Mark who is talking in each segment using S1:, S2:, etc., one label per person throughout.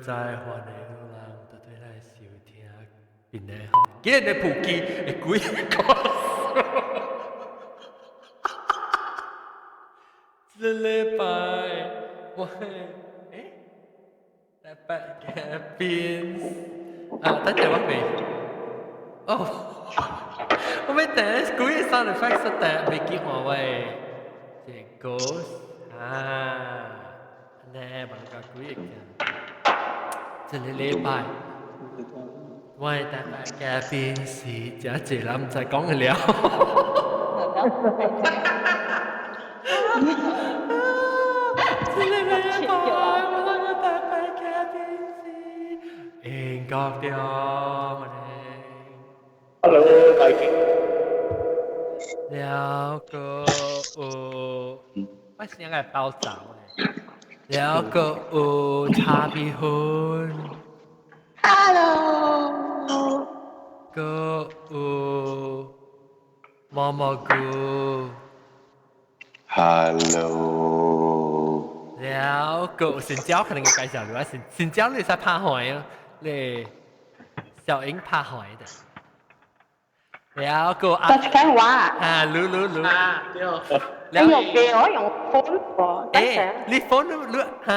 S1: 再歡迎人特對來收聽邊個好？今日的普及會幾個？這禮拜我欸，禮拜嘉賓啊，等陣我未哦，我未等幾個 sound effect 實在未記看喂，這個啊，呢無個幾個。這個禮拜，我的特別嘉賓是真濟人毋知講的了。這個禮拜我的特別嘉賓是英國的我哋。
S2: Hello，大家。
S1: 了個有，我先來包走咧。了個有茶皮粉。
S3: Hello。
S1: 個有毛毛菇。
S2: Hello。
S1: 了個成交可能會介紹你啊，成成交你使拍海啊，你小英拍海的。了個
S3: 大家話
S1: 啊，嚕嚕嚕。
S2: 啊，對。
S3: 你用嘅我用 phone 喎，
S1: 欸，你 phone 你你嚇？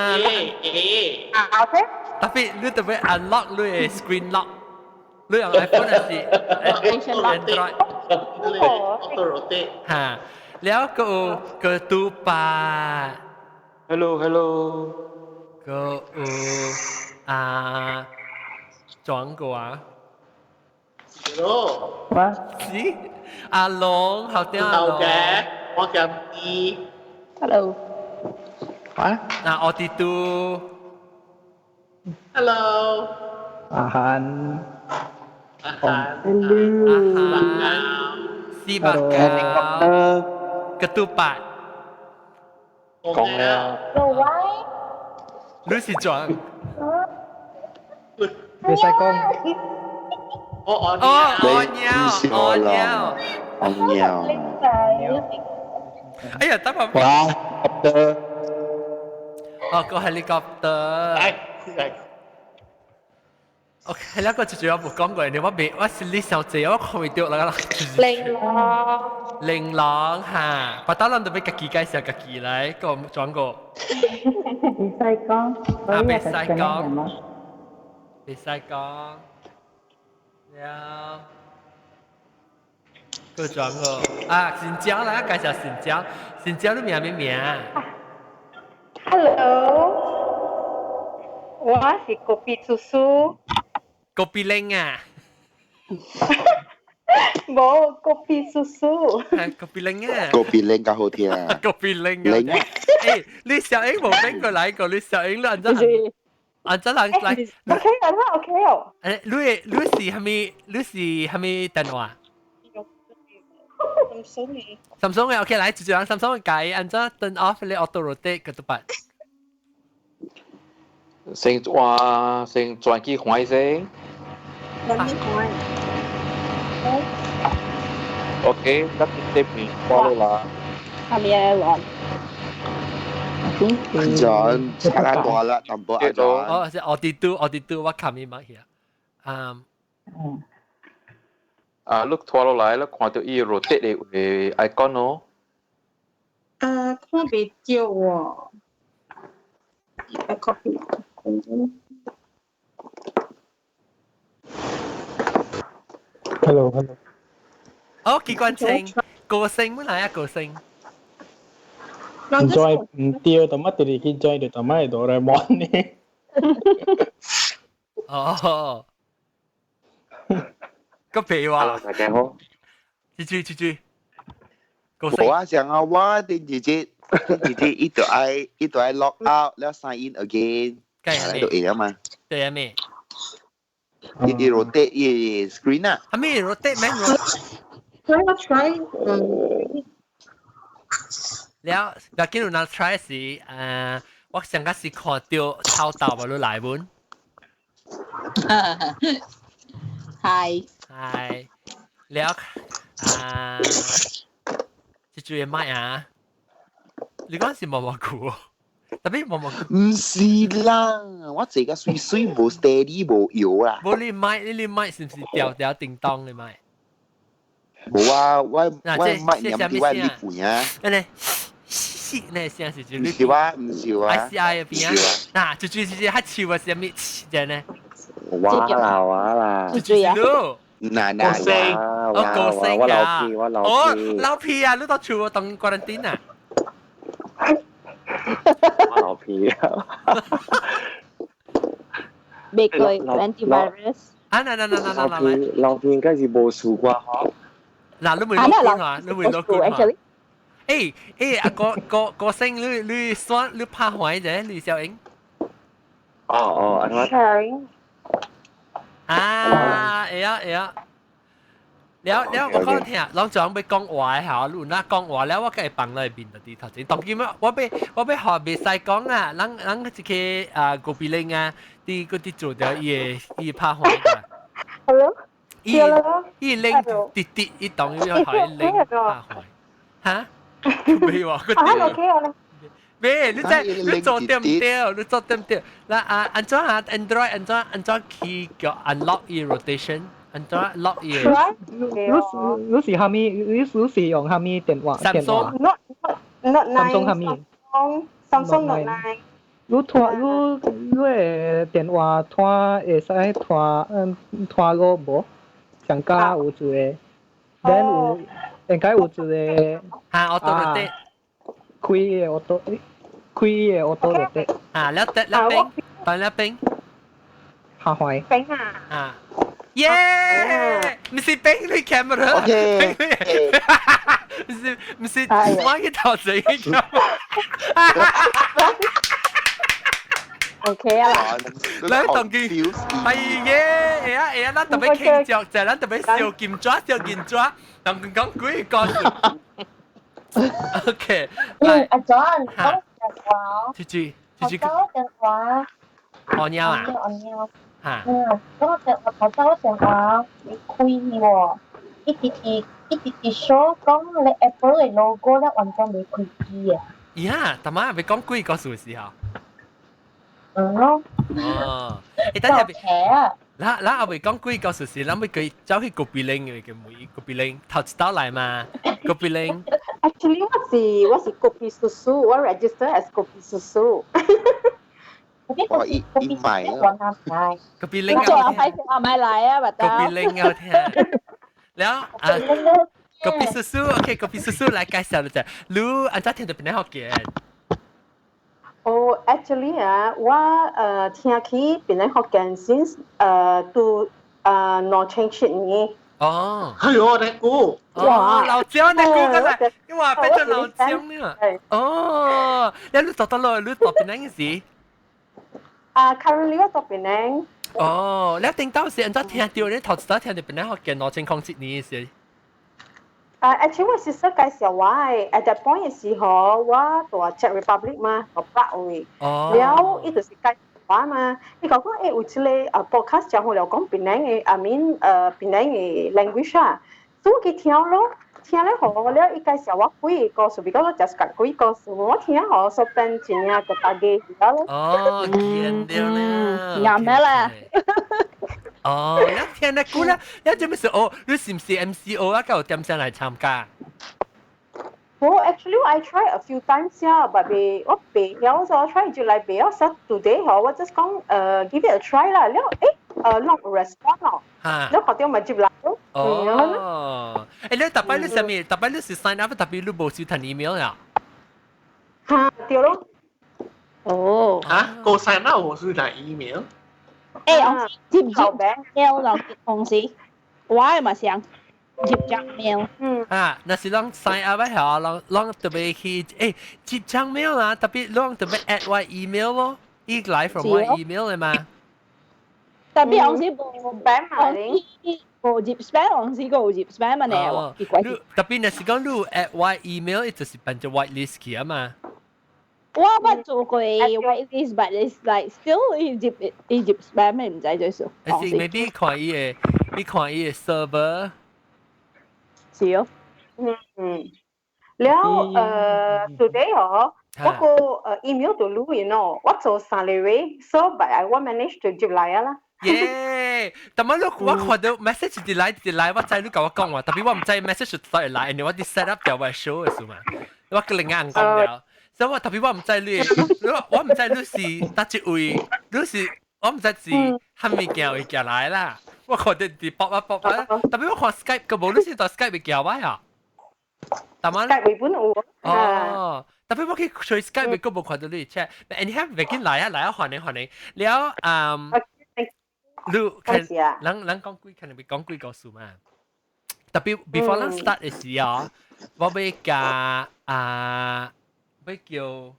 S2: 欸
S3: 啊，OK。
S1: 特別你特別 unlock 你的 screen lock，你用 iPhone 還是 Android？
S2: Auto rotate。
S1: 嚇，了個個拄八。
S2: Hello hello。
S1: 個有啊，轉過啊。
S2: Hello。
S4: 哇？
S1: 是阿龍，好聽阿龍。
S2: 嘅，我叫你。
S3: Hello。
S4: 啊？
S1: 嗱，我哋都。
S2: Hello。
S4: 阿韓。
S2: 阿韓。
S1: 阿韓。四百九。個拄八。
S2: 講了。
S1: 你是轉？
S4: 你使講。
S2: 我我
S1: 哦，我尿，我尿，
S2: 我尿。
S1: 哎呀，等我。
S2: 哇，helicopter。
S1: 哦，個 helicopter。
S2: 來，來。
S1: OK，那個就主要冇講過，你我未，我是你小姐，我看唔到啦。
S3: 玲瑯。
S1: 玲瑯哈，把當人都俾家己介紹家己來，個轉過。
S4: 唔使講。
S1: 啊，袂使講。袂使講。了，個轉過啊，新疆來介紹新疆，新疆你名咩名
S3: ？Hello，我是國比叔叔。
S1: 國比玲啊？
S3: 無，國比叔叔。
S1: 國比玲啊？
S2: 國比玲較好聽啊。
S1: 國比玲啊。
S2: 玲啊！欸，
S1: 你小英無邊個來過？你小英你按怎？按怎人來
S3: ？OK 啊，OK 哦。
S1: 欸，你你是啥物？你是啥物電話
S3: ？Samsung 嘅。
S1: Samsung 嘅 OK，來，直接人 Samsung 嘅改，按怎 turn off 你 auto rotate 個都辦。
S5: 先換先轉去看一先。
S3: 轉去看。
S5: OK，那這邊掛落啦。
S3: 係咪啊？亂。
S2: 轉差大啦，淡薄啊轉。
S1: 哦，是奧迪都，奧迪都，我看咪乜嘢？嗯。
S5: 啊，你拖落來，你看到伊 rotate 的 icon 哦。
S3: 看袂著喎。copy。
S4: Hello hello。
S1: 哦，機關槍，歌星本來啊歌星。
S4: 唔 join 唔對，就乜直直去 join 就就乜哆啦 A 夢呢？
S1: 哦。個屁話。
S5: Hello，大家好。
S1: 豬豬豬豬。
S2: 我想啊，我啲姐姐，啲姐姐伊就愛伊就愛 log out 了 sign in again，嚟到會啊嘛。
S1: 對啊咩？
S2: 伊伊 rotate 伊 screen 啊。
S1: 係咩 rotate 咩
S3: ？Try try。
S1: 了，若見有人 try 時，我上個是看到臭豆無你來本。
S3: 係。
S1: 係。了啊，這句嘢乜啊？你講是毛毛菇？特別冇冇。
S2: 唔是啦，我這個水水無 steady 無搖啦。
S1: 無你麥，你麥是唔是調調叮當的麥？
S2: 無啊，我我麥念啲我入邊啊。
S1: 呢，是呢聲是就。
S2: 唔是我，唔是我。
S1: I C I 入邊啊，嗱，就就就較笑啊，啥物這呢？
S6: 我啦我啦。
S1: 就就咯。
S2: 嗱嗱
S1: 我高聲
S6: 我老屁，我老
S1: 哦，老屁啊！你到厝我當 quarantine 啊？
S6: 我老屁啊！
S7: 未過 antivirus。
S1: 啊！嗱嗱嗱嗱嗱嗱！
S6: 老屁應該是無事啩嗬？
S1: 嗱，你未攞官話？你未攞官話？誒誒，阿個個個聲，你你算你拍壞啫，你小英。
S6: 哦哦，
S3: sharing。
S1: 啊，會啊會啊。了了，我講聽，攏總欲講話嚇，你有哪講話了，我計放落面就佇頭前。當今我欲我欲學袂使講啊，人人一個啊高比玲啊，佇閣佇做著伊的伊拍壞㗎。
S3: Hello。
S1: 伊伊拎直直，伊當伊學伊拎拍壞。嚇？沒話，佢
S3: 啊 OK 啊。
S1: 咩？你真你做對唔對？你做對唔對？嗱啊，按怎啊？Android 按怎按怎去叫 unlock 伊 rotation？按怎 lock 伊？
S4: 你你是蝦米？你你是用蝦米電話？
S1: Samsung。
S3: Note Note 9。
S4: Samsung 蝦米
S3: ？Samsung Note 9。
S4: 你拖你你的電話拖會使拖嗯拖落無？上加有一個，then 有應該有一個
S1: 嚇，auto rotate。
S4: 開的 auto 開的 auto rotate。
S1: 啊，了得了冰，斷了冰。
S4: 下壞。
S3: 冰啊！
S1: 啊！耶！唔是冰你 camera。
S2: OK。
S1: 唔是唔是，我去頭前 camera。
S7: OK 啊啦。
S1: 咱當佢係嘅，會啊會啊，咱特別傾著，就咱特別燒金紙燒銀紙，當佢講幾個故事。OK。
S8: 嗯，阿 John，講電話。
S1: 豬豬，豬豬。
S8: 我電話。
S1: 按貓啊？
S8: 按貓。
S1: 嚇。
S8: 嗯，我電話頭先電話你開喎，一直直一直直 show 講你 Apple 的 logo 咧完全未開機啊。
S1: 呀，大媽未講幾個故事啊？
S8: 嗯咯。
S1: 哦，欸，等下。嗱嗱，阿未講幾個故事，咱欲佢走去 copy link 嘅每 copy link 頭一道來嘛，copy link。
S3: Actually，我是我是 copy 叔叔，我 register as copy 叔叔。
S2: 我伊伊買
S8: 啊。
S1: copy link
S7: 做阿輝阿買來啊，麥得。
S1: copy link 好聽。了啊，copy 叔叔，OK，copy 叔叔來介紹一下，你按怎聽著檳城福建？
S3: 哦，actually 啊，我聽起檳城福建 since 都2007年。
S1: 哦，
S9: 係我哋估。
S1: 哇，老蔣你估個啦，你話變咗老蔣呢？哦，你你讀得落，你讀檳城時？
S3: 啊，currently 我讀檳城。
S1: 哦，你一定當時按怎聽到？你頭一次聽著檳城福建2007年時？
S3: 啊，actually 我是說介紹我的，at that point 的時候，我佇 Czech Republic 嘛，佇北位。
S1: 哦。
S3: 了，伊就是介紹我嘛，伊講講欸有這個啊 podcast 講好了講檳城的，I mean 檳城的 language 啊，所以我去聽咯，聽了好了，伊介紹我幾個故事，比如講我just 講幾個故事，我聽好，所以變真正個大家曉咯。
S1: 哦，見到啦。
S7: 啱咩啦？
S1: 哦，你聽得過啦？你做咩事？哦，你是唔是 MCO 啊？夠點聲來參加？
S3: 我 actually I try a few times 呀，but 未我未曉，所以我 try 就來未曉。so today 嗬，我 just 講give it a try 啦。了誒not respond 咯，了學到咪接來咯。
S1: 哦，誒你特別你啥物？特別你是 sign up，特別你無收聽 email 呀？
S3: 嚇，對咯。
S7: 哦。
S9: 嚇，個 sign up 無收聽 email？
S7: 誒，我接唔接 mail 落公司？我係咪想接張 mail？
S3: 嗯。
S1: 啊，若是攏 sign up 嚇，攏攏特別去誒接張 mail 啊，特別攏特別 add 我 email 咯，伊來 from 我 email 的嘛。
S7: 特別我是無
S3: spam 嘛，
S7: 無入 spam，我是個入 spam 嘛呢？奇怪。
S1: 特別若是講你 add 我 email，伊就是變做 whitelist 去啊嘛。
S7: 我捌做過 whitelist，but it's like still 伊入伊入 spam 毋知最少。
S1: 還是 maybe 看伊的，你看伊的 server。
S7: 是哦。
S3: 嗯嗯。了today 哦，我個email 就錄完咯，我做三個月，so but I 我 manage to 入來啊啦。
S1: 耶！但係你我看到 message 直來直來，我知你共我講話，特別我毋知 message 倒會來，因為我佇 set up 掉我 show 的時嘛，我跟另外人講了，所以我特別我毋知你，我毋知你是佗一位，你是我毋知是蝦物件會寄來啦。我看到佇 pop up pop up，特別我看 Skype 個無，你是佇 Skype 會寄我呀？但係
S3: Skype 會本有。
S1: 哦，特別我去吹 Skype 會個無看到你 chat，anyhow 袂緊來啊來啊，歡迎歡迎，了嗯。你看，人人講幾，可能會講幾個數嘛。特別 before 咱 start 的時候，我欲共啊，欲叫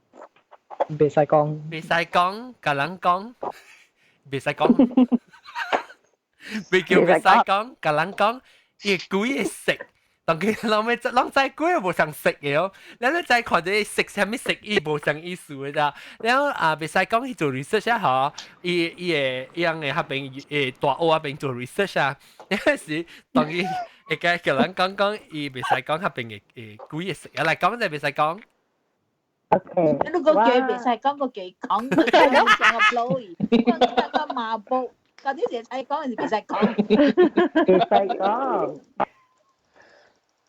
S4: 袂使講，
S1: 袂使講，共人講，袂使講，欲叫袂使講，共人講，伊鬼的色。當佢老尾攏知鬼無相色的哦，你你知看著色啥物色，伊無相意思的咋。然後啊，袂使講去做 research 啊，嗬，伊伊會伊樣的彼邊會大學彼邊做 research 啊，嗰時當伊會共叫人講講，伊袂使講彼邊的鬼的色啊，來講就袂使講。
S8: OK，
S7: 你個叫袂使講個幾講，講個 blow，講個馬步，到底是使講還是袂使講？
S10: 袂使講。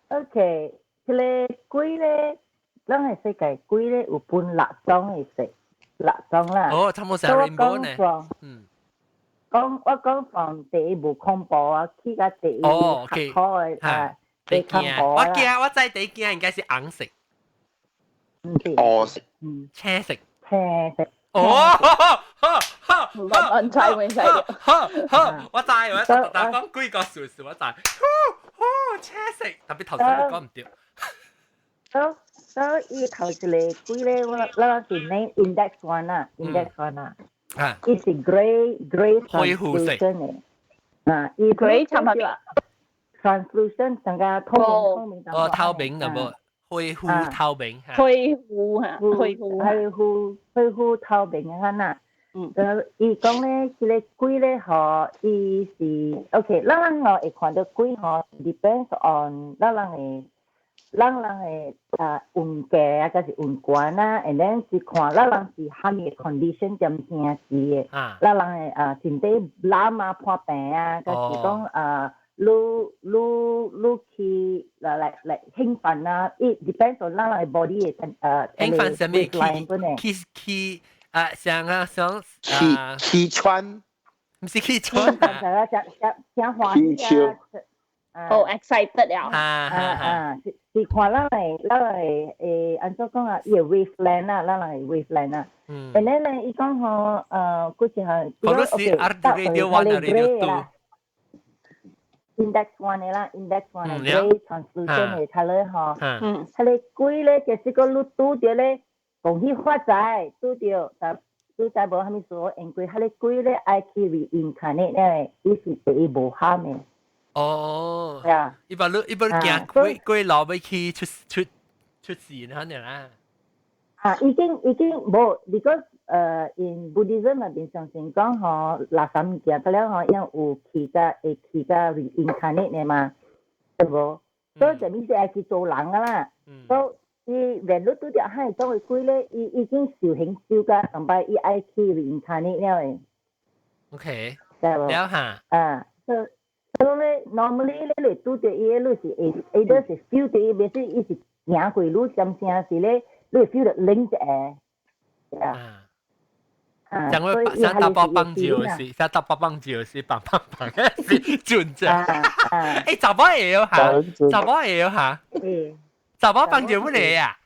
S10: OK，這个鬼咧，咱的世界鬼咧有分六種的色，六種啦。
S1: 哦，差不多是 rainbow 呢。嗯。
S10: 講我講從第一無恐怖啊，去到第一較好的啊，
S1: 第驚。我驚，我知第驚應該是紅色。
S2: 哦色。
S1: 青色。
S10: 青色。
S1: 哦，
S7: 唔唔知唔知。
S1: 好好，我知，我特講幾個數數，我知。呼呼，青色，特別頭先你講毋對。
S10: 所所以頭一个鬼咧，我咱是 name index one 啊，index one 啊。
S1: 啊。
S10: 伊是 grey grey
S1: 灰灰色
S10: 的。啊，伊
S7: grey 差唔多。
S10: translucent 成個透明透明。
S1: 哦，透明的無？灰灰透明。
S7: 灰灰嚇，灰灰。
S10: 灰灰灰灰透明的款啊。嗯。伊講咧，這个鬼咧，吼，伊是 OK，咱人吼會看到鬼吼，depends on 咱人的。咱人的啊運價啊，抑是運懸啊，and then 是看咱人是啥物 condition 踮聽時的，咱人的啊身體懶啊破病啊，抑是講啊，你你你去來來來興奮啊，it depends on 咱人的 body 的
S1: 興奮啥物？去去啊，像啊像
S2: 氣氣喘，
S1: 毋是氣喘
S10: 啊，誠誠誠歡喜啊！
S7: 哦，excited 了。
S1: 啊
S10: 啊！是是看咱的咱的會按怎講啊？伊的 wavelength 啊，咱人的 wavelength 啊。嗯。and then 咧，伊講吼，佫一項。
S1: 可能是 Radio One Radio Two。
S10: Index one 的啦，index one 的 grey translucent 的 colour 吼。嗯。彼个鬼咧，就是講你拄著咧，恭喜發財，拄著，但拄才無啥物事，因為彼个鬼咧愛去 reincarnate 咧，伊是第一無喊的。
S1: 哦，
S10: 係啊，
S1: 伊把你伊把行過過路欲去出出出事可能啦。
S10: 啊，已經已經無，如果in Buddhism 內邊相信講吼，垃圾物件，佢了吼，因有去甲會去甲 reincarnate 的嘛，對無？所以就物是愛去做人啊啦。所以伊連你拄著彼種的鬼咧，伊已經受刑受甲上擺，伊愛去 reincarnate 了的。
S1: OK，
S10: 知無？
S1: 了哈。
S10: 啊，所以所以咧，normally 咧，你拄著伊，你是會，either 是 feel 到伊，袂是伊是行過你點聲是咧，你會 feel 到冷一下。啊。
S1: 啊，像我像打包棒球是，像打包棒球是棒棒棒，是準啫。欸，查某會曉哈，查某會曉哈。查某棒球乜嚟啊？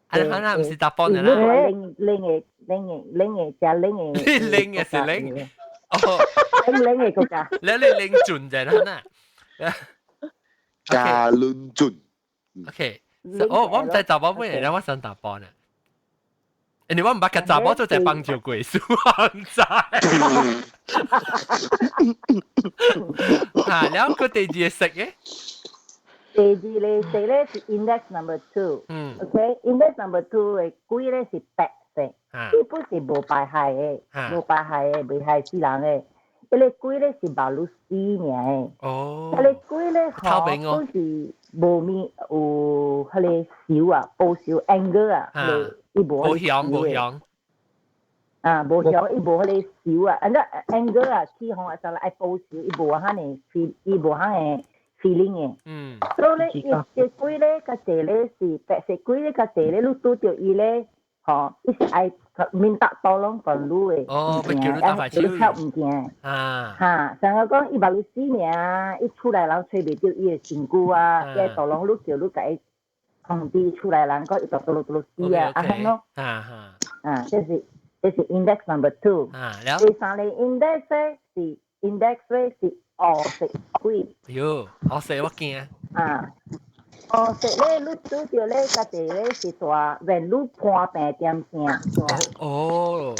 S1: 啊，可能毋是查甫人啦。
S10: 冷冷的冷的冷的加冷的。
S1: 冷的是冷。哦，
S10: 冷冷的國家。
S1: 你你冷準啫，啦。
S2: 加冷準。
S1: OK，哦，我毋知查某乜嚟，我想查甫呢。因為我毋捌共查某做一個棒球過，所以我毋知。嚇，了閣第二個色嘅？
S10: 第二個色咧是 index number two。嗯。OK，index number two 的鬼咧是白色，伊本是無排害的，無排害的，袂害死人的。彼个鬼咧是目睭死爾的。
S1: 哦。
S10: 彼个鬼咧吼，本是無物有。無彼个仇啊，報仇 anger 啊，彼个伊無
S1: 無響無響。
S10: 啊，無響，伊無彼个仇啊，按怎 anger 啊，起哄啊，就來愛報仇，伊無遐爾 feel，伊無遐爾 feeling 的。所以咧，伊這鬼咧，較濟咧是白色鬼咧，較濟咧，你拄著伊咧，吼，伊是愛 minta tolong 講你的。
S1: 哦，欲叫你搭快手。
S10: 叫你抄物件。哈，像我講，伊捌你死爾，伊厝內人揣袂著伊的身軀啊，伊愛 tolong 你叫你共伊通知厝內人講伊就倒落倒落死啊，按呢咯。啊，這是 index number two。第三个 index 咧是 index 咧是烏色鬼。
S1: 喲，烏色我驚。
S10: 啊，烏色咧，你拄著咧，較濟咧是大，連你破病點聲。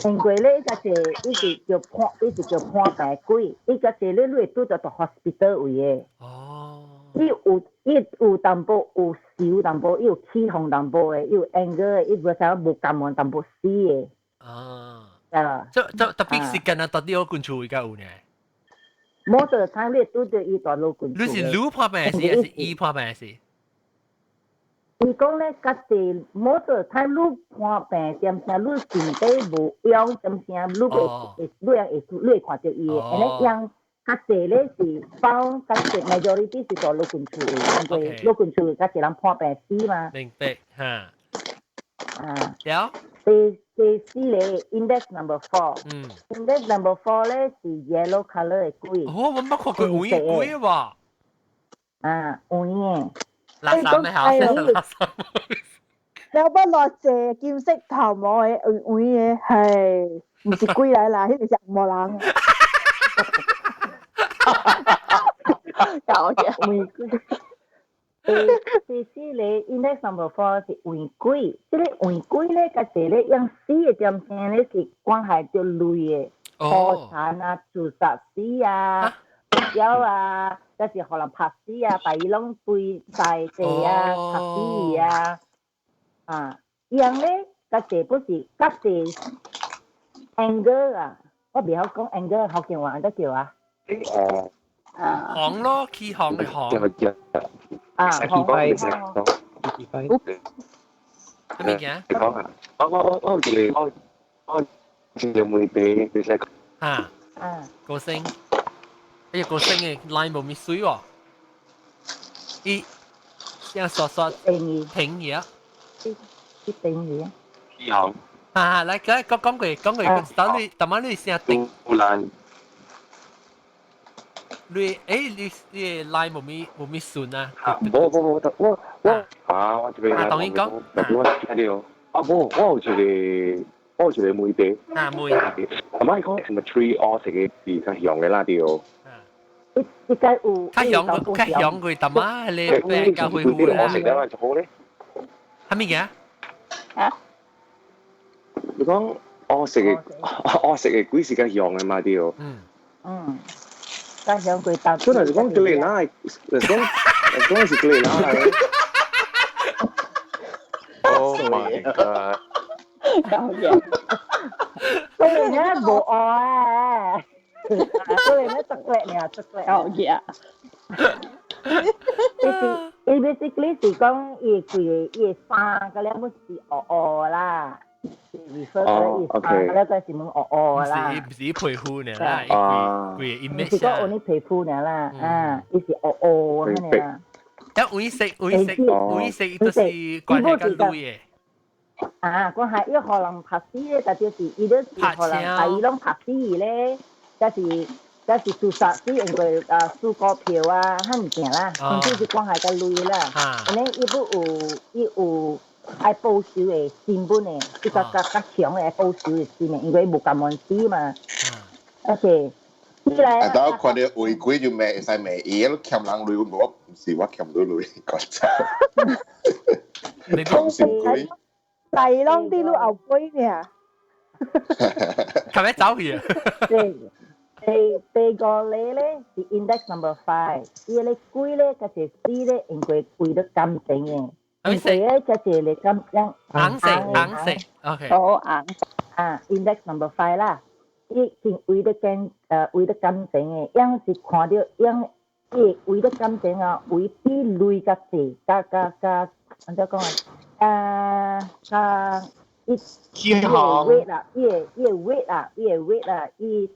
S10: 因為咧，較濟伊是叫破，伊是叫破病鬼，伊較濟咧，你會拄著到 hospital 位的。伊有淡薄有仇淡薄，伊有起哄淡薄的，伊有 anger 的，伊無啥無甘願淡薄死的。啊。
S1: 這特別是敢若佇老君厝會較有呢？
S10: 冇得睇你拄著伊佇老君
S1: 厝。你是你破病死，還是伊破病死？
S10: 伊講咧，較濟冇得睇你破病點聲，你身體無恙點聲，你會你會你會看著伊的，按呢樣較濟咧是放較濟 majority 是佇老君厝的，因為老君厝較濟人破病死嘛。
S1: 明白哈。
S10: 啊。
S1: 了。
S10: 第四个 index number four。Index number four 咧是 yellow color 的鬼。
S1: 哦，我捌看過黃的鬼喎。
S10: 啊，黃的。
S1: 垃圾咩？好，垃圾。
S7: 有不落謝金色頭毛的黃黃的，係毋是鬼來啦，彼個是紅毛人。
S10: 搞嘅。黃鬼。第四个 index number four 是黃鬼，這个黃鬼咧，較濟咧用死的點聲咧是關係著累的，破產啊、自殺死啊、枵啊，抑是予人拍死啊，把伊攏堆在地啊，拍死伊啊，啊，樣咧較濟不是較濟 anger 啊，我袂曉講 anger 福建話按怎叫啊？
S6: 哦。
S10: 啊。
S1: 行咯，起行的行。
S10: 啊，
S6: 行。
S1: 咩物件？
S6: 你講啊！我有一個我一個問題，就是
S1: 啊高聲，哎呀，高聲的 line 無咪水喎，伊聲刷刷
S10: 停
S1: 停嘢，
S10: 一停嘢。
S6: 起行。
S1: 啊，來，來講講過講過，等你，等下你聲停。你你 line 無咪順啊？
S6: 無無無，我啊，我這邊
S1: 啊，當然講，
S6: 我聽著啊，無，我有一個問題。
S1: 啊，問。
S6: 阿媽講什麼 three 烏色的是較凶的啦對。
S10: 一一該有。
S1: 較凶較凶過淡仔，你白較恢復啦。
S6: 烏色的就好咧。
S1: 啥物件？
S7: 啊？
S6: 你講烏色的鬼是較凶的嘛對。
S1: 嗯。
S10: 嗯。較凶過當。
S6: 所以若是講格雷拉，若是講是格雷拉。
S5: Oh my god！
S7: 搞嘢。
S10: 所以咧無愛啊，所以咧特別爾，特別。
S7: 搞嘢。
S10: 伊basically 是講伊規个伊个衫個了，是烏烏啦。refer 伊衫個了，個是問烏烏啦。
S1: 毋是皮膚爾啦，伊規規 image
S10: 是講有你皮膚爾啦，啊，伊是烏烏按呢啦。
S1: 一黃色黃色黃色，就是關係較鐳的。
S10: 啊，關係伊予人拍死咧，特別是伊咧是予人把伊攏拍死咧，抑是自殺死，因為啊輸股票啊，彼物件啦，總之是關係較鐳啦。按呢伊閣有伊有愛報仇的心本的，伊較較較強的愛報仇的心的，因為伊無甘願死嘛。而且。
S11: 啊！當我看著違規就罵，會使罵伊，你欠人鐳，我毋是我欠你鐳，講真。貪心鬼。
S7: 大攏佇你後背爾。
S1: 較欲走去啊？
S10: 對，第五個咧是 index number five，伊个鬼咧，較濟死咧，因為為著感情的，因為咧較濟咧感樣。
S1: 紅色紅色，OK。
S7: 哦，紅。
S10: 啊，index number five 啦。伊是為著感情的，樣是看著樣伊為著感情啊，為比鐳較濟，較較較按怎講啊？啊啊！伊
S9: 起哄
S10: 伊會啦，伊會 weight 啦，伊會 weight 啦，伊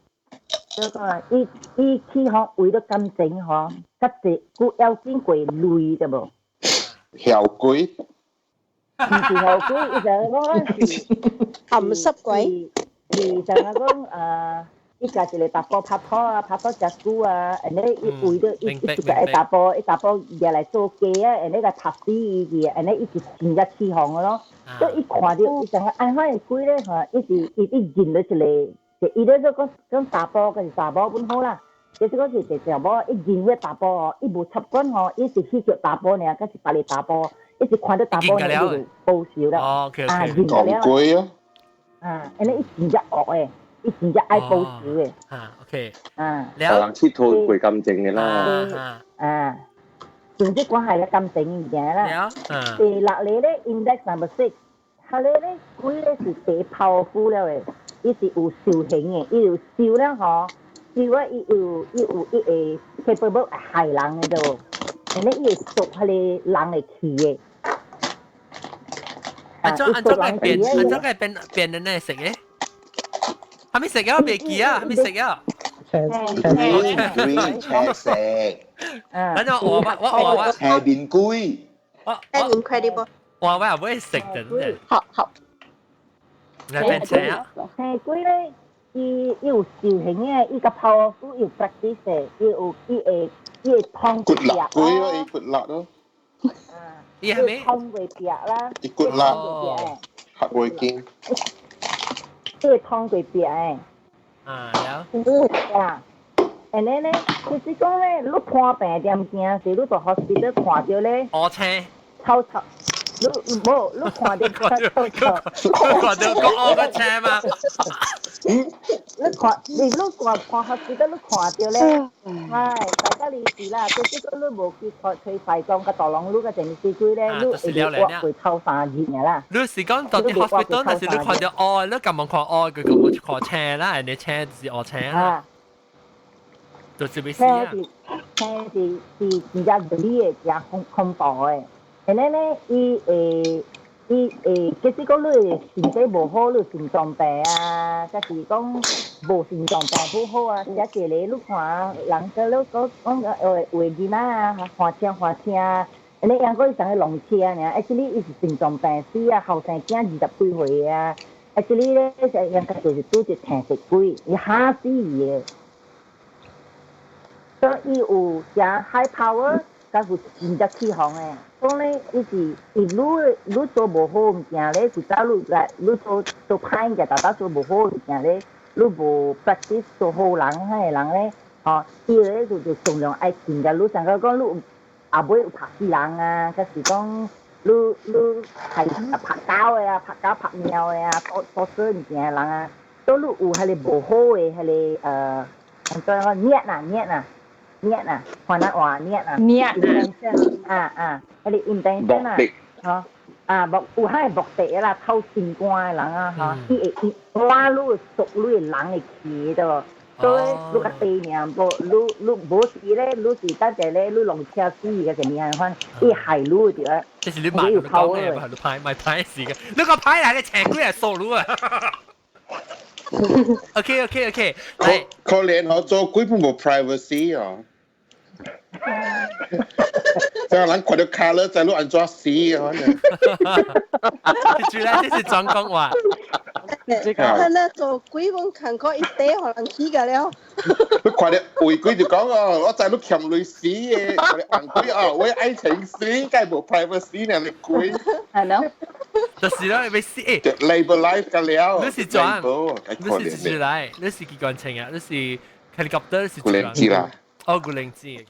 S10: 怎講啊？伊伊起哄為咗感情吼，較濟佢要經過累對無？
S11: 僥鬼，
S10: 毋是僥鬼，伊就講是
S7: 鹹濕鬼，
S10: 是就係講啊，伊共一個查埔拍拖啊，拍拖誠久啊，and then 伊為咗伊伊一個查埔，伊查埔掠來做家啊，and then 共拍死伊去，and then 伊是真正起哄的咯。所以伊看著伊感覺按怎的鬼咧吼，伊是伊伊認了一個，伊咧做講講查埔，抑是查某本好啦。其實講是一個查某，伊認彼查埔吼，伊無插管吼，伊是去叫查埔爾，抑是別个查埔，伊是看著查埔爾，伊就報仇了。
S1: 哦，OK。
S10: 啊，認了。
S11: 戇鬼啊！
S10: 啊，按呢伊真正惡的，伊真正愛報仇的。
S1: 啊，OK。
S10: 啊。
S6: 人𨑨迌過感情的啦。
S10: 啊，總之關係個感情物件啦。第六個咧，index number six，彼個咧鬼咧是第 powerful 了的，伊是有修行的，伊有修了吼，修啊伊有伊有伊會 capable 害人的對無？按呢伊會捉彼个人的氣的。
S1: 按怎按怎個變？按怎個變變的呢色的？還沒食啊？未記啊？還沒食啊？
S4: 青
S11: 鬼青色。
S1: 反正我我我我
S11: 青面鬼。
S1: 我
S7: incredible。
S1: 我我也不會食的。
S7: 好好。
S1: 來變青啊！
S10: 青鬼咧，伊伊有修行的，伊較 powerful，伊有 practice 的，伊有伊會伊會通
S11: 骨力鬼咯，伊骨力咯。
S1: 伊係咩？
S10: 通過壁啦。
S11: 伊骨力。黑會驚。
S10: 伊會通過壁的。
S1: 啊，了。
S10: 啊，按呢咧，其實講咧，你看病點驚，是你到 hospital 看著咧。
S1: 烏青。
S10: 臭臭，你無你看著臭臭。
S1: 看著講烏個青嘛？
S10: 你看，你你看看 hospital 你看著咧，唉，大家你是啦，就是講你無去看吹快光佮大龍，你個電視機咧，你會活過頭三日爾啦。
S1: 你是講到啲 hospital，但是你看著烏，你咁望看烏，佢咁望看青啦，人哋青就是烏青啦。就是欲死啊！
S10: 青是是真正理的，真恐恐怖的。按呢咧，伊會伊會，其實講你身體無好，你心臟病啊，抑是講無心臟病不好啊，寫一個你看人個你講講個有有的囡仔啊，換車換車，按呢抑閣伊送去弄車爾，actually 伊是心臟病死啊，後生囝二十幾歲啊，actually 咧是應該就是拄著青色鬼，伊嚇死伊的。所以伊有誠 high power，佮有真正起哄的。講咧，伊是伊愈愈做無好物件咧，古早愈來愈做做歹物件，逐逐做無好物件咧，愈無 practice 做好人彼个人咧，吼，伊咧就就盡量愛盡甲愈像講講愈後尾有拍死人啊，抑是講愈愈係拍狗的啊，拍狗拍貓的啊，多多做物件的人啊，都愈有彼个無好的彼个呃，按怎講孽啊孽啊。孽啊，番仔話孽啊，
S3: 孽啊，
S10: 啊啊，彼个 intention 啊，吼，啊目有彼個目的啦，偷心肝的人啊，吼，伊會伊挖你屬你的人的氣對無？所以你較低爾，無你你無是咧，你是等下咧，你弄車死個啥物款，伊害你對啊。
S1: 這是你罵你講嘅，唔係你派，唔係派事嘅。你個派嚟，你請鬼嚟掃你啊！OK OK OK，
S11: 可可憐我做鬼本無 privacy 啊。這個人看到 colour 知你按怎死啊！
S1: 住咧，這是轉講話。
S7: 那做鬼攏看過一塊予人起個了。
S11: 你看著為鬼就講哦，我知你欠鐳死的，看著紅鬼哦，我愛情死，該無 privacy 呢，你鬼。
S10: 係咯。
S1: 就是咯，欲死誒。
S11: Label life 個了。
S1: 你是轉，你是住來，你是機關槍啊，你是 helicopter，你是。
S11: 古靈機啦。
S1: 哦，古靈機。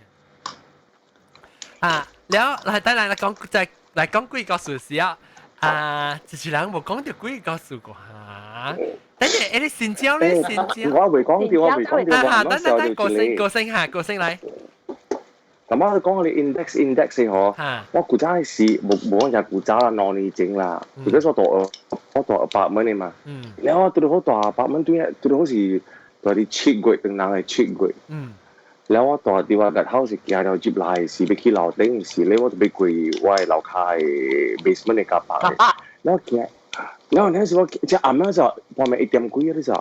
S1: 啊，了來等來來講，再來講鬼故事時啊，啊，就是人無講著鬼故事過嚇。等下，欸，你新疆咧，新疆。
S6: 我未講著，我未講著。
S1: 啊，等等等，過聲過聲嚇，過聲來。
S6: 咁我講你 index index 嗬，我古早時無無講古早啦，兩年前啦，如果我住我住apartment 的嘛，然後我拄好住apartment對，拄好是住佇七月，當人的七月。了我蹛佇我個 house 行了入來是欲去樓頂時咧，我就欲過我的樓跤的 basement 的甲房的。了行，了那時我這暗暝就半暝1點幾啊，你知？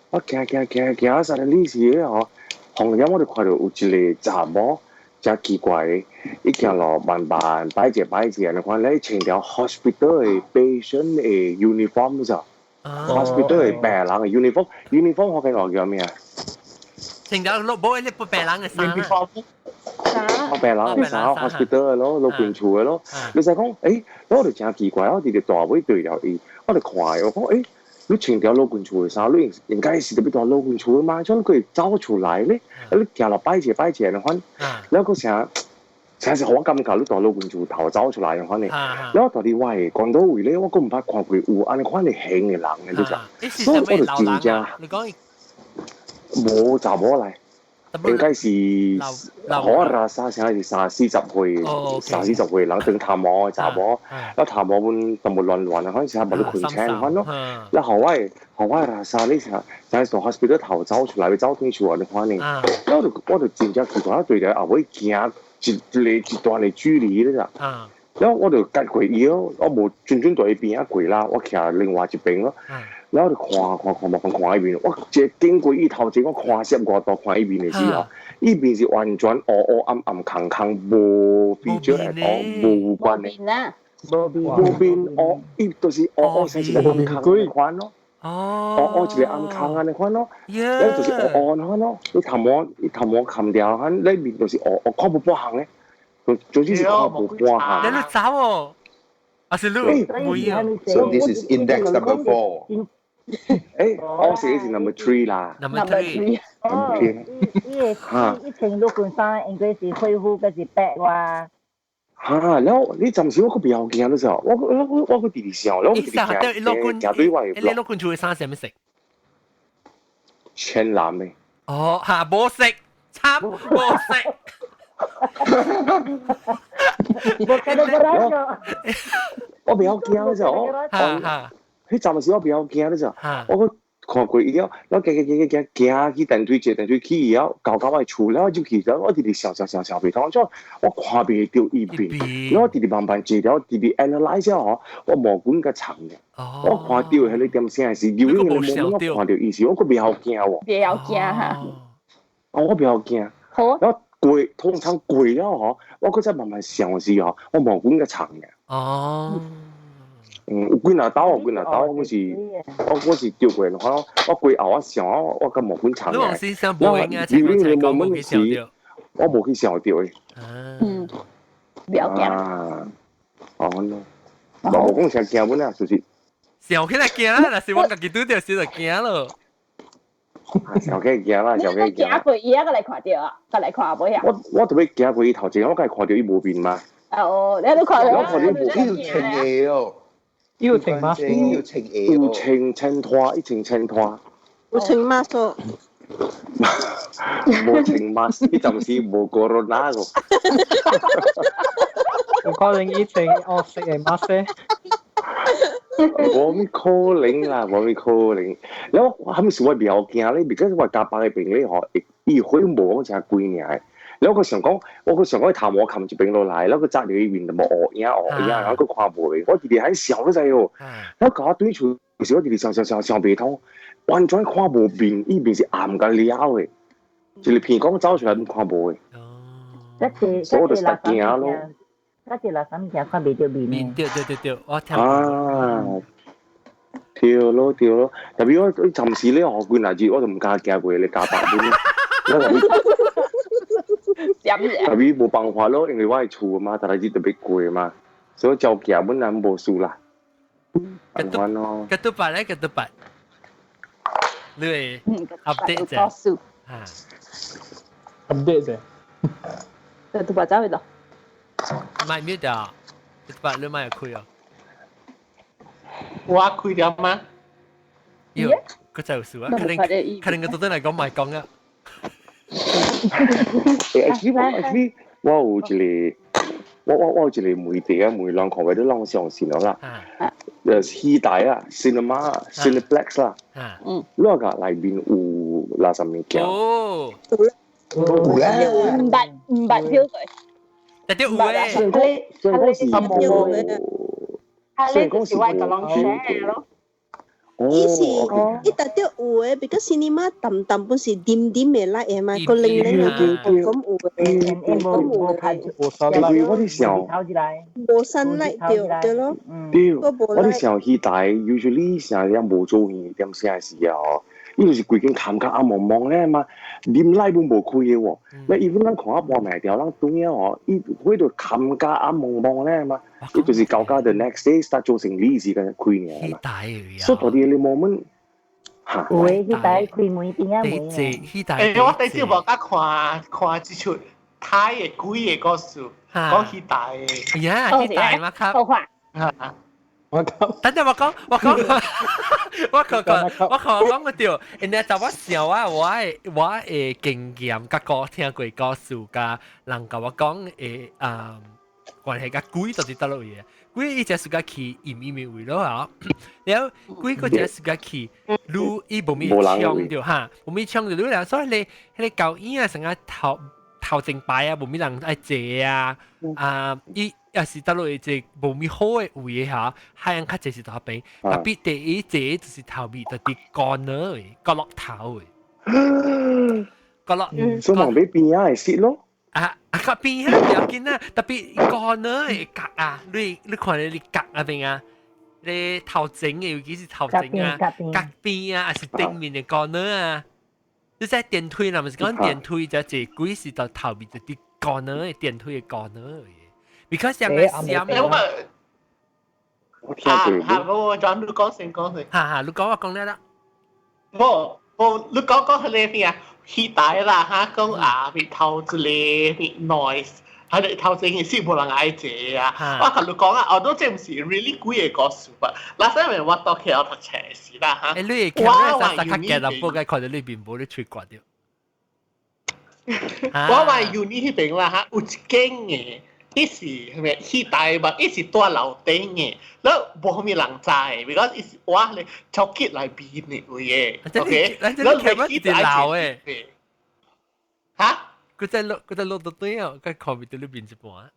S6: 我行行行行，啥哩時咧吼，紅點我就看著有一個查某，誠奇怪的，伊行路慢慢擺者擺者，你看咧穿條 hospital 的 patient 的 uniform，你知？hospital 的病人的 uniform，uniform 我記我叫咩啊？
S1: 成日攞冇你病人嘅衫啦。
S6: 我病人嘅衫，hospital 的咯，老近厝的咯。你就講，我就誠奇怪，我佇個大尾對著伊，我就看伊，我講，你穿條老近厝的衫，你應該是特別蹛老近厝的嘛，怎佢會走出來咧？你行落擺者擺者，你看，了閣啥？真是予我感覺你蹛老近厝頭走出來款的。了蹛佇我的關島位咧，我閣毋捌看過有按呢款的型的人的，你知？所以我就真正
S1: 你講
S6: 無查某來，應該是我拉沙啥是三四十歲，三四十歲人當頭毛的查某，了頭毛阮淡薄亂亂的，反正是無咧困醒款咯。了予我的，予我的拉沙你啥，就從 hospital 頭走出來，欲走轉厝按呢款的。了我就真正奇怪，對著後尾行一個一段的距離咧咋。了我就趌過伊咯，我無準準佇伊邊仔過啦，我徛另外一邊咯。了我就看看看看看伊面，我一經過伊頭前，我看攝外度看伊面的時候，伊面是完全烏烏暗暗空空，無 feature at all，無關的。
S10: 無面，
S6: 無面烏，伊就是烏烏成一個暗空款咯。哦，烏烏一個暗空按呢款咯，了就是烏烏按款咯。你頭毛，你頭毛冚掉，款你面就是烏烏看無半項的，總之是看無半項。
S1: 你你走哦，啊是你唔會啊
S2: ？So this is index number four。
S6: 我寫是 number three 啦。
S1: Number three。
S10: 哦，伊伊伊穿陸軍衫應該是恢復，閣是白哇。
S6: 哈，了你暫時我閣袂曉驚，你知我我我閣直直想，我直直行行對我
S1: 的。你陸軍厝的衫啥物色？
S6: 淺藍的。
S1: 哦，哈，無色，慘，無色。
S10: 無看到無來咗。
S6: 我袂曉驚，你知我。
S1: 哈哈。
S6: 彼陣時我袂曉驚，你知我閣看過伊了，我行行行行行去電梯坐電梯去以後，到到我的厝了，入去了，我直直想想想想袂通，怎我看袂著伊面，了我直直慢慢坐了，直直 analyse 吼，我毛管較長嘅，我看著彼個點聲是有影的毛我看著伊時，我閣袂曉驚喎。
S8: 袂曉驚哈？
S6: 哦，我袂曉驚。
S8: 好。
S6: 我過通常過了吼，我閣再慢慢想時吼，我毛管較長嘅。
S1: 哦。
S6: 有幾若兜，有幾若兜，我是著過，我我過後我想我我佮毛管長嘅。
S1: 你往先生無應啊，請講請講無去想著。
S6: 我無去想著的。
S8: 嗯，不要驚。
S6: 啊，哦咯，無講啥驚阮啊，就是。
S1: 想起來驚啦，若是我家己拄著時就驚咯。
S6: 想起來驚啦，想起來驚。
S8: 行過伊啊，閣來看著啊，閣來看無呀？
S6: 我特別行過伊頭前，我閣看著伊無面嘛。
S8: 哦，你都看著。
S6: 我看著無
S2: 面。有穿鞋哦。
S4: 有穿嗎？
S2: 有穿鞋。
S6: 有穿穿拖，伊穿穿拖。
S7: 有穿 mask。
S6: 無穿 mask，伊暫時無 corona 個。
S4: 有可能伊穿黑色的 mask。
S6: 無咩可能啦，無咩可能。了我還毋是我袂曉驚咧，because 我加班的朋友吼，伊血無講誠貴爾的。了我想講，我想講頭毛冚一邊落來，了閣紮著伊面就無烏影烏影，然後閣看無的。我直直喺想你知哦。了共我對厝時，我直直想想想想袂通，完全看無面，伊面是暗甲了的，一個片講走出來攏看無的。所以我就實驚咯。
S10: 嗰隻垃圾物件看袂著面。
S1: 面對對對對，我聽。
S6: 啊，對咯對咯，特別我暫時咧學幾若日，我就毋敢行過咧加班本。特別無辦法咯，因為我的厝嘛，逐日特別過嘛，所以照行本來無事啦。按款咯。
S1: 個拄捌咧，個拄捌。你會 update 者？
S4: 啊，update 者。
S3: 個拄捌走去咯。
S1: 賣 mute 掉，個拄捌你麥開哦。
S9: 我開掉嗎？
S1: 有，佢就有啊，可能可能個對來講賣講啊。
S6: actually 我有一個，我有一個問題啊，問人看袂你攏相信了啦。戲台啊，cinema、cineplex 啦，你個內面有垃圾物件？
S1: 哦，
S2: 有啦。
S7: 毋捌曉過。
S1: 但啲有誒。
S6: 雖然講是，
S3: 雖然講是我個人 share 咯。
S12: 伊是伊特著有誒，because cinema 淡淡本是點點的 light 的嘛，個零零啊，咁有的，
S10: 咁有的。
S6: 因為我哋想，
S12: 無 sunlight 對對咯。
S6: 對，我哋想戲台，usually 成日無做戲點聲時啊，哦，伊就是規間冚甲暗濛濛咧嘛，啉奶本無開的喎。你 even 咱看一半暝條，咱轉啊哦，伊佢就冚甲暗濛濛咧嘛，伊就是到家 the next day start 做生理時間開爾嘛。所以到啲你 moment
S10: 嚇，有的戲台開門邊仔門。
S9: 欸，我頂次無甲看看這齣泰的鬼的故事，講戲台
S1: 的。呀，戲台嘛，較。
S8: 好看。
S4: 我講，
S1: 等陣我講，我講，我講講，我講講個對，然後就我想啊，我的經驗，佮個聽過故事，佮人共我講的啊，關係佮鬼到底佗落位的？鬼伊只是佮去陰陰的位咯啊，然後鬼閣只是佮去，你伊無物搶著哈，無物搶著你啦，所以你彼个舊椅啊，成個頭頭前排啊，無物人愛坐啊，啊伊。也是佗落一個無物好的位嚇，海洋較濟是佗邊，特別第一個就是頭尾就佇 corner 的角落頭的，角落。
S6: 所以望欲邊仔的 seat 咯。
S1: 啊啊，較邊仔不要緊啊，特別 corner 的角啊，你看你角那邊啊，你頭前的尤其是頭前啊，角邊啊，還是頂面的 corner 啊，你在電梯啦，毋是講電梯就坐鬼是到頭尾就佇 corner 的電梯的 corner 的。because 上個閃
S6: 我聽過。
S9: 嚇，我講你講先講先。
S1: 哈哈，你講我講了啦。
S9: 無無，你講講彼个咩啊？戲台啦，哈，講啊，邊頭一个 noise，喺你頭前是無人愛坐啊。我共你講啊，我都這毋是 really 鬼的故事吧？那時陣我到 KL 讀冊時啦，哈。
S1: 欸，你會看你實實較驚，淡薄該看到你面無你喙割掉。
S9: 我話 uni 彼邊啦，哈，有一間的。伊是啥物戲台嘛？伊是蹛樓頂的，了無啥物人知，because 伊是我咧超級內邊的位的，OK，
S1: 了你戲樓的，
S9: 哈？
S1: 佢在落到對啊，佢看袂到你面一半。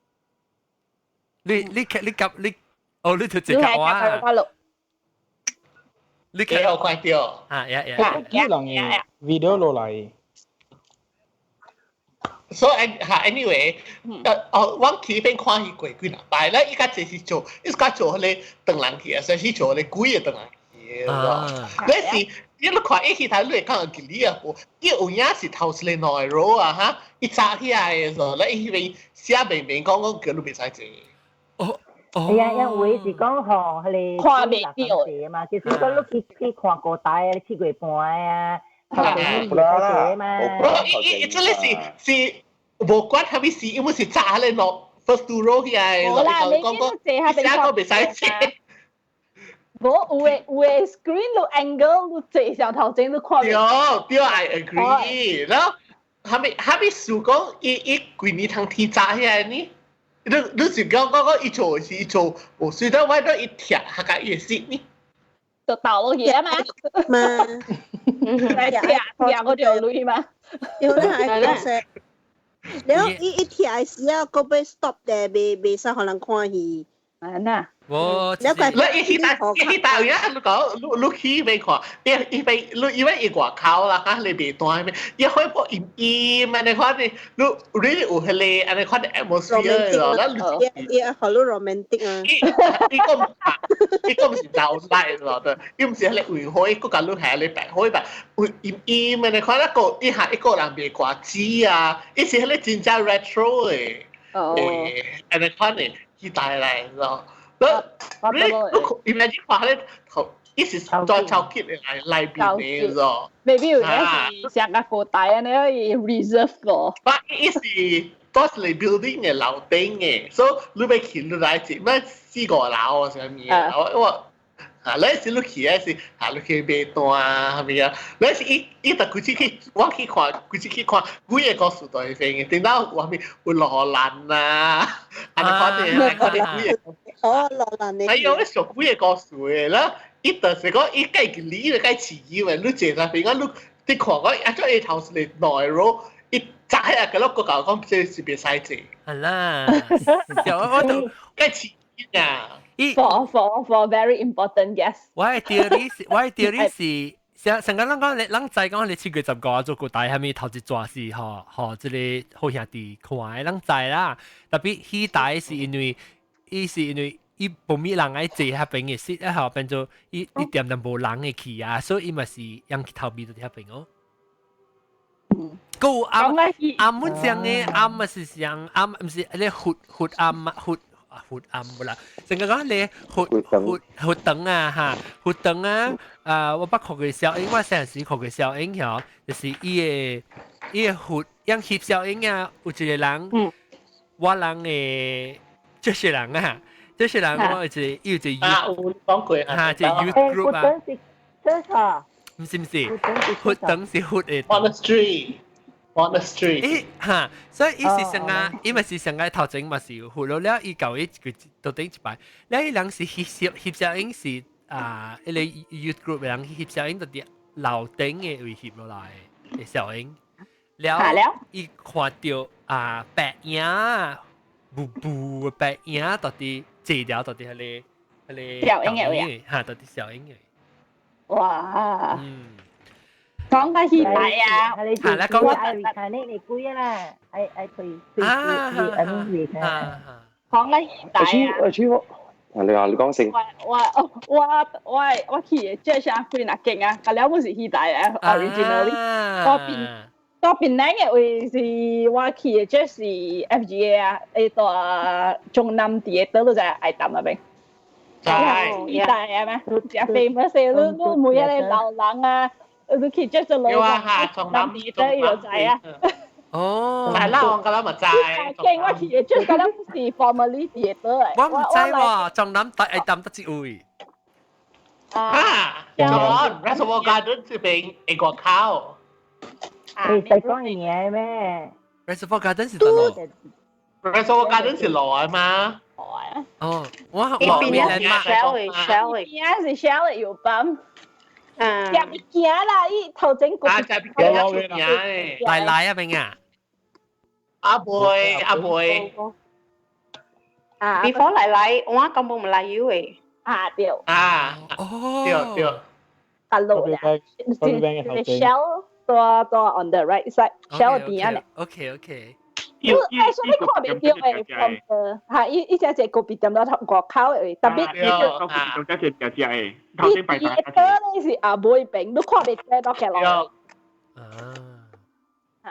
S1: 你你夾你，哦，你就這個我。
S9: 你幾好看到？
S1: 啊呀呀！
S4: 叫人的 video 落來。
S9: 所以哈，anyway，哦，我去彼邊看戲過幾若擺咧，伊較濟是做，伊較做彼个唐人戲啊，所以是做彼个鬼的唐人戲咯。你是你看伊戲台，你會感覺吉利啊無？伊有影是頭一个內羅啊，哈！伊早起來的時候，咧伊彼邊寫明明講講叫你袂使坐。
S1: 哦。
S10: 係啊，因為是講吼，彼个
S8: 看袂著
S10: 嘛，其實講你去去看古台啊，你七月半啊，頭前你袂使坐嘛。
S9: 伊伊這个是是。無管啥物事，因為是早咧落 first two row 起來，
S7: 無啦，你
S9: 講講
S7: 坐下
S9: 邊寫個袂使坐。
S7: 無有的有的 screen 你 angle 你坐上頭前你看。
S9: 對對，I agree。然後啥物啥物事講，伊伊規年通天早起來呢？你你是講講講伊做是伊做，無隨得我都伊拆下個伊會死呢？
S7: 就倒落去啊嘛。
S12: 嘛。
S7: 來拆拆嗰條鐳嘛。
S12: 有啦，係確實。了伊一拆的時候，閣欲 stop 咧，袂使予人看戲。
S7: 啊那。
S1: 我
S12: 了解。
S9: 你伊去大伊去大有影，你講你你去欲看，伊伊欲你因為伊外口啦，哈，你袂單咩？伊開播陰陰按呢款的，你 really 有彼个按呢款的 atmosphere 咯，咱
S12: 伊伊好 romantic 啊。
S9: 伊講伊講毋是流來咯，對，伊毋是彼个圍火，伊閣共你下咧白火吧，有陰陰按呢款一個伊下一個人袂掛紙啊，伊是彼个真正 retro 的，按呢款的去帶來咯。你你 imagine 看彼頭，伊是在超級的內內邊的咯。
S7: Maybe 有影是上個古代按呢伊 reserve 個。
S9: 不，伊是都是 building 的樓頂的，所以你欲去你來一咩四五樓啊啥物啊？我我啊，你是你去的是啊，你去買單啊，啥物啊？你是伊伊逐規次去，我去看，規次去看，幾个故事都會發現，頂到有啥物有羅蘭啊，按呢款的，按呢款的幾个。
S12: 哦，羅蘭的。
S9: 哎呦，你上幾个故事的啦，伊就是講伊計個理，計刺激的，你坐在邊個你你看講啊，這下頭是內容，伊知啊，佢攞個舊講這是別使坐。
S1: 係啦，我都
S9: 梗係啊。
S7: For very important guest。
S1: 我的 theory 是，上上個咱講你，咱知講你7月15做古代，係咪頭一逝是吼吼，這個好兄弟看的，咱知啦。特別戲台是因為，伊是因為伊無物人愛坐遐邊的 seat，啊後變做伊伊點點無人會去啊，所以伊嘛是用頭尾佇遐邊哦。夠暗暗滿上的暗嘛是上暗，毋是你佛佛暗佛。啊佛暗無啦，成個講你佛佛佛燈啊哈，佛燈啊，啊我捌看過小影，我細陣時看過小影吼，就是伊个伊个佛用翕小影啊，有一個人，我人的這些人啊，這些人我有一個伊有一個
S9: 啊，有講過
S1: 哈，一個 youth group 啊，
S10: 這個
S1: 毋是毋是，佛燈是佛的
S9: monastery。Monastery。
S1: 咦哈，所以伊是上啊，伊嘛是上個頭前嘛是有佛了了，伊舊伊個到頂一擺，了伊人是翕攝翕攝影是啊，彼個 youth group 的人翕攝影就佇樓頂的位翕落來的攝影，了伊看著啊白影，霧霧的白影，到底坐了到底彼個彼個
S7: 小影的位
S1: 啊，哈，到底小影的。
S7: 哇！講緊戲台啊，
S1: 係啦，講
S10: 緊愛你你貴啦，愛愛退退退，I mean
S7: 講緊戲台啊。
S6: 而且我，你話你講先。
S7: 我我我我我去的這啥幾若間啊，甲了本是戲台啊，originally 我邊到檳城的位是我去的，這是 FGA 啊，會蹛中南佇個倒落在愛淡那邊。
S9: 知。
S7: 戲台啊咩？真 famous 的，你你每一個老人啊，你去這就老
S9: 有啊哈，中南
S7: 佇倒伊就知啊。
S1: 哦。
S9: 係啦，我覺得咪知。
S7: 經我去的這個了是 formerly 佇個倒的。
S1: 我毋知喎，中南大愛淡得一位。
S9: 啊，John Reservoir Garden 這邊一個口。
S10: 你使講嘢咩
S1: ？Reservoir Garden 是佗落
S9: ？Reservoir Garden 是路啊嘛？
S1: 哦，我我
S3: 邊是 Shell Shell，
S7: 邊是 Shell 油泵。啊！入行啦，伊頭前
S9: 個。啊，就邊個出名
S1: 來來啊，邊啊！
S9: 阿妹阿妹。
S3: 啊！before 來來，我講無馬來語的。
S7: 啊對。
S9: 啊。
S1: 哦。
S9: 對對。
S7: 啊路啦，是 Shell 蹛蹛 on the right side，Shell 邊啊咧。
S1: OK OK。
S7: 你哎，所以你看袂著的，from the 哈，伊伊只一個咖啡店到外口的，特別。
S11: 對，咖啡店只只的，頭先排
S7: 伊倒咧是阿妹邊，你看袂著落起來。
S1: 啊。
S7: 哈，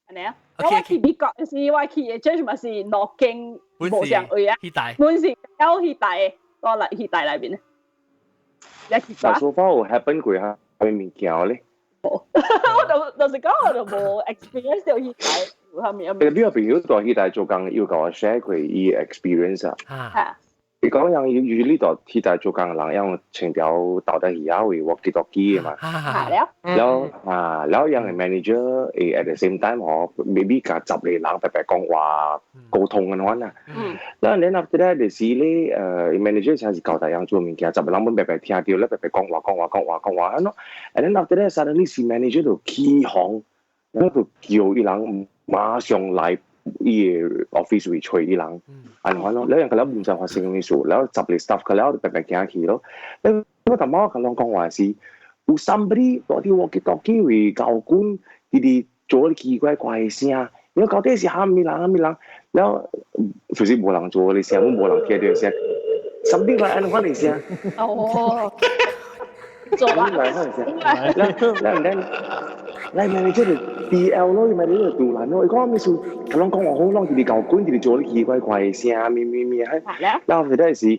S7: 按呢啊？我去美國時，我去的這嘛是兩間無相位啊，阮是有戲台的，我來戲台內面。
S6: 但 so far 有 happen 過哈，啥物件咧？
S7: 無，我就就是講我就無 experience 到戲台有啥物啊。
S6: 你有朋友蹛戲台做工，有共我 share 過伊 experience 啊。
S7: 啊。
S6: 伊講人 usually 蹛戲台做工的人，用穿條豆袋魚仔為 walkie talkie 的嘛。
S7: 係了。
S6: 了啊，了人的 manager 會 at the same time 吼，maybe 共十個人白白講話溝通咁款啊。了然後 after that 就是咧，manager 才是交代人做物件，十個人攏白白聽著，咧白白講話講話講話講話按怎。And then after that suddenly 是 manager 就起哄，了就叫伊人馬上來伊个 office 位揣伊人，按款咯，了人佢了毋知發生啥物事，了十個 staff 佢了就白白行去咯。了我淡薄共人講話是，有 somebody 蹛佇 walkie talkie 位交管，佇佇做奇怪怪的聲，了到底是啥物人啥物人，了就是無人做的聲，無人聽著聲，something like 按款的聲。
S7: 哦。做啊！
S6: 來款的聲，了了了，來 manager 就 DL 咯，伊 manager 就杜蘭咯，伊講啥物事，佢攏講話好，攏佇佇交管，佇佇做啲奇怪怪的聲，咩咩咩，了後頭是，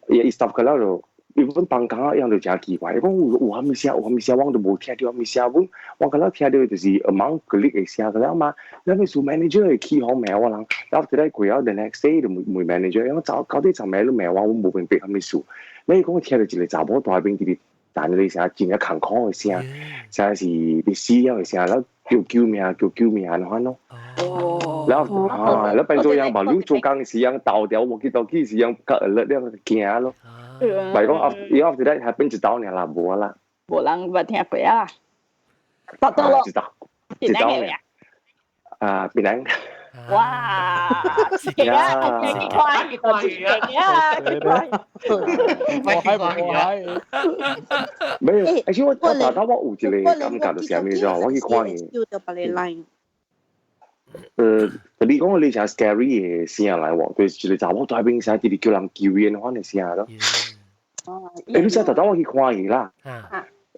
S6: 伊 staff 佢了就，伊本放工啊，樣就誠奇怪，伊講有有啥物聲，有啥物聲，我都無聽著啥物聲，阮我敢若聽著就是 among colleague 的聲，了嘛，了咩事 manager 會起哄罵我人，了後頭過了 the next day 就問問 manager，伊講走到底昨暝你罵我，我無明白啥物事，你講聽著一個查某蹛彼邊佇佇彈你聲，真正艱苦的聲，聲是佇死了的聲，了叫救命叫救命按款咯。然後啊，了變做樣把你做工時樣倒掉，walkie talkie 時樣較 alert 了驚咯。咪講 after 伊 after that happen 一道爾啦，無啦。
S7: 無人捌聽過啊。到到咯。
S6: 一道一道爾。啊，檳榔。
S7: 哇！勁啊！勁快，勁啊！勁快！
S11: 我係我係。
S6: 沒有，而且我打到我有一個感覺就是啥物啫，我去看伊。你講你誠 scary 的聲來喎，就是一個查某大邊聲，直直叫人救援款的聲咯。你知頭頭我去看伊啦。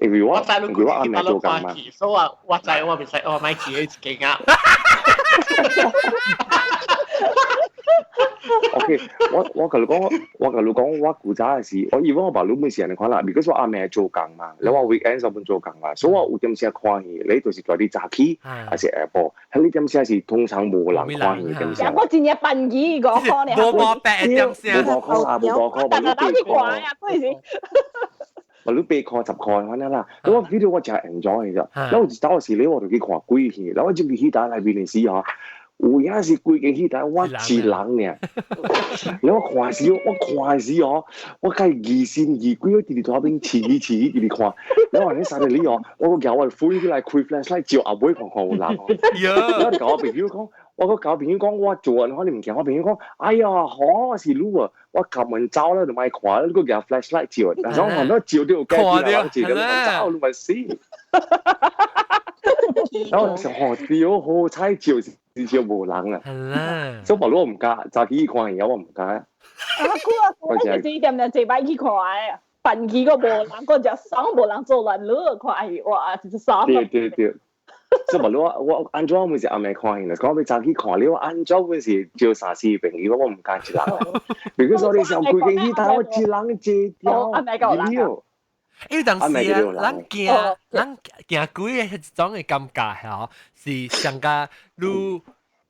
S6: 因為我因為我阿妹做工嘛。
S9: 所以我我知我袂使我莫去彼一間啊。
S6: OK，我共你講，我共你講，我古早的時，我以為我爸老母是按呢款啦，because 我阿妹做工嘛，了我 weekend 上班做工嘛，所以我有點時看戲，你就是蹛佇早起，還是下晡，彼個點時是通常無人看戲點時。
S7: 我真正笨魚個看呢。
S1: 無無白點時。
S6: 無五箍啊，無五箍，
S7: 無你八塊啊，對是。
S6: 無你8箍10箍按呢啦，我 feel 到我誠 enjoy 咋，了有一走時咧，我就去看鬼戲，了我入去戲台內面的時吼。有影是規間戲台，我一人爾。了我看時，我看時哦，我較疑神疑鬼，我直直佇邊黐去黐去，直直看。了按呢三日里哦，我閣舉我 phone 起來開 flashlight 照後尾看看有人哦。了就共我朋友講，我閣共我朋友講，我做按款的物件，我朋友講，哎呀，好是你啊，我撳門走了就莫看，你閣舉 flashlight 照，但是我看到照到有改變啦，我一個人走你嘛死。然後想吼，對，好彩照是照無人啊。所以無我毋敢，早起去看戲我毋敢。
S7: 啊，久啊，我就是點點這擺去看的，笨魚個無人，個只爽無人做亂路看戲，哇，真是爽。
S6: 對對對。所以無我我按怎阮是暗暝看戲，講欲早起看了，按怎阮是招三四個朋友，我毋敢一人。比如說你上規間戲台，我一人坐掉，
S1: 因為當時啊，咱驚咱驚鬼的彼種的感覺吼，是上加你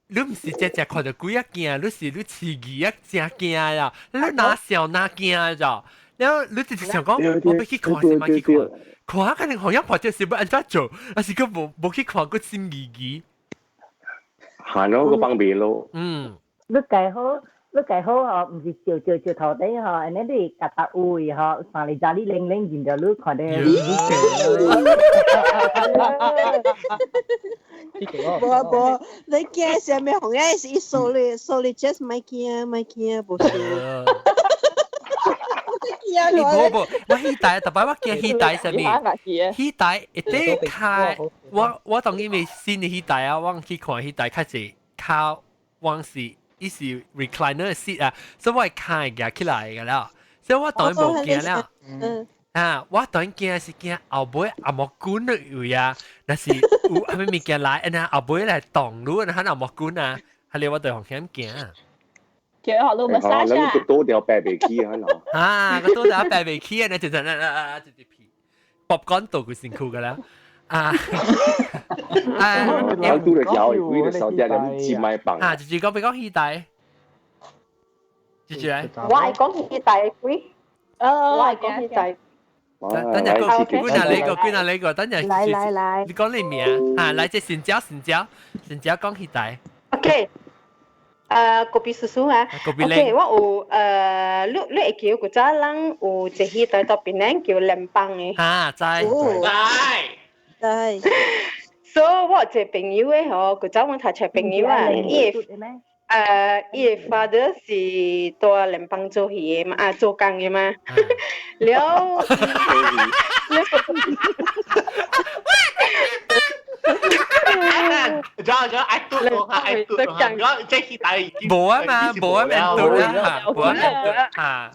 S1: 你毋是只只看著鬼仔驚，你是你飼魚仔誠驚呀，你哪想哪驚咋？然後你直直想講，我欲去看是莫去看，看可能予人看著是欲按怎做，抑是閣無無去看，閣心疑疑。
S6: 行咯，閣方便咯。
S1: 嗯。
S10: 你計好。你計好吼，毋是照照照頭頂吼，按呢你夾搭位吼，三日早你冷冷見著你看著。
S12: 無無，你驚啥物？紅個是伊掃你掃你 just 莫驚莫驚，無事。
S1: 無無，我戲台特擺我驚戲台啥物？戲台一底開，我當因為新的戲台啊，我去看戲台較濟較往是。伊是 recliner seat 啊，所以我會跤會舉起來个了，所以我當然無驚了。啊，我當然驚是驚後尾紅毛棍的位啊，若是有啥物物件來，按呢後尾來擋你，按呢紅毛棍啊，彼个我就風險驚。
S7: 叫學你 massage 啊！
S6: 個倒掉白袂起啊！
S1: 啊，個倒掉白袂起啊！就就啊就就皮，popcorn 倒規身軀个了。啊啊！
S6: 我拄著枵的，規個手只連一麥放。
S1: 啊，就是講欲講戲台，就是來。
S3: 我愛講戲台的鬼。我愛講戲台。
S1: 等陣個，幾若你個，幾若你個，等陣。
S12: 來來來。
S1: 你講你名啊？來，這新椒，新椒，新椒講戲台。
S3: OK。kopi susu 啊。OK，我有你會記古早人有一個戲台到檳城叫聯邦的。
S1: 啊，知。
S9: 知。
S12: 對，
S3: 所以我有一個朋友的吼，古早阮讀冊朋友啊，伊的伊的 father 是佇聯邦做戲的嘛，啊做工的嘛，了，
S9: 咗咗愛嘟講下愛嘟講下，如果這戲台已經
S1: 無啊嘛，無啊免嘟啦，無啊免嘟啊。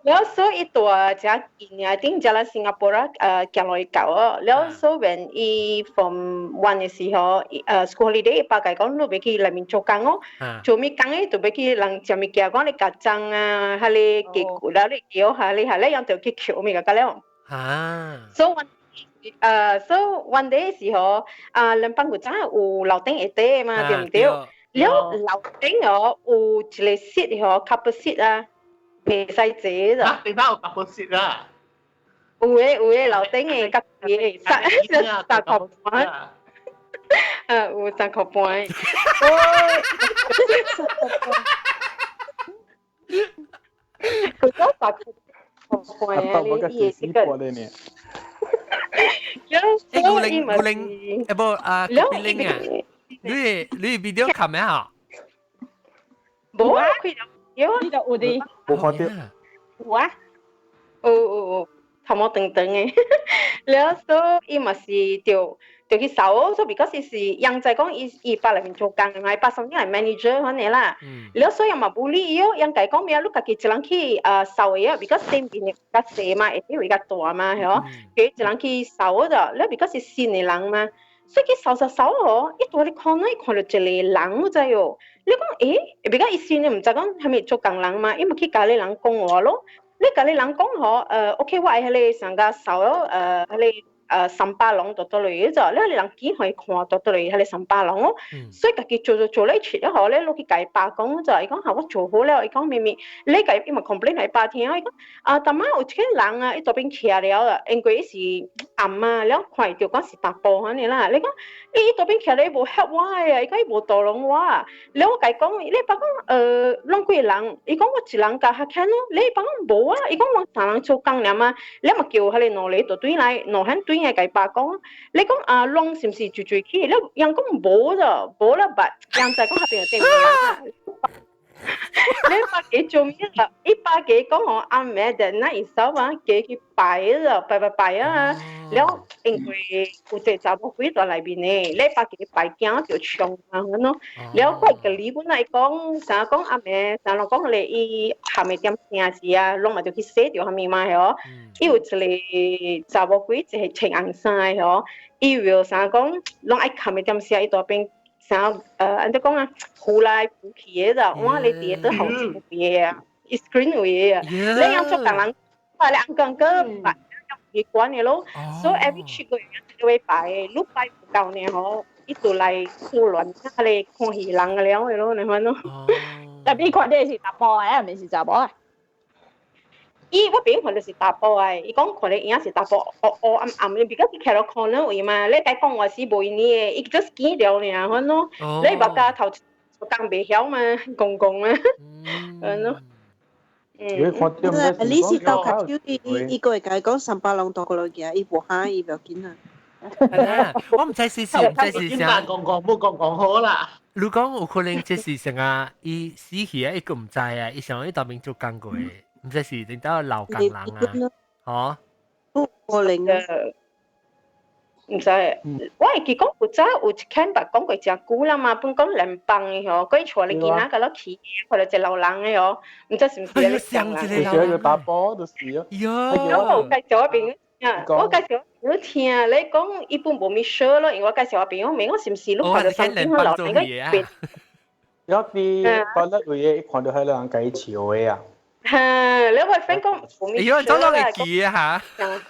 S3: 了所以伊住誠近啊，頂才來新加坡啊，行落去到哦。了所以 when 伊 form one 的時候，school holiday 伊爸共伊講，你欲去內面做工哦，做物工的就欲去人食物件，講你夾髒啊，彼个雞骨啦，你叫下你下咧樣就去抾物個了。
S1: 啊。
S3: 所以 one 所以 one day 的時候，啊，兩班古早有樓頂下底嘛，對毋對？了樓頂哦有一個 seat 吼，couple seat 啊。袂使坐啦。
S9: 頂頭有 couple seat 啦。
S3: 有的有的，樓頂的家己的三三箍半。啊，有三箍半。佢講三箍半啊，你伊的這個。
S1: 欸，牛奶牛奶，欸無啊，咖啡奶啊，你 video 看咩啊？
S3: 無啊，開咗有啊，
S7: 呢度有啲
S11: 冇看到。
S7: 有啊，
S3: 有有有，頭毛長長的，了所以伊嘛是就去掃，所以 because 伊是人在講伊伊爸內面做工的嘛，伊爸上係 manager 款的啦。了所以嘛無理伊哦，人家講咩，你家己一人去掃的啊，because 身邊較細嘛，會比較大嘛，係哦，佢一人去掃的，了 because 是新的人嘛，所以去掃掃掃哦，伊蹛咧看伊看到一個人，你知哦？你講欸，because 伊新的毋知講啥物做工人嘛，伊嘛去共彼人講話咯。你共彼人講吼，OK，我愛彼個上個掃咯，彼個。三巴龍倒倒來就，你人見可以看倒倒來，彼個三巴龍哦，所以家己做做做咧切了後咧，落去共伊爸講就，伊講嚇我做好了，伊講明明你共伊嘛 complain 來爸聽，伊講啊，逐擺有一個人啊，伊倒邊徛了啊，因為伊是暗啊，了看著講是查埔按呢啦，你講伊倒邊徛咧無 help 我啊，伊講伊無導攏我，了我共伊講，你爸講攏幾個人，伊講我一人共較輕咯，你爸講無啊，伊講我三人做工爾嘛，你嘛叫彼個兩個就對來，兩漢對來共伊爸講，你講啊，攏是毋是住住去？你人講無咋，無啦，捌，人在講彼邊有電話。你爸幾做咩啦？伊爸幾講我暗暝的那一首啊，幾去拜了，拜拜拜啊！了因為有一個查某鬼在內面呢，你爸幾拜驚就衝啊，喏。了我個理本來講，啥講暗暝，啥人講咧，伊下暝點聲時啊，攏嘛就去洗掉蝦米嘛，係哦。伊有一個查某鬼，一個穿紅衫的吼，伊為啥講，攏愛下暝點聲，伊大邊。啥按怎講啊，扶來扶去的就，我你佇個倒後一邊啊，screen 位啊，你樣做工人，啊你按個個擺，習慣的咯，所以 every 7個月都會拜，你拜唔夠呢吼，伊就來胡亂，啊你看戲人個了的咯，你看咯。
S7: 特別看的是查埔的，毋是查某啊？
S3: 伊我朋友看就是查埔的，伊講看的影是查埔，烏烏暗暗的，because 伊徛落 corner 位嘛，你共講話是無因的，伊 just 見著爾，款咯。你目加頭講袂曉嘛，公公嘛，嗯咯。
S11: 嗯。
S12: 你是鬥較少，伊伊個會共伊講三百人倒過來行，伊無喊伊不要緊啊。
S1: 我毋知是是毋知是啥。
S9: 講講冇講講好啦。
S1: 你講有可能這是啥啊？伊死去啊，伊個毋知啊，伊想伊當面做工過的。毋知是領導老工人啊，吼？
S12: 不可能啊！
S3: 毋知，我會記講古早有一間捌講過誠久啦嘛，本講聯邦的吼，佮伊帶你囡仔佮落去，看到一個老人的吼，毋知是毋是咧講
S11: 啊？就是個查埔就是啊。
S1: 喲，
S3: 我有介紹我朋友聽，我介紹我朋友聽，你講伊本無咪說咯，因為我介紹我朋友問我是毋是你看到三點老人個變？
S4: 有啲覺得會伊看到彼個人共伊笑的啊。
S3: 哈，你位 friend 講無咪
S1: 說啦。哎喲，走落會記啊嚇！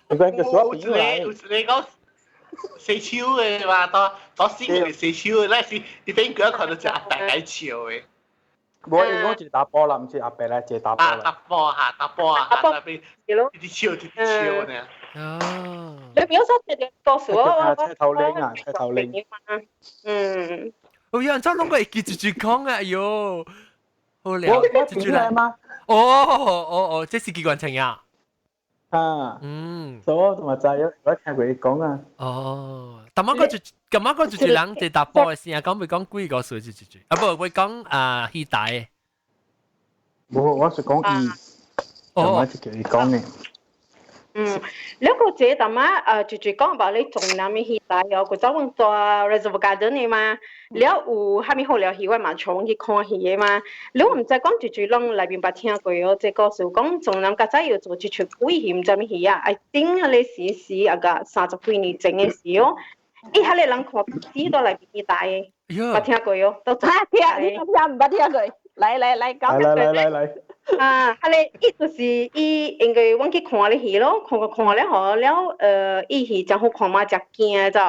S4: 你講個小朋友
S9: 有一個講洗手的嘛，到到死個洗手的，那是伊邊個看到一阿伯在笑的。
S4: 無，伊講一個查埔啦，毋是阿伯來，一個查埔啦。
S9: 查埔哈，查埔啊，那邊一直笑，一直笑呢。
S1: 哦。
S3: 你表叔這個故事我我
S4: 車頭領啊，車頭領。
S3: 嗯。
S1: 有人走攏會記住住講啊，哎喲，好了，
S4: 我記住嗎？
S1: 哦哦哦，這是機關槍呀！
S4: 啊，所以我嘛知，我聽過伊講啊。
S1: 哦，但係個就，咁啱個就人一查埔的聲，講袂講幾個歲就就啊，無會講啊戲台。
S4: 無，我是講伊，我就叫伊講的。
S3: 嗯，你個這淡仔就講吧，你中南的戲台哦，古早阮住 Reservoir Garden 的嘛，了有啥物好料戲，我嘛常去看戲的嘛。了我毋知講就攏內面捌聽過哦，這故事講中南較早有做一齣鬼戲，毋知啥物戲啊？I think 彼個時是啊個30幾年前的事哦。伊彼個人看死都內面戲台的，捌聽過哦，都
S7: 聽，你聽毋捌聽過？來來來，講。
S4: 來來來來。
S3: 啊，彼個伊就是伊，因為阮去看咧戲咯，看看了吼，了伊戲誠好看嘛，誠驚走。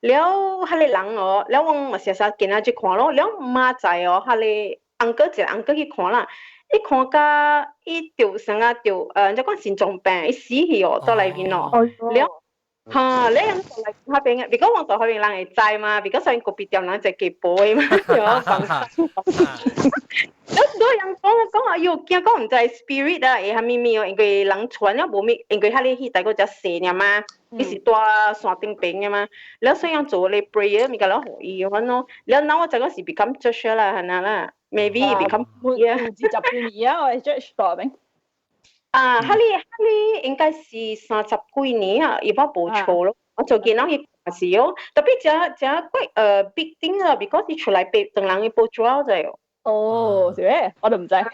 S3: 了，彼個人哦，了阮嘛時時今仔去看咯，了明仔哦，彼個 uncle 一個 uncle 去看啦，伊看甲伊著啥啊著，按怎講心臟病，伊死去哦，佇內面哦，了。嚇，你人就嚟嗰邊嘅，如果我在嗰邊人會知嘛，如果上個別店人就給報嘛，我放心。你多人講講啊，喲，驚講毋知 spirit 啊，會蝦米物哦，因為人傳了無物，因為彼個戲大個只細爾嘛，伊是住山頂邊嘅嘛，了所以人做咧 prayer 物個了予伊款咯，了那我這個是 become church 啦，係啦啦，maybe become
S7: 20幾年啊，我係 church 大邊。
S3: 啊，哈你哈你應該是30幾年啊，伊我無錯咯。我做見到伊是哦，特別這這幾big thing 啊，because 伊出來被當人伊報紙咗哦。
S7: 哦，是咩？我都唔知。
S1: 啊，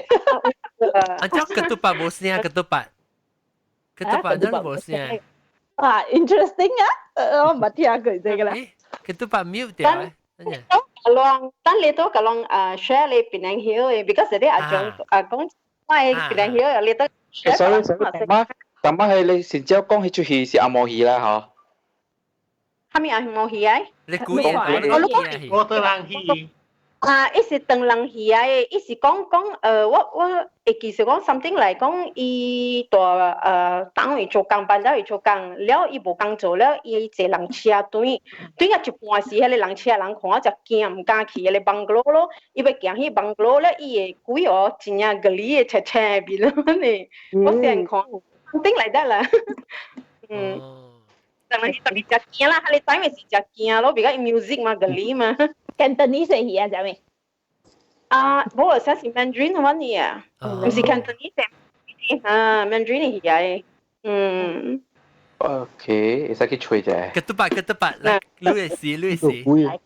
S1: 這 ketupat 無聲，ketupat，ketupat 真無聲。
S7: 啊，interesting 啊！我唔捌聽過這個啦。
S1: ketupat mute 掉咧。
S3: 等等你都講share 你檳城曉嘅，because 你阿張啊講我係檳城曉，你都。
S5: Sorry sorry，淡淡仔係你先朝講彼齣戲是紅毛戲啦，嗬？
S3: 啥物紅毛戲啊？
S1: 你估講
S9: 我唐人戲。
S3: 啊，伊是唐人戲啊，伊是講講我會記是講 something 來講，伊蹛當位做工，班了伊做工，了伊無工做了，伊坐人車轉，轉到一半時，彼個人車人看就驚，毋敢去彼個 bungalow 咯，伊欲行去 bungalow 了，伊的鬼哦，真正吉利的斜斜面咯呢，我先看 something like that 啦，嗯，當然特別真驚啦，彼個 time 是真驚咯，比較 music 嘛，吉利嘛。
S7: Cantonese 戲啊，啥物？
S3: 啊，無寫是 Mandarin 款呢啊，毋是 Cantonese 啊，Mandarin 戲啊，嗯。
S5: OK，會使去揣者。
S1: ketupat ketupat，來，你會試，你會試。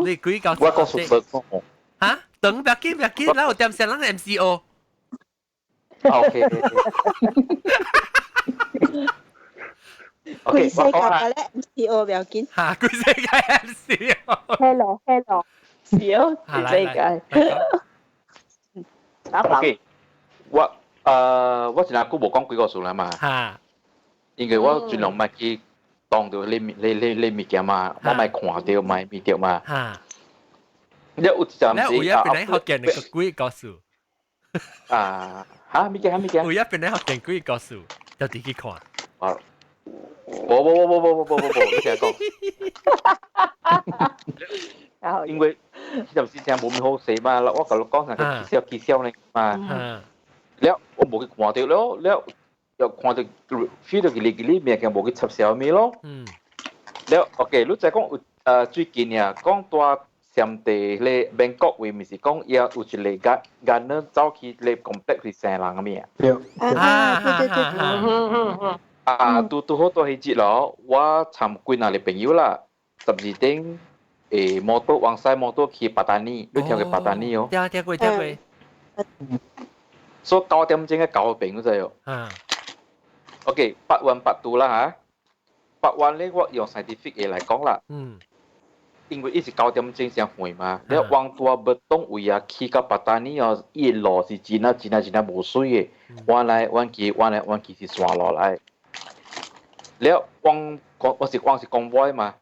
S1: 你鬼搞？
S5: 我講熟熟講。
S1: 嚇？等不要緊，不要緊，咱有點聲，咱 MCO。
S5: OK。
S12: 規世界咧 MCO 不要緊。
S1: 嚇，規世界 MCO。
S7: Hello hello，是哦，規世界。
S5: OK，我真係久無講幾個數啦嘛。
S1: 嚇。
S5: 因為我盡量莫去當著你你你你物件嘛，我莫看著，莫物著嘛。
S1: 嚇。
S5: 你有一陣時
S1: 你有一邊咧學見個鬼故事。
S5: 啊，嚇物件物件？
S1: 有一邊咧學見鬼故事，就自己看。
S5: 啊。無無無無無無無無，你聽講。因為迄陣時真無咩好勢嘛，我共你講啥個起笑起笑呢嘛。了我無去看著了，了又看著 feel 到吉哩吉哩物件無去插小物咯。了 OK，你再講有最近啊，講蹛暹地咧曼谷位，毋是講伊有一個間間呢走去咧 complex 是生人個物啊？
S4: 對。
S12: 啊，對對對。
S5: 啊，拄拄好蹛彼節咯，我參幾若個朋友啦，12點摩托往西摩托去八達尼，你聽過八達尼哦？
S1: 聽聽過聽過。
S5: 所以9點鐘嘅九個朋友就哦。OK，八彎八度啦嚇，八彎咧我用 scientific 嘅來講啦。因為伊是九點鐘先回嘛，你往蹛欲當位啊去到八達尼哦，伊的路是真啊真啊真啊無水的，彎來彎去彎來彎去是山路來。了，往我是講是 convoy 嘛，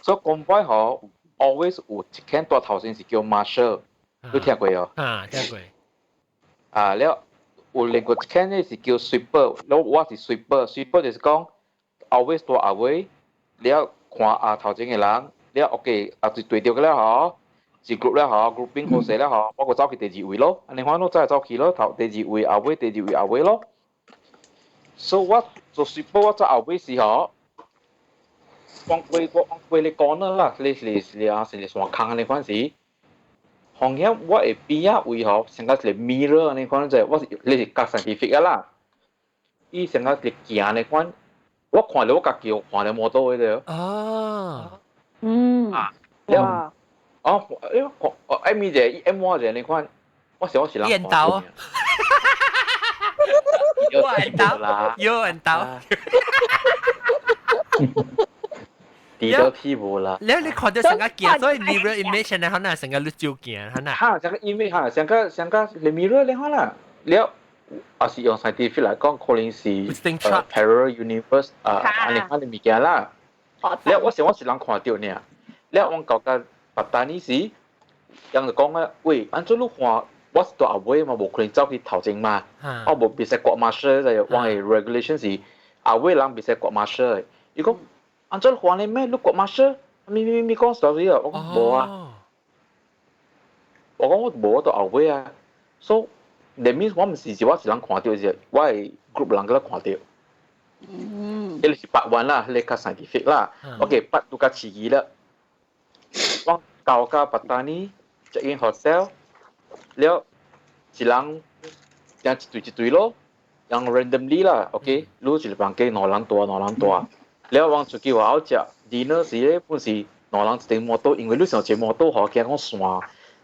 S5: 所以 convoy 吼 always 有一間蹛頭先是叫 marshal，你聽過哦？
S1: 啊，聽過。
S5: 啊，了有另外一間咧是叫 sweeper，了我是 sweeper，sweeper 就是講 always 蹛後尾，了看啊頭前的人，了 OK 啊就對著了吼，一 group 了吼，grouping 好勢了吼，我閣走去第二位咯，按呢款咯，再走去咯，頭第二位後尾，第二位後尾咯。所以我做 sweeper 我走後尾時吼，往過我往過你講啦啦，你是是啊是山空按呢款時，紅險我會邊仔位吼，像個一個 mirror 按呢款者，我是你是較 scientific 啊啦，伊像個一個鏡按呢款，我看著我家己有看著摩托的對。
S1: 哦。
S5: 啊，了，哦，欸，哦，按咪者，伊按我者，你看，我想我是人。
S1: 緣投。有緣投啦，有緣投。
S5: 跌到屁無啦。
S1: 你你看到成個鏡，所以 mirror image 呢，可能成個你照鏡，可能。
S5: 哈，成個 image 哈，成個成個你 mirror 你可能，了，也是用 scientific 來講，可能是 parallel universe 啊，按呢款的物件啦。了，我想我是人看著爾，了我到甲八達尼時，人就講啊，喂，按怎你看？我是蹛後尾嘛，無可能走去頭前嘛。我無袂使割 marshal 就我的 regulation 是後尾人袂使割 marshal 的。伊講按怎還你咩？你 court martial 咪咪咪講 story 啊，我講無啊，我講我無到後尾啊，so that means 我唔是是我一人看到是，我係 group 人個看到。嗯，彼個是 part one 啦，彼個較 scientific 啦。OK，part two 較刺激啦。我到到八達尼 check in hotel，了一人這樣一對一對咯，人 randomly 啦，OK，你一個房間兩人蹛兩人蹛，了我出去外口食 dinner 時咧，本是兩人一頂摩托，因為你上一摩托吼，驚講山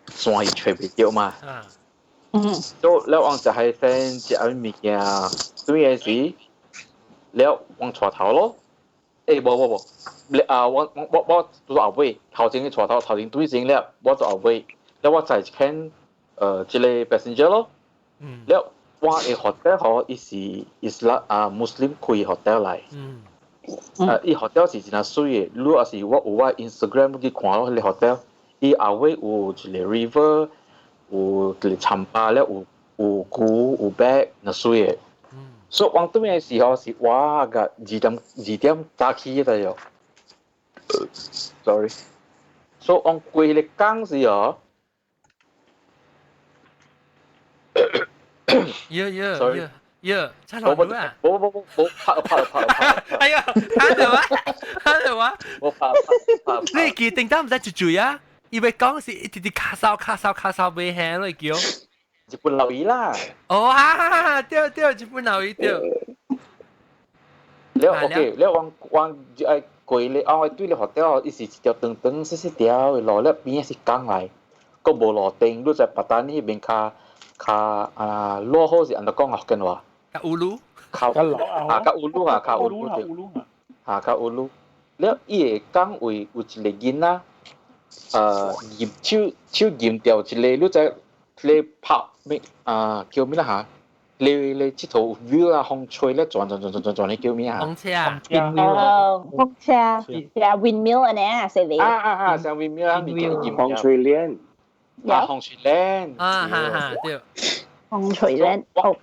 S5: 山會揣袂著嘛。所以了我食海鮮食啥物物件，對個時。了往帶頭咯，欸無無無，你啊我我我我做後尾，頭前去帶頭，頭前對先了，我做後尾，了我載一間這個 passenger 咯，了我的 hotel 吼，伊是伊是啦啊 Muslim 開 hotel 來，啊伊 hotel 是真媠的，你若是我有我 Instagram 去看咯，彼個 hotel，伊後尾有一個 river，有一個桟巴了，有有龜有白，若媠的。所以往對面的時候是我個2點2點早起的喲，sorry。所以往過彼個工時哦，
S1: 耶耶
S5: ，sorry，
S1: 耶，差老多啊！
S5: 無無無無，拍拍拍拍，
S1: 哎呀，拍到啊，拍到啊！
S5: 我拍拍拍。
S1: 你記定單唔使住住啊？伊欲講是一直直咳嗽咳嗽咳嗽袂響咯，叫。
S5: 日本留意啦。
S1: 哦，哈哈哈！對對，日本留意對。
S5: 了 OK，了我我就愛過咧，我對咧 hotel 伊是一條長長細細條的路，了邊仔是江來，閣無路燈，你在八達尼彼邊較較啊落後是按怎講啊福建話？
S1: 較烏魯。
S5: 較啊較烏魯啊，較烏魯對。啊較烏魯，了伊個江位有一個囡仔，閹手手閹掉一個，你知咧拍咩啊叫咩啦嚇？你你佚佗 view 啊，風吹咧轉轉轉轉轉轉，你叫咩啊？
S1: 風車啊！
S7: 哦，風車，係 windmill 按呢啊，是你。
S5: 啊啊啊！像 windmill 啊，
S6: 風吹鏈。
S5: 啊，風吹鏈。
S1: 啊哈哈，對。
S7: 風吹鏈。OK。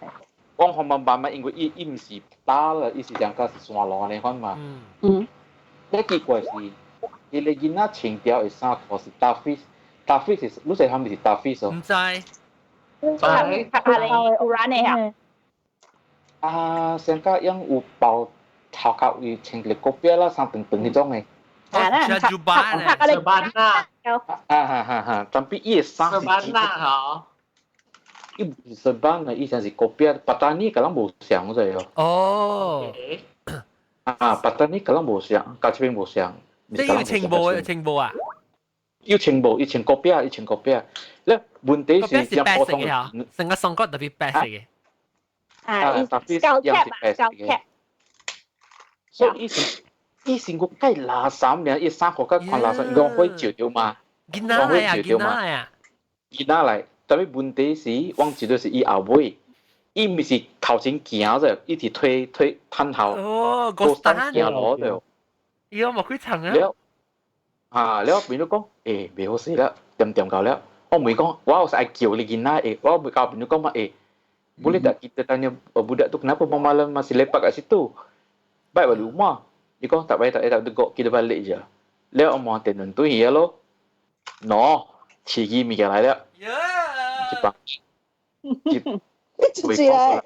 S5: 講紅慢慢嘛，因為伊伊毋是打了，伊是兩個是山路按呢款嘛。
S7: 嗯。
S5: 你奇怪是，伊個囡仔穿著的衫褲是打 fish，打 fish 是，你知啥物是打 fish 哦？
S1: 毋知。
S7: 係係你有人的啊？
S5: 啊，上個用有包頭殼有穿一個國標啦，衫長長彼種的。
S7: 啊，
S1: 那
S7: 拍拍
S9: 個班啊！
S5: 啊哈哈哈！但比伊的衫是。
S9: 班啊，吼。
S5: 伊毋是班啊，伊像是國標，八達尼佮咱無相者哦。
S1: 哦。
S5: 啊，八達尼佮咱無相，佮這邊無相。
S1: 這有穿無？有穿無啊？
S5: 有穿無？伊穿國標，伊穿國標。咧問題是
S1: 是白色嘅，成個宋國特別白色嘅。
S7: 啊，膠貼啊，膠貼。
S5: 所以以前以前我計垃圾爾，伊衫褲較寬垃圾，伊講會照著嘛？
S1: 囡仔來啊，囡仔來啊！
S5: 囡仔來，但係問題是，我知道是伊後尾，伊毋是頭前行者，伊是推推褪後。
S1: 哦，個
S5: 單行路著。
S1: 伊有無幾層啊？
S5: 了，啊了，變咗講，欸，袂好勢了，點點到了。我咪講，我有愛叫你囡仔，欸，我咪交朋友講嘛，欸，boleh tak kita tanya budak tu kenapa malam masih lepak kat situ? Baik balik rumah. Dia kata tak payah tak payah tak tegur kita balik je. 了我望電輪對去咯，喏，刺激物件來了，一百，一，
S12: 出來。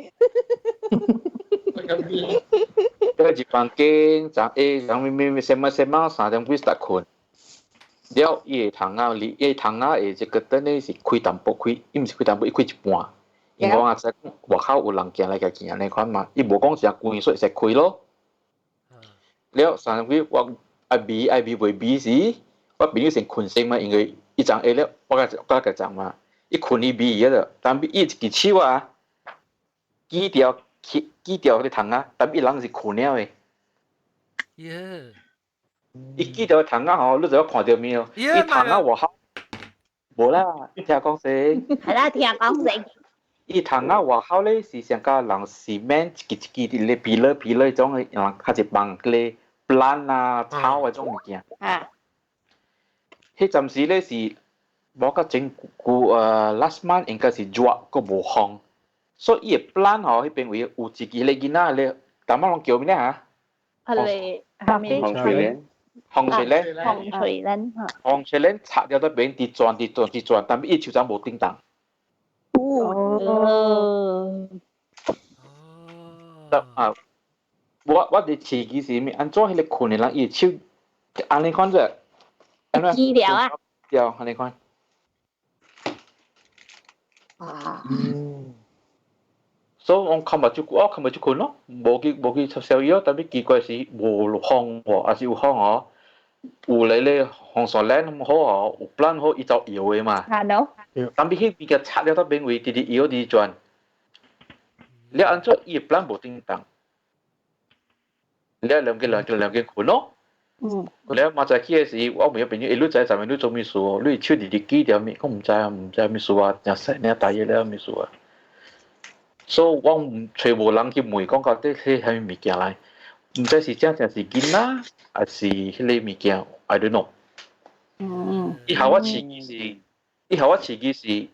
S5: 這一房間，昨下昨咩咩什麼什麼3點幾才睏。了，伊個窗仔，伊個窗仔的這個燈咧是開淡薄開，伊毋是開淡薄，伊開一半。因為我阿知外口有人行來行去按呢款嘛，伊無講誠關，所以會使開咯。了三點幾我愛味愛味袂味時，我朋友先睏先嘛，因為伊昨下了，我共我共昨嘛，伊睏伊味了，但伊一支手啊，舉掉舉掉彼個窗仔，但伊人是睏了的。
S1: 耶！
S5: 伊舉掉窗仔吼，你就要看著面哦。伊窗仔外口，無啦，你聽講先。
S7: 係啦，聽講先。
S5: 伊窗仔外口咧是上甲人是免一支一支佇咧皮咧皮咧種的，人較濟放個 plant 啊草的種物件。
S7: 啊。
S5: 彼陣時咧是無較前久last month 應該是熱，閣無風，所以伊的 plant 吼彼邊位有一支彼個囡仔咧，淡仔攏叫咩啊？
S7: 係係咪？
S5: 紅水蓮，紅水蓮，
S7: 紅水蓮嚇。
S5: 紅水蓮拆了都變佇轉佇轉佇轉，但係伊手掌無叮當。
S7: 哦。
S5: 得啊！我佇飼機時，按怎彼個睏的人，伊手按呢款者，按怎？
S7: 治療啊？
S5: 對，按呢款。
S7: 啊。
S5: 嗯。所以我看目睭，我看目睭睏咯，無去插宵夜，但係奇怪是無風喎，還是有風哦？有嚟咧紅線鏈好哦，有 plan 好，伊就搖的嘛。
S7: 係咯。
S5: 但係彼物件插了到邊位，直直搖直轉。你按怎伊 plan 無叮當？你兩個睏咯。
S7: 嗯。
S5: 你嘛早起的時，我問個朋友，欸，你知昨暝你做咩事哦？你手直直記著物？講毋知啊，毋知咩事啊？誠細領大約了咩事啊？所以我毋揣無人去問，講到底彼啥物物件來？毋知是真正是囡仔，還是彼个物件？I don't know。
S7: 嗯。
S5: 伊予我刺激是，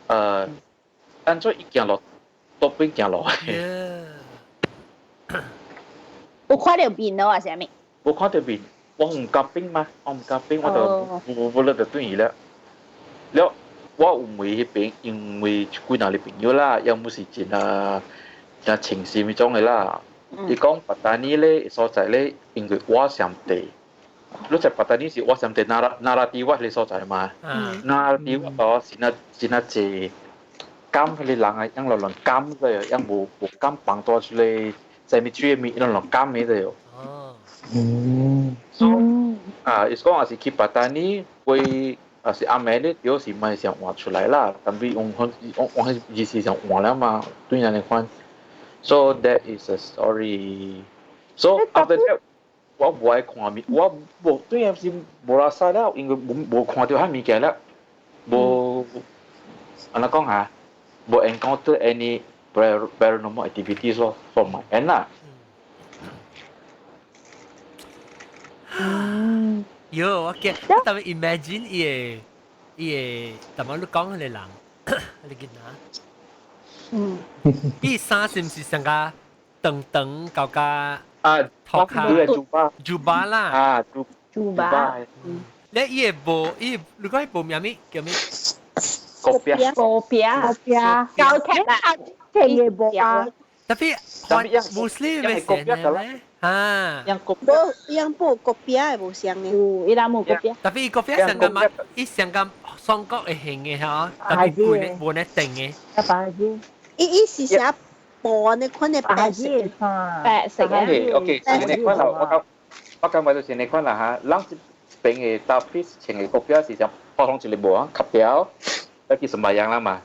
S5: 按怎伊行路，倒邊行路。
S7: 有看著面咯，還是啥物？
S5: 無看著面，我毋敢變嘛，我毋敢變，我就無無咧就轉去了。了，我有問彼邊，因為幾若個朋友啦，要麼是真啊真情深彼種的啦。伊講ปัตตานี咧所在咧，因為我上地，你知ปัตตานี是我上地那拉那拉蒂瓦彼个所在嘛？那拉蒂瓦哦是那是那濟監彼个人啊，樣亂亂監個，樣無敢放大出來，在物水的物，亂亂監的個。
S4: 嗯。
S5: 啊，伊講也是去ปัตตานี，會也是暗暝咧，著是莫想換出來啦，但係用我我意思上換了嘛，對人來看。So that is a story. So after that，我無愛看物，我無對啊是無拉塞了，因為無看著彼物件了，無按怎講啊？無 encounter any paranormal activities 咯，from my end 啦。
S1: 嗯。喲，我驚，我特別 imagine 伊個，頭先你講彼個人，你見啊？
S7: 嗯。
S1: 伊衫是毋是上較長長高較
S5: 啊，
S1: 頭殼
S5: 珠巴
S1: 珠巴啦。
S5: 啊，珠
S7: 珠巴。
S1: 你伊個無伊，如果伊無名物叫咩？
S5: 國標。
S7: 國標。
S8: 國標。
S7: 高鐵啦。
S8: 這個無啊。
S1: 特別，穆斯林嘅先咧，啊，
S12: 無，樣無國標的無相呢。
S7: 有，伊拉無國標。
S1: 特別國標上個嘛，伊上個雙國會型的吼，特別貴無呢定的。
S10: 啊，白字。
S12: 伊是寫布呢款的白色。
S7: 白色
S5: 嘅。OK，是呢款啦，我感覺就是呢款啦嚇。咱這邊的搭配穿的國標是像普通一個布啊，卡條，那叫什麼樣啦嘛？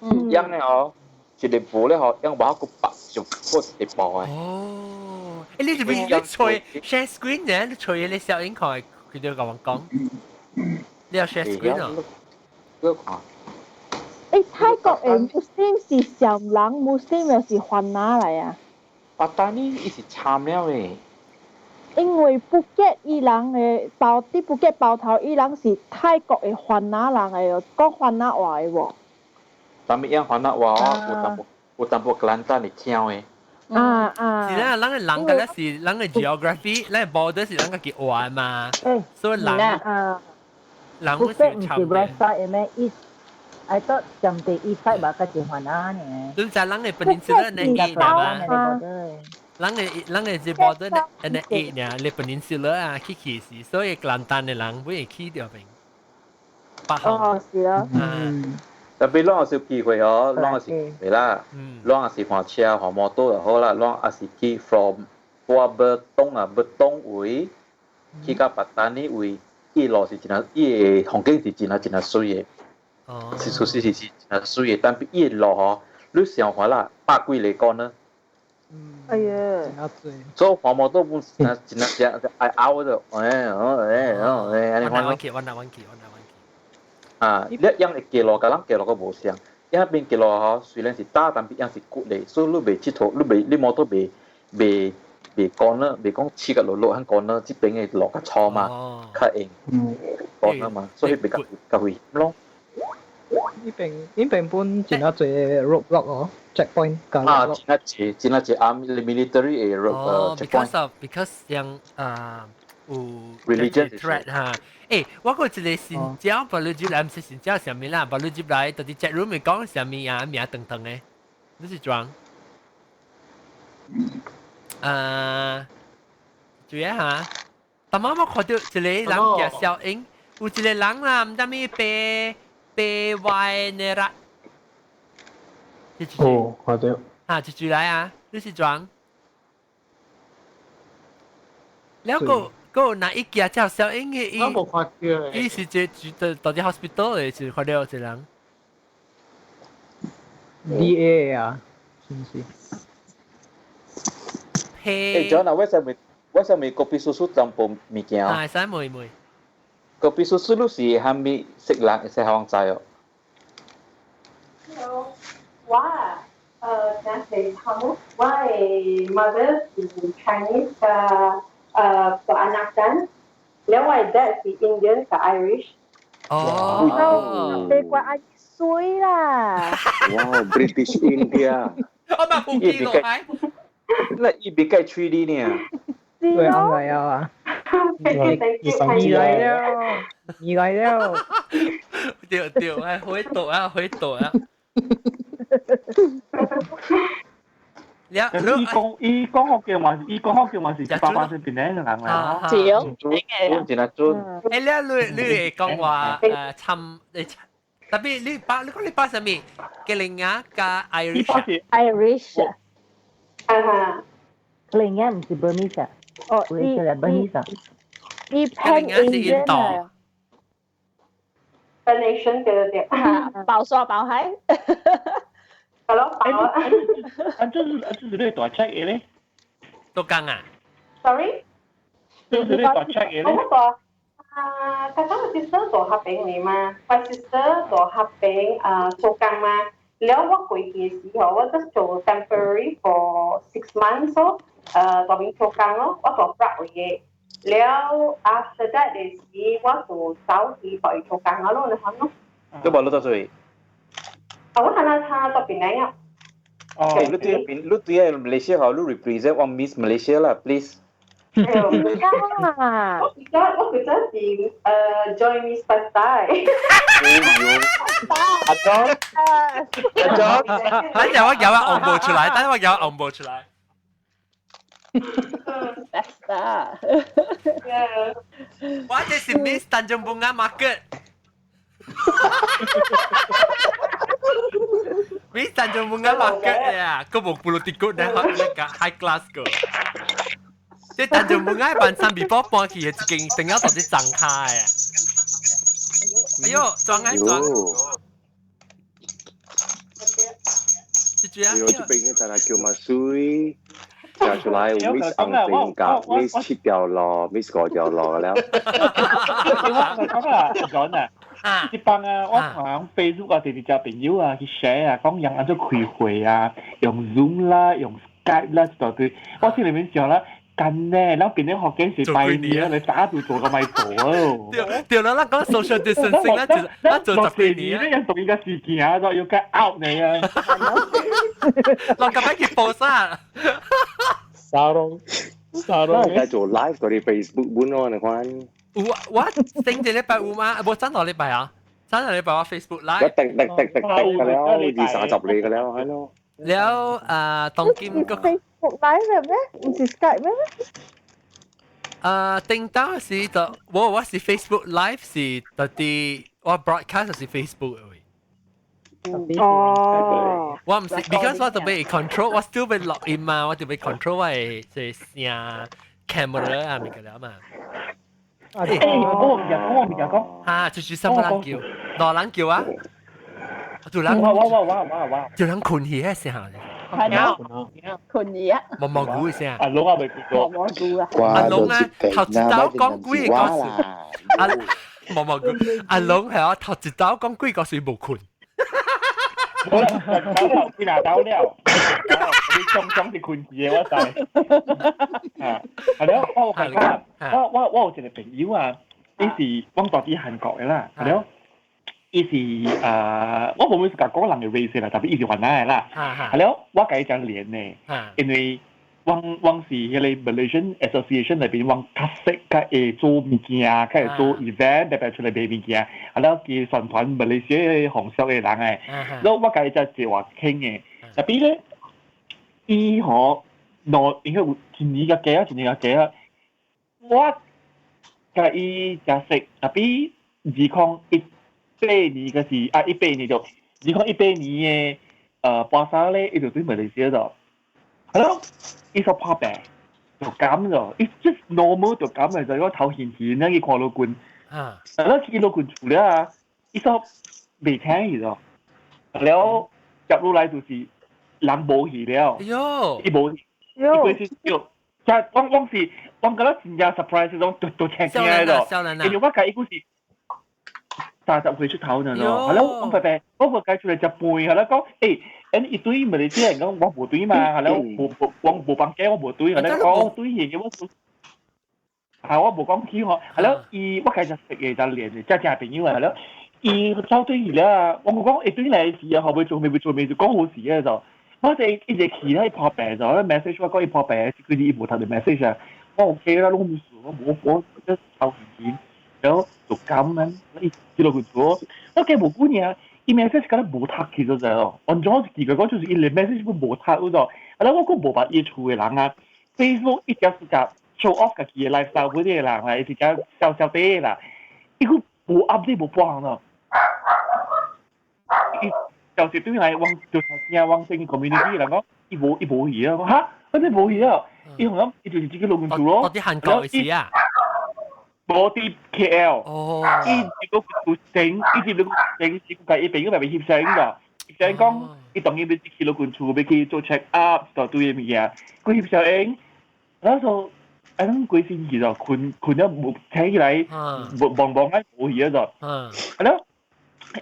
S7: 嗯。
S5: 樣呢哦。一個布咧吼，用無個白就過一個布的。
S1: 哦，欸，你是不是你吹 share screen 呢？你吹你小影看，佢就共我講，你要 share screen 哦。
S5: 你看。
S8: 欸，泰國的穆斯林是暹人，穆斯林又是番仔來啊？
S5: ปัตตานี伊是參了的。
S8: 因為布吉伊人的包，佇布吉包頭伊人是泰國的番仔人的，講番仔話的無？
S5: 但係樣番仔話有淡薄格蘭丹會聽的。
S8: 啊啊！
S1: 是啦，咱个人個咧是咱个 geography，咱个 border 是咱家己畫嘛，所以人人會是差
S10: 的。 I thought 上地 east side 吧，較是番仔呢。
S1: 你知咱个 peninsula 呢 eight 嘛？咱个是 border 呢呢 eight 呢，你 peninsula 啊去去是，所以格蘭丹的人會去掉邊。
S8: 哦，是啊。
S5: 特別攏是有機會哦，攏是會啦，攏是換車換摩托就好啦，攏也是去 from 我欲東啊，欲東位去到ปัตตานี位，伊路是真啊，伊个風景是真啊真啊媠的，是確實是真啊媠的，但係伊个路吼，你想看啦，百幾个講呢？
S8: 哎呀，
S5: 所以換摩托本真啊真啊真愛拗的，哎哦哎哦哎，按呢款咯。
S1: 我去，我拿我去，我拿。
S5: 啊！你樣會街路，佮咱街路閣無相。伊彼邊街路吼，雖然是大，但係樣是骨的，所以你袂𨑨迌，你袂你摩托袂袂乾了，袂講起個落落很乾了，這邊的路較粗嘛，較硬，乾了嘛，所以袂較較危險咯。
S4: 呢邊呢邊本真啊濟 roadblock 哦， checkpoint
S5: 啊，真係濟真係濟 army military 嘅
S1: 哦
S5: checkpoint。，because
S1: of because 像啊有
S5: Religion
S1: threat 哈。誒，我個一個新疆，把你入來唔是新疆啥物啦，把你入來到底 chat room 咪講啥物啊名長長的，你是裝？啊，注意下，但媽我看到一個人叫小英，有一個人啦，毋知咩白白歪的啦。
S13: 哦，看到。
S1: 啊，一句來啊，你是裝？了個個那一家叫小英的，伊
S9: 我無看到。
S1: 伊是這住到底 hospital 的，是看到一個人。
S4: DA 啊，是唔是？
S1: 嘿，
S5: 誒，John 啊，我想問，我想問 kopi susu 淡薄物件。
S1: 啊，會使問問。
S5: kopi susu 你是蝦米色人會使予我知哦？
S3: Hello，我等下頭，我的 mother 是 Chinese 嘅peranakan，แล้ว我的 dad 是 Indian กับ Irish。
S1: 哦，
S10: 別怪阿衰啦！
S6: 哇，British India。
S1: 我嘛冇記落來。
S5: 那伊別計 3D 呢？
S4: 對，啱嚟啊！你來了，你來了。
S1: 對對，係回答啊，回答啊。
S9: 伊講伊講福建話，伊講福建話是100%檳城人嚟咯。
S7: 是哦，
S5: 真係準。
S1: 誒，你會講話參誒，特別你把你講你把啥物？吉林亞加 Irish。
S10: Irish。
S3: 啊哈。
S10: 吉林亞唔是 Burmese 啊？哦，伊係 Burmese 啊。
S7: 伊 Pan Asian 啊。
S3: Pan Asian 對對對。
S7: 爆沙爆海。
S3: 係咯，爆啊！
S9: 啊，這是這是你大 check 嘅咧？
S1: 都講啊
S3: ？Sorry。
S9: 這是你大 check 嘅咧？
S3: 我大啊，剛剛我 sister 大合併嚟嘛，我 sister 大合併啊做工嘛。了我過去嘅時候，我就做 temporary for 6 months 咯，大邊做工咯，我做 Prague 嘅。了 after that 嘅時，我就走去大做工咯，你看咯。
S5: 都無你做做？
S3: 啊，我睇下他到邊嚟啊？
S5: 哦，你對邊？你對馬來西亞好，你 represent 我 Miss Malaysia 啦，please。
S3: 我而家我覺得是join Miss Pastai。
S5: 阿莊，阿莊，
S1: 等陣我有啊，紅布出來，等陣我有紅布出來。
S7: Best
S1: 我這是 Miss Tanjung Bunga Market。Miss Tanjung Bunga Market 呀，個無 political 咧，那個 high class 個。即係 Tanjung Bunga 辦三 before 搬去嘅一間，定要到啲裝卡嘅。哎呦，裝啊裝！這句啊，
S6: 哎呦，這邊大家叫嘛水，食出來有 miss 紅邊甲，miss 七條路，miss 五條路了。
S9: 我講啊，講啊，這幫啊，我看 Facebook 啊，直直交朋友啊去 share 啊，講人按怎開會啊，用 Zoom 啦，用 Skype 啦，一大堆。我心裡面想啦。近呢，咱變咗學緊是拜年啊，你打就做個咪做哦。
S1: 對對啦，咱講 social distancing，咱做咱做十幾年
S9: 啊，你同一個事件啊，都要 get out 你啊。
S1: 我今日去報啥？
S13: 沙龍沙龍，
S6: 咱做 live 到啲 Facebook 本咯，你看。
S1: 有啊，我頂一禮拜有嗎？無上個禮拜啊，上個禮拜我 Facebook live。
S6: 我滴滴滴滴滴嘅了，二三十嚟嘅了，係咯。
S1: 了啊，當今個。
S12: Facebook Live 咩？唔是 Skype 咩？
S1: 啊，頂當時就我是 Facebook Live 是特啲，我 broadcast 是 Facebook 嘅。
S12: 哦，
S1: 我唔是，because 我就被 control，我 still 被 log in 嘛，我就被 control 我嘅即係聲 camera 啊，咪個了嘛。
S9: 誒，我唔講，我唔講。
S1: 嚇，就是什麼人叫？羅人叫啊？就人
S9: 我我我我我我，
S1: 就人困起迄聲。
S7: 係咯，困去啊！
S1: 毛毛菇嘅聲。
S9: 阿龍啊，未見過。
S7: 毛毛菇啊！
S1: 阿龍啊，頭一刀講幾個故事。阿毛毛菇，阿龍係我頭一刀講幾個事無困。
S9: 我頭幾拿刀了，你裝裝是困去的，我知。啊，係咯，我有講，我有一個朋友啊，伊是往大佇韓國的啦，係咯。
S14: 伊是我無會是講人嘅 race 啦，特別伊是雲南嘅啦。係了，我共伊講連呢，因為我是彼个 Malaysian Association 內邊，我較識較會做物件，較會做 event，特別出來賣物件。啊了，佢宣傳馬來西亞紅色嘅人誒，了我共伊才坐話傾嘅。特別咧，伊吼，喏，應該有一年較加啊，一年較加啊。我共伊誠識，特別2018年嗰時啊，一八年就2018年嘅巴沙咧，伊就對馬來西亞度，係咯，伊說破病就感咗，伊 just normal 就感嘅，就我頭顯顯咧，伊看老君，啊，了去老君厝了啊，伊說袂聽伊咗，了接落來就是人無去了，伊無去，伊過去就，我是我覺得真正 surprise 種，都聽驚咗，因為我共伊講是30歲出頭呢咯，係咯，我白白，我個計出來食飯，係咯，講，誒，伊對馬來西亞人講我無對嘛，係咯，無無我無房間我無對，係咯，講對型嘅我，係我無講起吼，係咯，伊我開始識嘅就連嘅，真正朋友係咯，伊走對去了，我講會對來時啊，後尾做未做未做講好事嘅就，我就一直去咧，伊破病咗，message 我講伊破病，佢伊無讀到 message 啊，我 OK 啦，攏無事，我無我即頭錢。然後就咁樣，伊記錄佢做，我計無幾年，伊 message 敢若無讀去咗就哦，按怎奇怪講就是伊連 message 都無讀嗰度，啊，我閣無捌伊厝的人啊，Facebook 一直是共 show off 家己的 lifestyle 嗰啲人啊，伊是較小小啲啦，伊閣無 update 無半項咯，伊就是對來往就聽往成 community 人講，伊無去啊，講哈，我真無去啊，伊講伊就是自己落去做咯，
S1: 到底韓國的事啊？
S14: 無佇 KL，伊一個有成，伊一個成，伊個伊朋友咪翕相個，翕相講，伊當然欲去老君厝，欲去做 check up，就對的物件，佢翕相影，然後啊，咱規星期就睏睏了無醒起來，無茫茫啊無去啊就，啊了，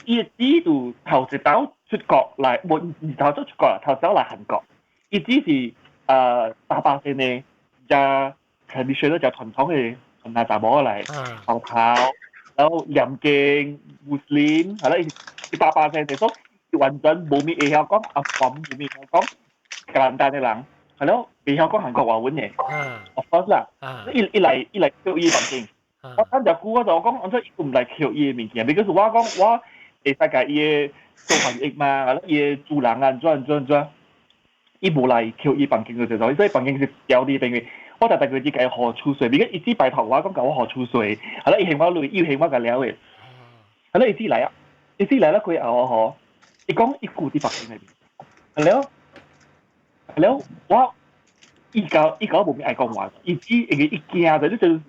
S14: 伊只就頭一擺出國來，無毋是頭早出國啦，頭早來韓國，伊只是8%的，加 traditional 就傳統的。那查某來後頭，然後念經穆斯林，係啦，100%就說完全無咪會曉講，啊，無咪會曉講簡單的人，係咯，袂曉講韓國話文的，of course 啦，伊來扣伊房間，我等隻久我就講，按怎伊毋來扣伊的物件，because 我講我會使共伊的做翻譯嘛，係咯，伊的主人啊，按怎按怎按怎，伊無來扣伊房間就所以房間是掉佇邊個。我逐逐個月共伊付厝稅，如果伊只拜託我講共我付厝稅，係啦，伊還我鐳，伊還我共了的，係啦，伊只來啊，伊只來了過後吼，伊講伊舊佇北京那邊，係了，係了，我伊甲我無咩愛講話，伊只因為伊驚就你就是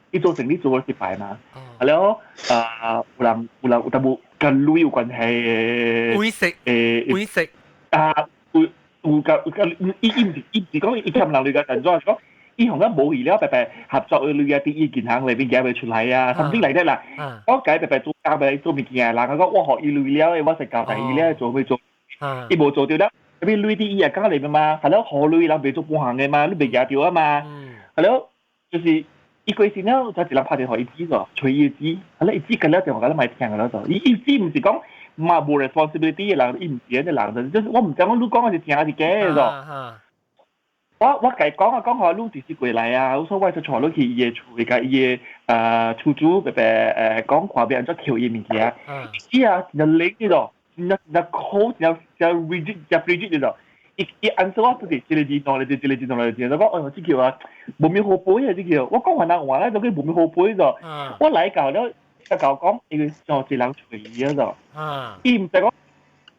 S14: 伊做生意做失敗嘛，係了，啊，有人有淡薄佮鐳有關係的，
S1: 會食會食
S14: 啊，有甲伊毋是講伊欠人鐳甲怎講。伊同佢無去了，白白合作嘅鐳啊，佇伊銀行裏邊寄袂出來啊，something 來的啦。我共白白做交白做物件，人講我予伊鐳了，我是交代伊了，做咩做？伊無做著了，特別鐳佇伊啊家裏邊嘛，係了予鐳人袂做半項嘅嘛，你袂寄著啊嘛。係了，就是伊過身了，就一人拍電話伊知咗，催伊知，係了伊知個了電話佮你莫聽個了就，伊知毋是講嘛無 responsibility 嘅人，伊毋是安尼人，就是我毋知講你講的是真還是假的咗。我共伊講啊，講予你直接過來啊，我說我就帶你去伊的厝，共伊的厝主白白講看欲按怎扣伊物件。伊啊，真冷的咯，真正真 cold，真真 rigid，真 rigid 的咯。伊answer 我不是一個字兩個字，一個字兩個字，我講哎喲，這個啊，無咩好背啊，這個。我講雲南話咧，就叫無咩好背咗。我來到了，伊共我講，伊個上一人揣伊啊咗。伊毋知講，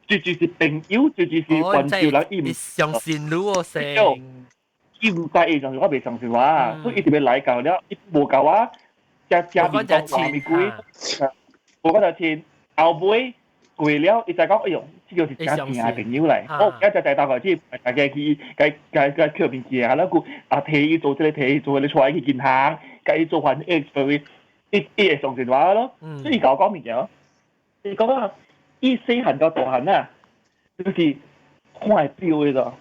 S14: 絕對是朋友，絕對是環球人，伊毋
S1: 相信你哦，聲。
S14: 伊毋知伊就是我袂相信我，所以伊特別來到了，伊無共我食食麵講話物鬼，無講就親，後尾過了，伊才講，哎喲，這個是誠正的朋友來，我今日才帶過去，大家去，共共共扣物件，啊，佮啊提伊做這個，提伊做彼個，帶伊去銀行，共伊做翻譯，所以伊會相信我咯。所以伊共我講物件，伊講啊，伊細漢到大漢啊，就是看會著的咯。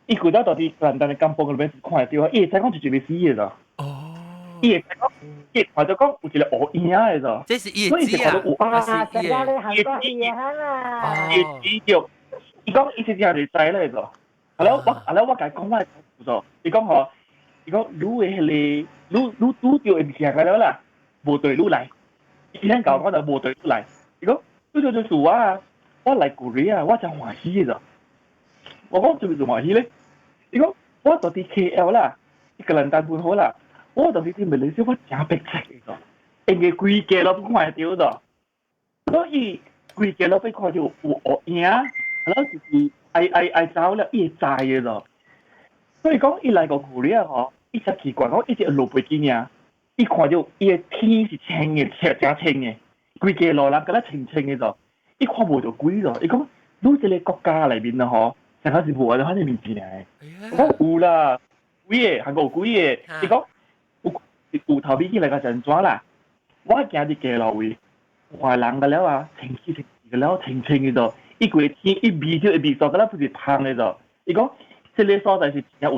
S14: 伊舊早到佇簡單的甘榜裏面是看會著啊，伊會使講就一個死的咯。哦。伊會講，伊看到講有一個烏影的咋。
S1: 這是伊的字啊，
S10: 是伊的。韓國戲啊。
S14: 伊的字叫，伊講伊是這樣就知咧咋。後來我後來我共伊講我做，伊講吼，伊講你的彼個，你你拄著的物件了啦，無對路來。伊先共我講就無對路來。伊講，拄著就是我啊，我來 Korea 我真歡喜的咋。我講做咩做歡喜咧？伊講我到佇 KL 啦，伊個人單本好啦。我就是佇馬來西亞，我誠迫切的咋，因為規家攏看會著咋，所以規家攏欲看著有烏影，然後就是愛愛愛走了，伊會知的咋。所以講，伊來個 Korea 吼，伊才奇怪，講伊一落飛機爾，伊看著伊的天是青的，青誠青的，規家路人敢若清清的咋，伊看無著鬼囉。伊講，你這个國家內面咯吼，上較是無按呢物件的。我講有啦，鬼的，韓國有鬼的。伊講。有有頭尾起來個是按怎啦？我行佇街路位，看人個了啊，清氣清氣個了，清清的做，伊規天伊味就味素，敢若不是芳的做。伊講，這个所在是真正有，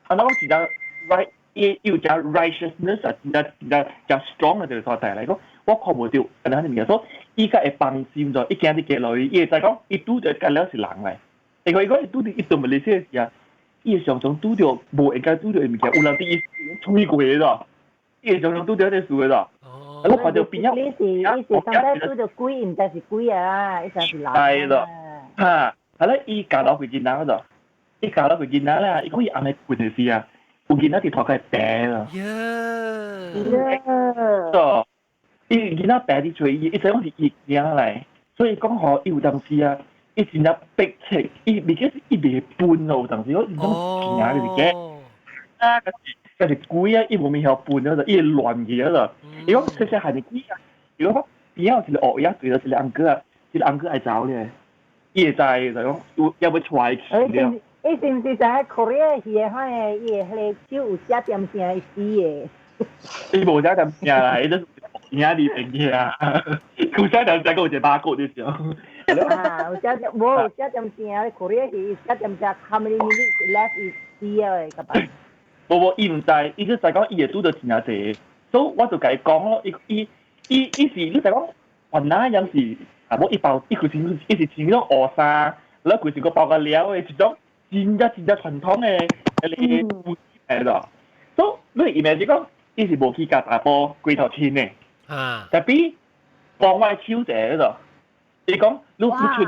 S14: 啊，我講真正 right，伊有誠 righteousness 啊，真正真正誠 strong 的這个所在來講，我看無著，按呢物件，所以伊才會放心做。伊行佇街路位，伊會知講，伊拄著個了是人來。伊講伊講伊拄著伊到馬來西亞時啊，伊會常常拄著無應該拄著的物件，有人佇伊吹過的咯。伊會常常拄著這事的咯。哦。我看著邊仔，
S10: 你是你是上擺拄著鬼，毋知是鬼啊，伊才是人。
S14: 係咯。哈，後來伊教落去囡仔咯，伊教落去囡仔啦，伊講伊暗暝睏的時啊，有囡仔佇塗骹爬咯。
S1: 耶。
S14: 哦。伊囡仔爬佇揣伊，伊知講是伊囝來，所以講吼，伊有當時啊，伊真正迫切，伊未記是伊袂分咯，有當時我是講驚就是驚，啊，可是可是鬼啊，伊無物曉分了，伊會亂去了。伊講細細漢是鬼啊，伊講邊仔有一個烏鴉，對著一個翁仔啊，一個翁仔愛走咧，伊會知就講有猶欲帶伊去了。
S10: 伊是毋是知影 Korea 戲的，反正伊的彼个手有寫點聲伊死的？
S14: 伊無寫點聲啦，伊就是影佇邊去啊。有寫點聲，閣有一個馬骨就是。
S10: 啊，有寫點無有寫點聲，Korea 戲寫點聲，how many minutes left 伊死了的，個吧？
S14: 無無，伊毋知，伊只知講伊會拄著真正濟，所以我就共伊講咯，伊伊伊伊是你知講，原來樣是啊，無伊包，伊規身伊是穿種烏衫，了規身閣包個料的，一種真正真正傳統的彼个服來咯。所以你 imagine 講，伊是無去共查埔規頭親的，
S1: 啊，
S14: tapi 幫我手一下咯。伊講你你穿你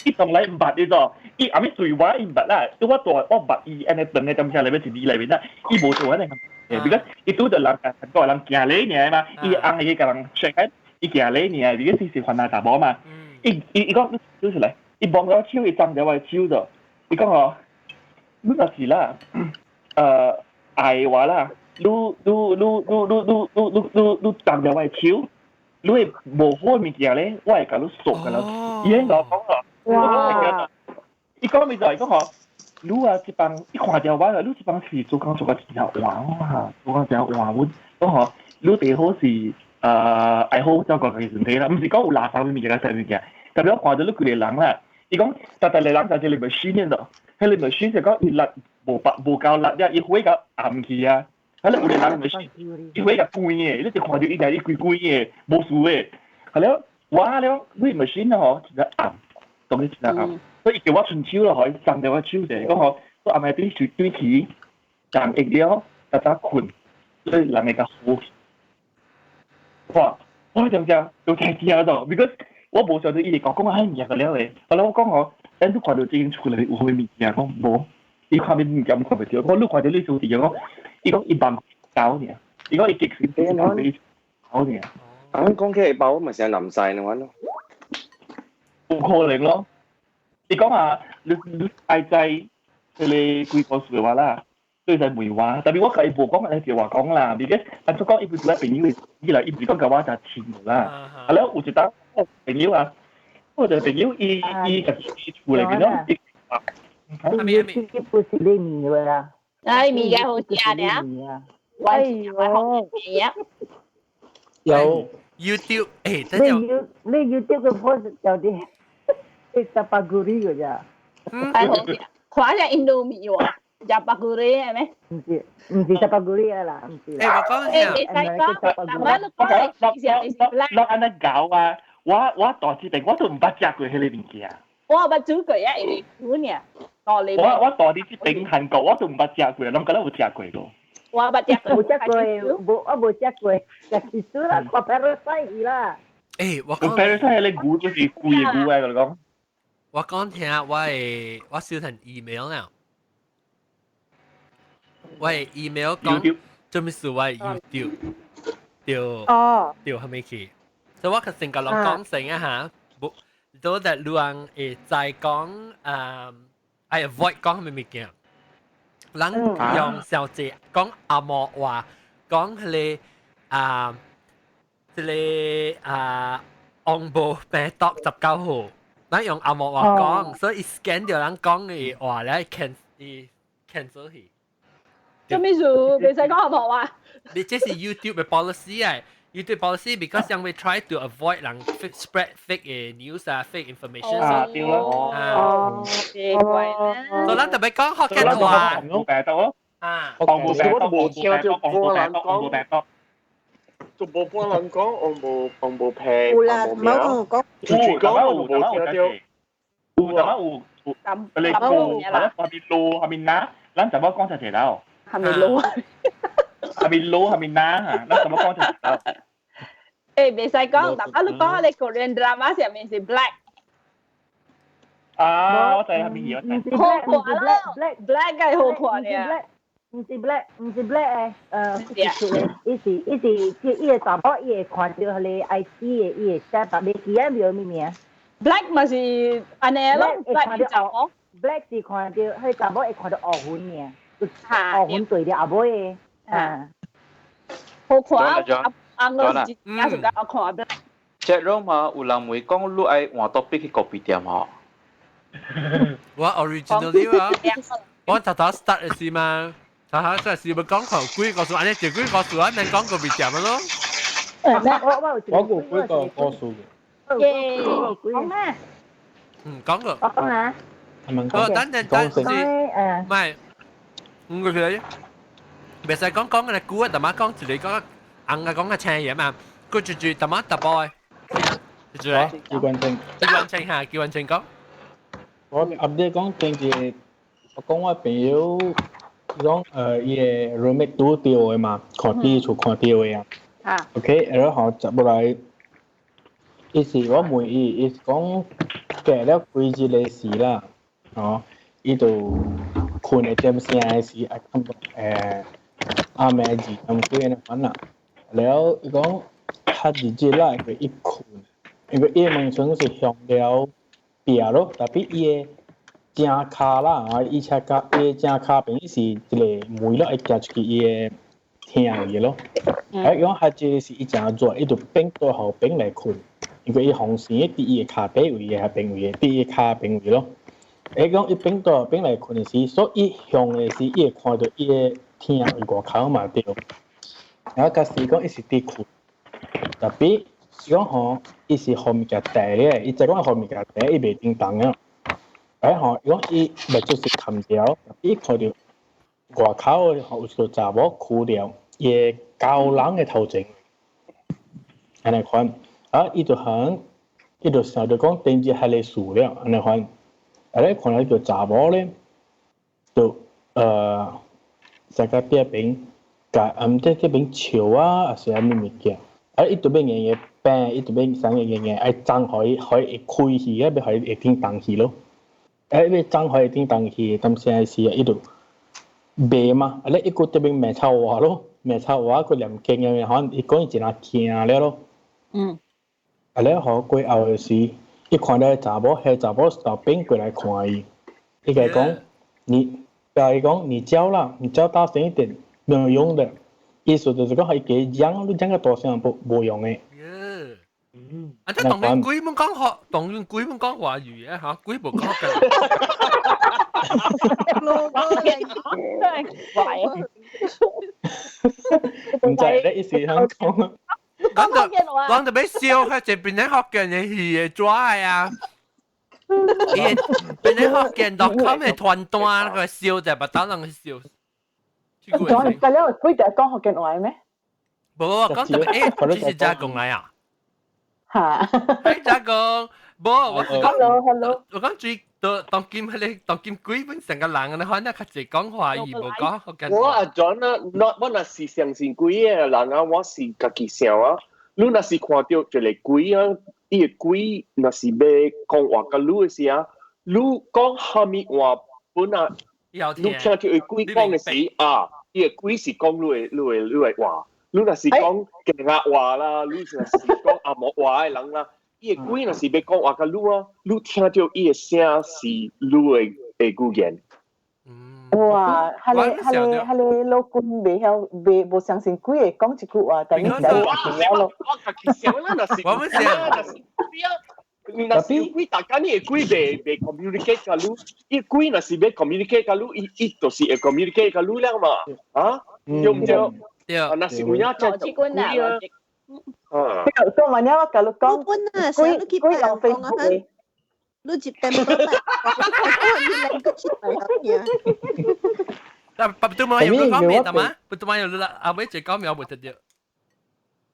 S14: 伊從來毋捌你做，伊後尾對我伊毋捌啦，對我大我捌伊按呢長的點聲內面一字內面啦，伊無做按呢，because 伊拄著人韓國人行禮爾嘛，伊翁會去共人 shake hand，伊行禮爾，because 伊是番仔查某嘛，伊伊伊講你手出來，伊摸我手，伊摠著我的手做，伊講吼，你若是啦，愛我啦，你你你你你你你你你你摠著我的手。你會無好的物件咧，我會共你索㗎啦。伊彼共我講咯，哇！伊講咪就係講吼，你啊這幫伊看著我啦，你這幫是做工做甲真正換啊，做工真換阮。講吼，你最好是愛好照顧家己身體啦，毋是講有垃圾物件、啥物件。特別我看著你規個人啦，伊講逐逐個人就一個 machine 咯，彼個 machine 就講伊力無白無夠力了，伊火較暗去啊。啊！你有個人咪是，伊會共關的，你就看著伊家伊規關的，無事的。後來我了，你 machine 吼，真正暗，當然真正暗。所以伊叫我伸手咯，予伊摠著我手者，講吼，我暗暝對水對起，人會了，早早睏，所以人會較好。哇！我真正都聽驚到，because 我無想到伊會講講啊，物件個了的。後來我講吼，咱你看著這間厝內面有啥物物件？講無，伊看物件看袂著。我你看著你厝佇講。伊講伊放走爾，伊講伊極時走爾。
S6: 啊，講起包咪成淋晒嘅話咯，
S14: 有可能咯。伊講啊，你你愛知彼個幾個歲話啦，對使問我，特別我共伊無講，按呢話講啦，because 按怎講伊不是朋友，伊來伊毋是講共我誠親啦。啊了有一當我朋友啊，我一個朋友伊伊家己厝內面咯，伊
S10: 你你不是你麵啦？
S7: 哎，麵嘅好食呢，
S3: 哎呦，
S13: 有
S1: YouTube，誒，
S10: 你 You 你 YouTube 嘅 post 就啲，你 chapaguri 嘅咋？
S7: 哎好食，看下印度麵喎。Chapaguri 係咩？
S10: 毋是毋是 Chapaguri 啦，毋是。
S1: 欸，我講
S7: 欸，袂使講，但係你講你是
S14: 我我按呢搞啊！我大這邊我都毋捌食過彼个物件。
S7: 我捌煮過啊，因為煮呢，到你。
S14: 我大佇這邊韓國我都毋捌食過，攏敢若有食過個。
S7: 我捌食過，
S10: 無食過，無我無食過，食一次啦，看 Parasite 啦。
S1: 欸，我講
S14: Parasite 彼个牛就是貴的牛來，我講。
S1: 我講聽，我會我收成 email 了。我的 email 講做咩事？我 YouTube 對對，係咪去？所以我成個人講成啊嚇，無都在路人會在講啊，I avoid 講啥物物件。人用小姐講阿毛話，講彼个啊，這个啊，紅毛病毒19號，咱用阿毛話講，所以 scan 著人講的話咧，cancel 伊 cancel 去。
S7: 做咩事？袂使講阿毛話。
S1: 你這是 YouTube 的 policy 啊，YouTube policy because 因為 try to avoid 人 spread fake 的 news 啊，fake information。
S14: 啊，對咯。
S1: 啊，
S7: 奇怪啦。
S1: 所以咱特別講福建話。
S14: 紅毛病毒咯。
S1: 啊。
S14: 紅毛病毒，
S11: 我都無聽到半人
S14: 紅毛
S11: 講，
S14: 病毒。
S11: 就無半人講紅毛紅毛病，
S12: 有啦，冇講講。
S11: 住住講我都無聽到。
S14: 有，有有有。你路，係咯，下面路下面哪？咱怎麼講就齊到？
S7: 係咪路？
S14: 下面路下面哪？嚇，咱怎麼講就齊到？
S7: 欸，袂使講，但係你講你 Korean drama 上面是 black。
S14: 啊，我知係咩嘢，我知。
S7: 好看咯，black black 梗係好看嘅。
S10: 毋是 black，毋是 black 的，伊是伊是伊個查某，伊會看著彼个 I T 的，伊會寫，但袂記得叫咩名。
S7: black 嘛是按呢咯，black 是查某
S10: ，black 是看著彼查某會看著烏雲爾，烏雲對著後尾的，啊。
S7: 好看啊！啊，我是真正好看 black。
S5: Chat room 嘛，有人會講你愛換 topic 去咖啡店吼。
S1: 我 originally 啊，我頭頭 start 的時嘛。哈哈，真係要講頭幾個數，按呢就幾個數啊，免講個別店咯。
S10: 我
S13: 我有幾個故事嘅。
S7: 耶，講咩？
S1: 嗯，講個。
S10: 我講啊。
S1: 哦，等陣等陣，唔係，五個佢，袂使講講個古啊，大媽講一個講，紅啊講個青嘢嘛，佢住住大媽大波，住住。
S13: 機關槍。
S1: 機關槍嚇，機關槍講。
S13: 我 update 講經濟，我講我朋友。講伊個 roommate 拄著的嘛，看佇厝看著的啊。
S7: 啊。
S13: OK，然後接落來，伊是我問伊，伊是講隔了幾日的事啦，哦，伊就睏會點聲的時，啊，感覺暗暝2點幾按呢款啦。了伊講較日日啦，因為伊睏，因為伊的門窗是向了壁咯，tapi 伊的正跤啦，啊！伊車跤，伊的正跤邊是一個門咯，會行出去伊的廳位咯。啊，伊講較這是伊誠熱，伊就變倒予邊來睏，因為伊風扇佇伊的跤底位的邊位，佇伊的跤邊位咯。伊講伊變倒邊來睏的時，所以伊向的時，伊會看著伊的廳位外口嘛對。啊，假使講伊是佇睏，tapi 伊講吼，伊是予物件帶咧，伊知講予物件帶，伊袂叮當啊。哎吼，伊講伊目睭是含著，伊看著外口的吼有一個查某跍著伊的高人的頭前，按呢款，啊，伊就行，伊就想著講頂日彼个事了，按呢款，啊咧看著個查某咧，就在個壁邊，共毋知這邊笑啊，抑是啥物物件，啊，伊就欲硬硬反，伊就欲啥硬硬愛衝予伊，予伊會開去，啊，欲予伊會叮當去咯。欸，欲衝予伊叮當去，當時時啊，伊就袂嘛，啊咧伊閣這邊罵臭話咯，罵臭話閣念經啊，可能伊講伊真仔驚了咯。啊咧，予過後的時，伊看著查某，彼查某就變過來看伊，伊共伊講，你，共伊講你叫啦，你叫大聲一點，沒有用的。意思就是講，伊加講，你講較大聲無無用的。
S1: 啊！這當然鬼們講學，當然鬼們講華語啊嚇，鬼無講嘅。
S7: 真係怪啊！
S13: 毋知咧，伊是響講。
S1: 講就講就欲笑，佢這邊咧學嘅人戲嘅抓啊。伊變你福建 .com 嘅團單個笑就把當人笑。
S7: 講大家鬼就講福建話咩？
S1: 無無，講特別誒，這是加工來啊。
S7: 嚇！
S1: 加工，無我是講
S7: ，Hello hello，
S1: 我講最當當今彼个當今鬼本成個人，你看那較濟講華語，無講福建。
S6: 我阿 John 啊，我若是相信鬼的人啊，我是家己想啊。你若是看到一个鬼啊，伊个鬼若是欲講話佮你的時啊，你講啥物話本啊，你聽到伊鬼講的時啊，伊个鬼是講你的你的你的話。你若是講客家話啦，你若是講紅毛話的人啦，伊个鬼若是欲講話佮你啊，你聽到伊的聲是你的的語言。
S7: 哇！彼个彼个彼个老君袂曉，袂無相信鬼會講一句話，但你就聽了咯。
S6: 我家己想啦，若是
S1: 我們想，
S6: 若是有鬼，大家你的鬼袂袂 communicate 佮你，伊鬼若是欲 communicate 佮你，伊伊就是會 communicate 佮你了嘛，啊，對毋對？
S1: 對，
S6: 啊，若是有影真
S7: 就鬼啊，
S6: 啊，
S7: 講完了我共你講，
S12: 鬼
S7: 鬼用 Facebook 的。
S12: 你一點都唔講，你個出嚟聽。
S1: 但不都冇有講咩的嘛？不都冇有啦，阿妹就講咩冇得掉。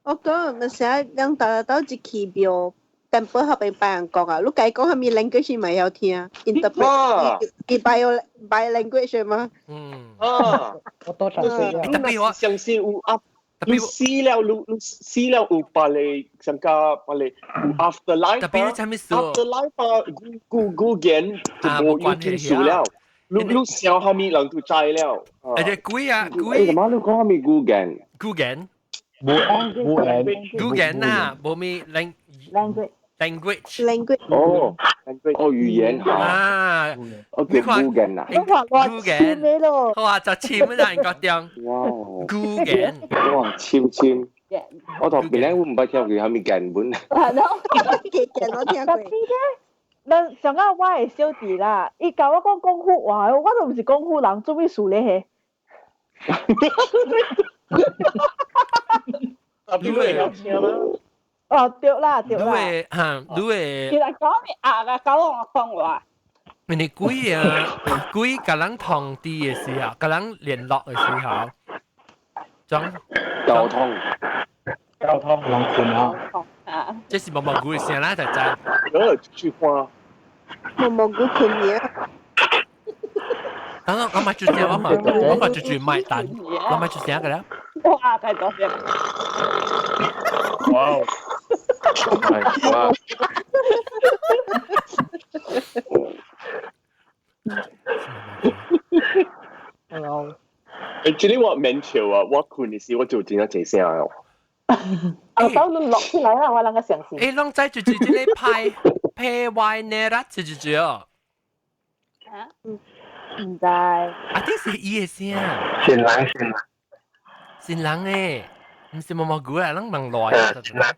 S12: 我講咪成日兩大到一去廟，但不後邊別人講啊，你該講啥物 language 咪曉聽，interpret 伊 bio bi language 嗎？
S1: 嗯。
S6: 啊，
S4: 我多嘗試啊。
S6: 你若是相信有啊，你死了，你你死了有別个上加別个有 afterlife
S1: 特別你啥物事
S6: ，afterlife 啊，語語言就無有天數了。你你想啥物人就知了。
S1: 而且鬼啊鬼！
S6: 欸，媽，你講啥物語言？
S1: 語言。
S13: 無無言。
S1: 語言啊，無咪 language。
S12: language。
S6: 哦，哦，語言
S1: 啊，
S6: 我叫語言啊。
S1: 語言。好啊，就簽啦，人家點？
S6: 哇！
S1: 語言。
S6: 哇，簽簽。我頭邊咧，我毋捌聽過啥物言本。
S7: 係咯，
S12: 言我聽過。
S7: 咱上個我的小弟啦，伊共我講廣府話，我都毋是廣府人，做咩事咧？
S9: 你會曉聽嗎？
S7: 哦，對啦，對啦。
S1: 你會嚇？你會。
S7: 伊來講你啊啊，講我講話。
S1: 因為鬼啊，鬼共人通知的時候，共人聯絡的時候，裝
S6: 交通，
S13: 交通人困啊。
S7: 啊！
S1: 這是毛毛菇的聲啦，就知。
S6: 出去看。
S12: 毛毛菇困嘢。
S1: 等我買住聲，我買我買住住買單，我買住聲個啦。
S7: 哇！太多聲。
S6: 哇！係哇！
S4: Hello。
S6: 誒，這裡我免笑啊！我困的時我就真正濟聲哦。
S7: 啊，等你落起來啦，我啷個相信？
S1: 誒，攏知就就這個派派歪呢啦，就就就哦。
S7: 啊？毋知。
S1: 啊，這是伊的聲。
S15: 新人新人。
S1: 新人誒，毋是毛毛菇啊，攏問來。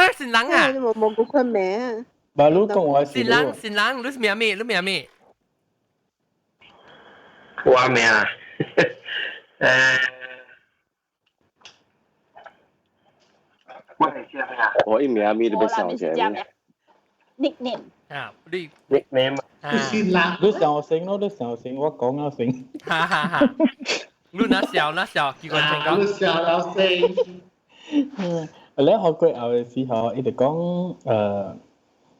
S1: 誒，新人啊！
S12: 毛毛菇佢名。
S13: 無你講話是。
S1: 新人新人，你是名咩？你名咩？
S15: 我名誒。我係叫咩啊？
S6: 我一名咪都欲想起來。
S7: nickname
S1: 啊，你
S15: nickname
S9: 是啦，
S13: 你想先咯，你想先，我講了先。
S1: 哈哈哈！你若笑若笑，機關槍講。
S9: 你笑了先。
S13: 嗯，你學過後的時候，伊就講，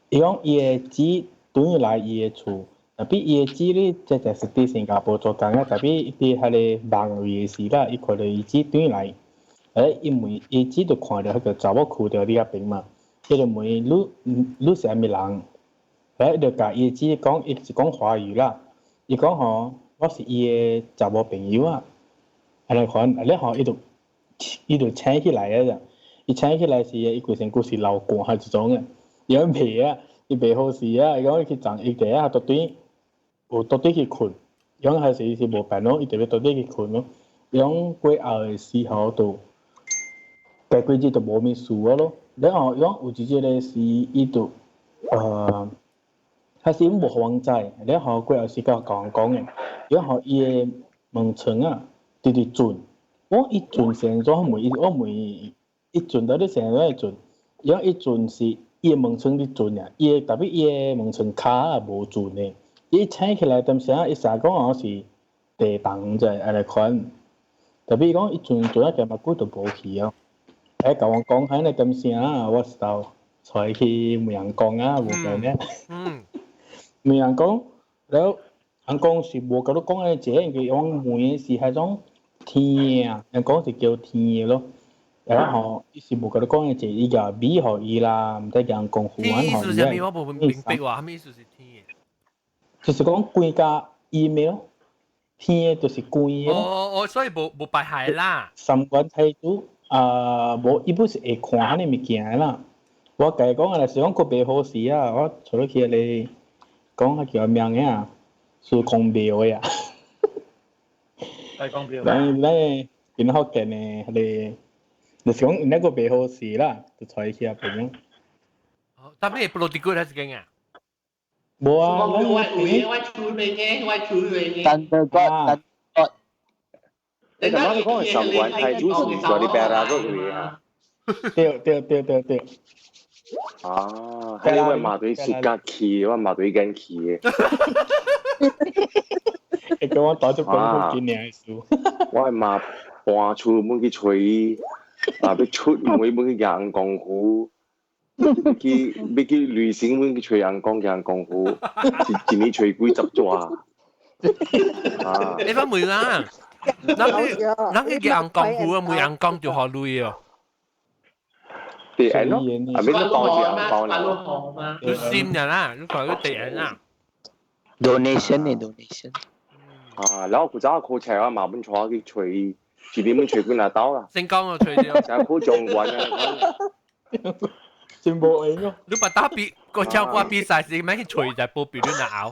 S13: 伊講伊的姊轉來伊的厝，特別伊的姊咧，這就是佇新加坡做工啊，特別佇彼个網位的時啦，伊看著伊姊轉來。誒，伊問伊姊就看著彼個查某跍佇遐邊嘛，伊就問你你是啥物人？誒，伊就共伊姊講，伊是講華語啦。伊講吼，我是伊的查某朋友啊。按呢款，按呢吼，伊就伊就醒起來啊！咋？伊醒起來時，伊規身軀是流汗彼種的，伊講袂啊，伊袂好勢啊，伊講伊去撞伊地啊，倒轉有倒轉去睏，伊講還是伊是無辦法，伊就欲倒轉去睏咯。伊講過後的時候就。過幾日就無物事啊咯，然後伊講有一日咧是伊就，彼時無予阮知，然後過後是甲我講的，然後伊的門窗啊，直直轉，我伊轉是按怎？我問伊，我問伊，伊轉到底是按怎會轉？伊講伊轉是伊的門窗佇陣啊，伊的特別伊的門窗跤也無陣的，伊醒起來當時啊，伊成講哦是地動者按呢款，特別講伊陣陣啊，加嘛久就無去哦。欸，共我講喺那當時啊，我是就揣去問人講啊，無講呢。問人講，了人講是無共你講的這個，因為我問的是彼種天啊，人講是叫天的咯。然後伊是無共你講的這，伊共米予伊啦，毋知共講胡
S1: 天意
S13: 安予伊
S1: 思是啥物？我無明白話，啥物意思是天的？
S13: 就是講規家伊的咯，天的就是規的咯。
S1: 哦哦，所以無無拜海啦。
S13: 三觀太祖啊，無伊本是會看彼个物件的啦。我共伊講啊，若是講閣袂好勢啊，我揣你去彼個講彼叫名的啊，司空廟的啊。
S14: 係講廟。
S13: 咱咱邊福建的彼個，就是講𪜶那個袂好勢啦，就揣伊去遐邊。
S1: 但咩布羅迪古還是間啊？
S13: 無啊，
S9: 我我有我厝邊嘅，我厝邊嘅。
S2: 但係個但個，
S6: 你頭先講係神棍太祖是在你白拉嗰位啊？
S13: 對對對對對。
S6: 啊，係你為馬隊暑假去，我馬隊緊去嘅。
S13: 會叫我帶出講福建的事。
S6: 我係馬搬厝門去揣，啊，欲出門門去行功夫，去欲去旅行門去揣人講行功夫，一年揣幾十紙。啊！
S1: 你翻問啦，咱去行功夫啊，問人講就予鐳哦。
S6: 地緣咯，啊，邊個包住紅包啦？
S1: 你心人啦，你看你地緣啦。
S15: donation 呢 donation。
S6: 啊，然後古早考冊啊，嘛本帶去揣，一年本揣幾若兜啦。
S1: 成功啊，揣著。
S6: 成考狀元啊！
S13: 真無閒咯。
S1: 你把打比個唱歌比賽是免去揣就報比你若拗。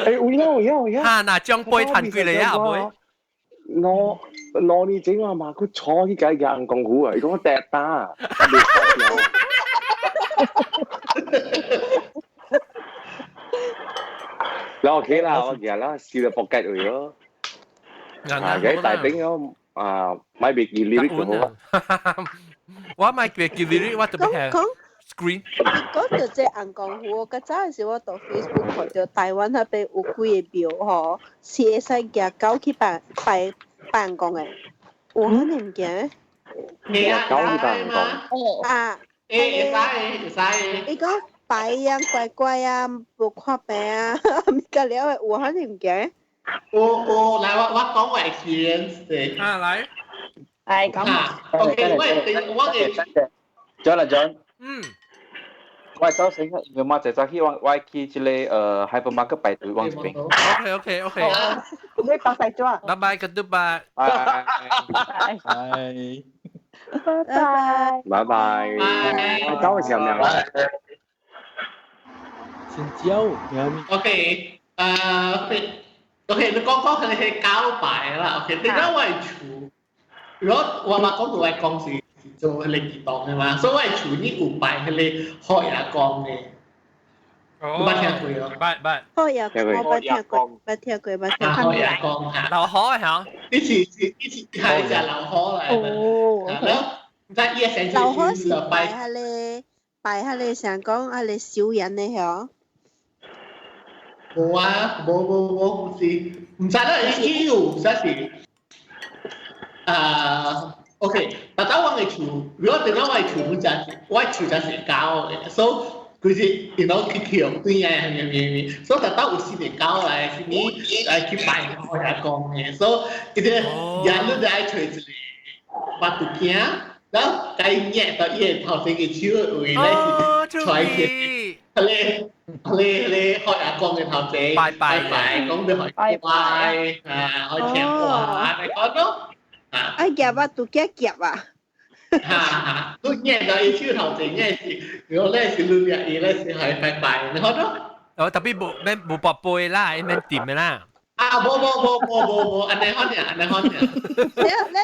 S6: 欸，有影有影有影。
S1: 哈，若獎杯趁幾个啊？妹？
S6: 我我年前我嘛，佢坐去解硬功夫啊，伊講掟打，然後 OK 啦，我記啦，試到仆街位咯。啊，嘅大頂咯，啊，買袂記 lyric 就好啊。
S1: 我買袂記 lyric，我特別係 screen。
S12: 講到這紅功夫，我較早的時我到 Facebook 看到台灣那邊有幾个廟吼，是會使舉狗去拜拜拜公的，有彼个物件？
S6: 舉狗去拜公。
S12: 啊。
S9: 欸，會使會使。
S12: 伊講拜啊，乖乖啊，無看病啊，物個了的有彼个物件？
S9: 有有，來我我講我 experience 的。
S1: 啊，來。
S7: 來講。
S9: OK，我我嘅。
S5: John 啊 John。
S1: 嗯。
S5: 我走先，因為我就早去我我去這個hypermarket 排隊往這邊。
S1: OK OK OK。
S3: 你白晒咗啊？
S1: 拜拜，goodbye。
S5: 拜
S13: 拜。
S3: 拜拜。
S6: 拜拜。拜。走嘅時候咩？
S13: 新椒。
S9: OK，OK，你講講佢係交牌啦。OK，點解我係厝？如果我嘛講到我公司做迄個兒童的嘛，所以我厝呢有拜彼個好爺公的。你捌聽過哦？
S1: 捌捌。
S12: 好爺公，我捌聽過，捌聽過，捌聽過。
S9: 好爺公嚇。
S1: 老虎嚇。
S9: 伊是是伊是係隻老虎來的。
S12: 哦。
S9: 然後在伊個
S12: 老虎是拜彼個拜彼個，想講彼個小人的曉？
S9: 無啊，無無無，毋是，毋知啦，伊有啥是？啊，OK，但當我的厝，如果等到我的厝，本就是我的厝就是狗的，所以佢是然後去強對啊，咩咩咩，所以特到有四隻狗來，是你來去拜我阿公的，所以伊個夜你就愛揣一個巴肚鏡，然後共伊捏到伊的頭前个手的位，咧是揣起，彼個。彼個彼個學阿公的頭前，
S1: 拜拜
S9: 拜，講著予乖，啊，予聽話，按呢講咯。
S12: 啊，夾巴肚鏡夾啊！
S9: 哈哈，你捏到伊手頭前，捏是，如果咧是你掠伊咧是予拜拜，你好咯。
S1: 哦，特別無免無跋杯啦，伊免掂的啦。
S9: 啊，無無無無無無，按呢款爾，按呢款爾。
S12: 你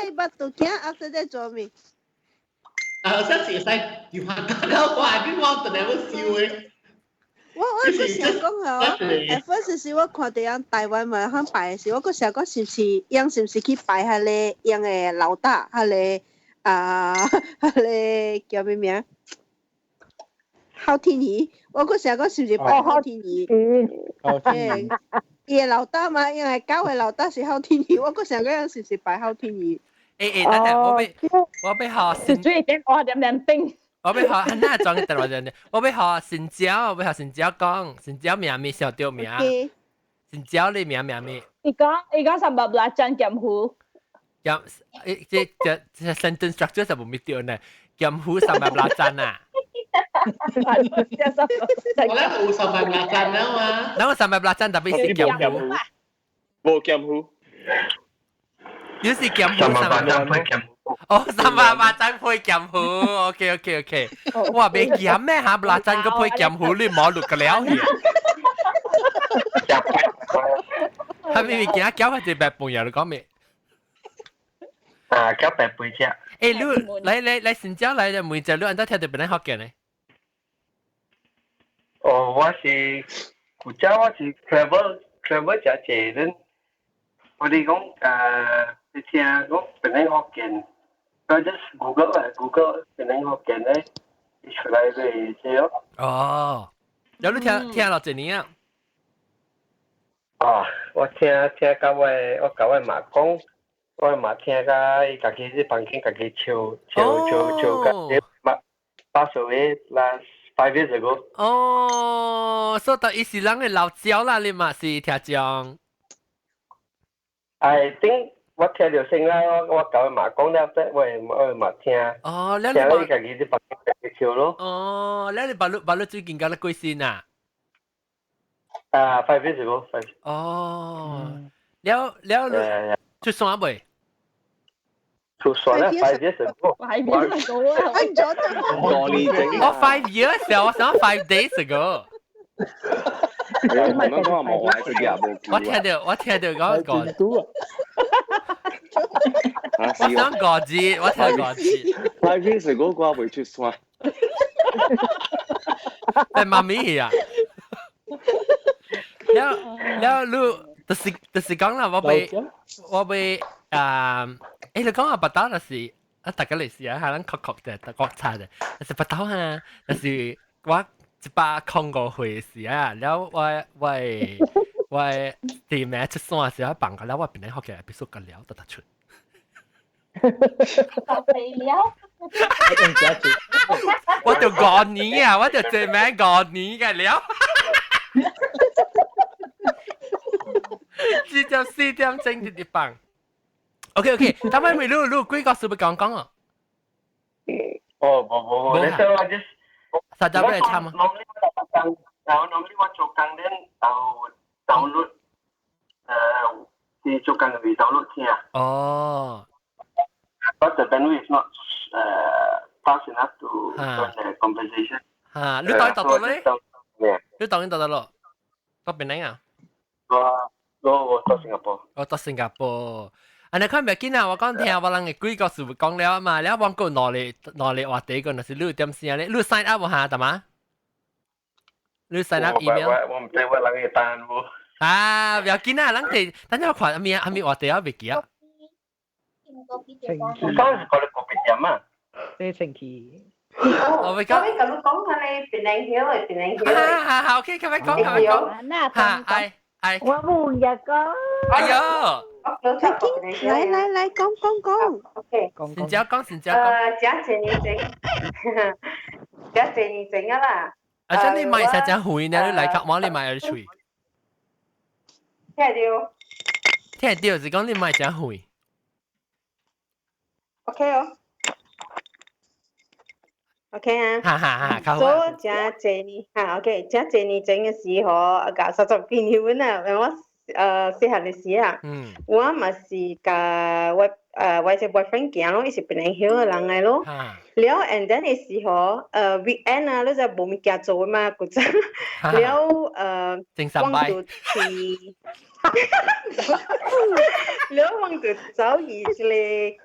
S12: 你巴肚鏡後生在做咩？
S9: 啊，啥是會使電話打到我，你我陣來要收的。
S12: 我我閣想講吼，at first 時我看著人台灣嘛，響拜的時，我閣想講是毋是，𪜶是毋是去拜彼個𪜶的老大，彼個啊，彼個叫咩名？孝天怡，我嗰時講是唔是拜孝天怡？
S13: 孝天
S12: 怡，伊的老大嘛，因為教的老大是孝天怡，我嗰時講是唔是拜孝天怡？
S1: 誒誒，等等，我欲學
S7: 是最點我點點冰。
S1: 我欲學，那裝嘅電話陣，我欲學新椒，我欲學新椒講，新椒名咩？小掉名，新椒你名名咩？
S7: 伊講 sambal belacan 鹹糊。
S1: 鹹，誒，這 sentence structure 就無咪對呢，鹹糊 sambal belacan 啊。
S9: 我咧有 sambal belacan 啊嘛。
S1: 那個 sambal belacan 特別是鹹糊。
S6: 無鹹糊。
S1: 有是鹹糊 sambal belacan 配鹹糊。哦，sambal belacan 配鹹糊，OK OK OK。哇，袂鹹咩嚇？belacan 個配鹹糊，你冇錄個了去。係咪物件攪係隻白飯呀？你講咩？
S15: 啊，攪白飯食。
S1: 誒，你來來來，新椒來，每隻你按怎聽著檳城福建呢？
S15: 哦，我是古早我是 travel travel 誠濟，恁我哋講你聽講檳城福建，我 just Google 啊，Google 檳城福建咧，出來就這咯。
S1: 哦，有你聽聽落一年啊？
S15: 哦，我聽聽甲我我甲我媽講，我媽聽甲伊家己佇房間家己笑笑笑笑甲，媽 pass away last 5 years ago。
S1: 哦，所以伊是人的老招啦，你嘛是聽講。
S15: I think 我聽著先啦，我我甲我媽講了，我我嘛聽。
S1: 哦，你
S15: 聽伊家己佇房間家己笑咯。
S1: 哦，你把你把你最近甲你幾時啊？
S15: 啊，5 years ago, five。
S1: 哦，了了，出山未？
S15: 出山啦，5 years ago。
S7: 5 years ago 啊！
S6: 五年前。
S1: 我 5 years 我想 5 days ago。
S6: 係啊，咁講冇壞佢嘅冇。
S1: 我聽到講個。我想個字，我聽個字。
S6: 5 years ago 我未出山。
S1: 係媽咪啊！了了，你就是講啦，我欲啊，誒你講啊，白刀就是啊，大家嚟試下，下咱確確的國產的，但是白刀啊，就是我105歲時啊，了我弟妹出山時，我放個了，我檳城福建必須個了，就得出。
S8: 了。
S1: 我就5年啊，我就這名5年嘅了。直接4點鐘直接放。OK OK，但係咪你你幾個事要講講啊？
S15: 哦，無無無，你說我 just
S1: 實在咩參啊？
S15: normally 我做工，然後 normally 我做工咧，download 是做工嘅 download 聽。
S1: 哦。
S15: But the bandwidth is not fast enough to join the conversation.
S1: 嚇，你當到到咧？你當到到咯？到檳城啊？
S15: 我到新加坡。
S1: 我到新加坡。啊，你看袂緊啊！我講聽我人嘅幾個事講了嘛，了我講攞嚟攞嚟話題個，若是你有點聲咧，你 sign up 無下得嘛？你 sign up email？
S15: 我唔知我人嘅單無。
S1: 啊，不要緊啊，人哋等陣我看阿咪話題我未記啊。
S15: 當時過嚟個別點啊？
S4: 這星期。
S1: 我會講。
S3: 我會甲你講下你檳城曉的檳城曉的。
S1: 好好好，OK，較快講，較快講。嚇，哎哎。
S10: 我冇嘢講。
S1: 哎呦！
S12: 來來來，講講講。
S3: OK。
S1: 先只講，先只講。
S3: 真濟年前，真濟年前啊啦。
S1: 啊，這你買啥只遠呢？你來較晚，你買有喙。
S3: 聽到。
S1: 聽到是講你買真遠。
S3: OK 哦。OK 啊。
S1: 哈哈哈，
S3: 所以真濟年，哈 OK，真濟年前嘅時候，啊，30幾年本啊，我細漢嘅時啊，我嘛是佮我隻 boyfriend 行咯，伊是檳城曉嘅人來咯。了 and then 嘅時候，weekend 啊，你就無物件做嘛，古早。了我就去，了我就走去一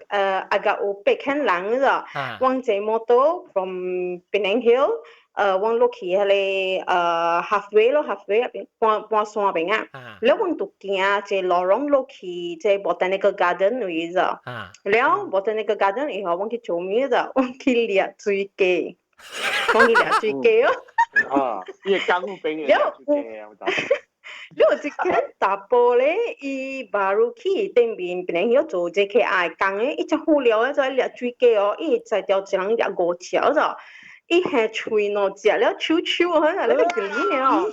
S3: 個阿個有白牽人咯，我坐摩托 from 檳城曉。阮落去彼个halfway 咯，halfway 入邊半半山邊啊，了阮就行一個 lorong 落去這 botanical garden 位者，了 botanical garden 以後，阮去做咩者？阮去掠水雞，阮去掠水雞哦。
S6: 啊，伊個江邊嘅
S3: 了
S6: 水雞啊，我知。
S3: 你有一間查埔咧，伊 baru 去頂面，變成做 JKR 工的，伊真好料的，做掠水雞哦，伊會載掉一人掠五隻哦，伊下喙兩隻了，手手好像咧個魚呢哦。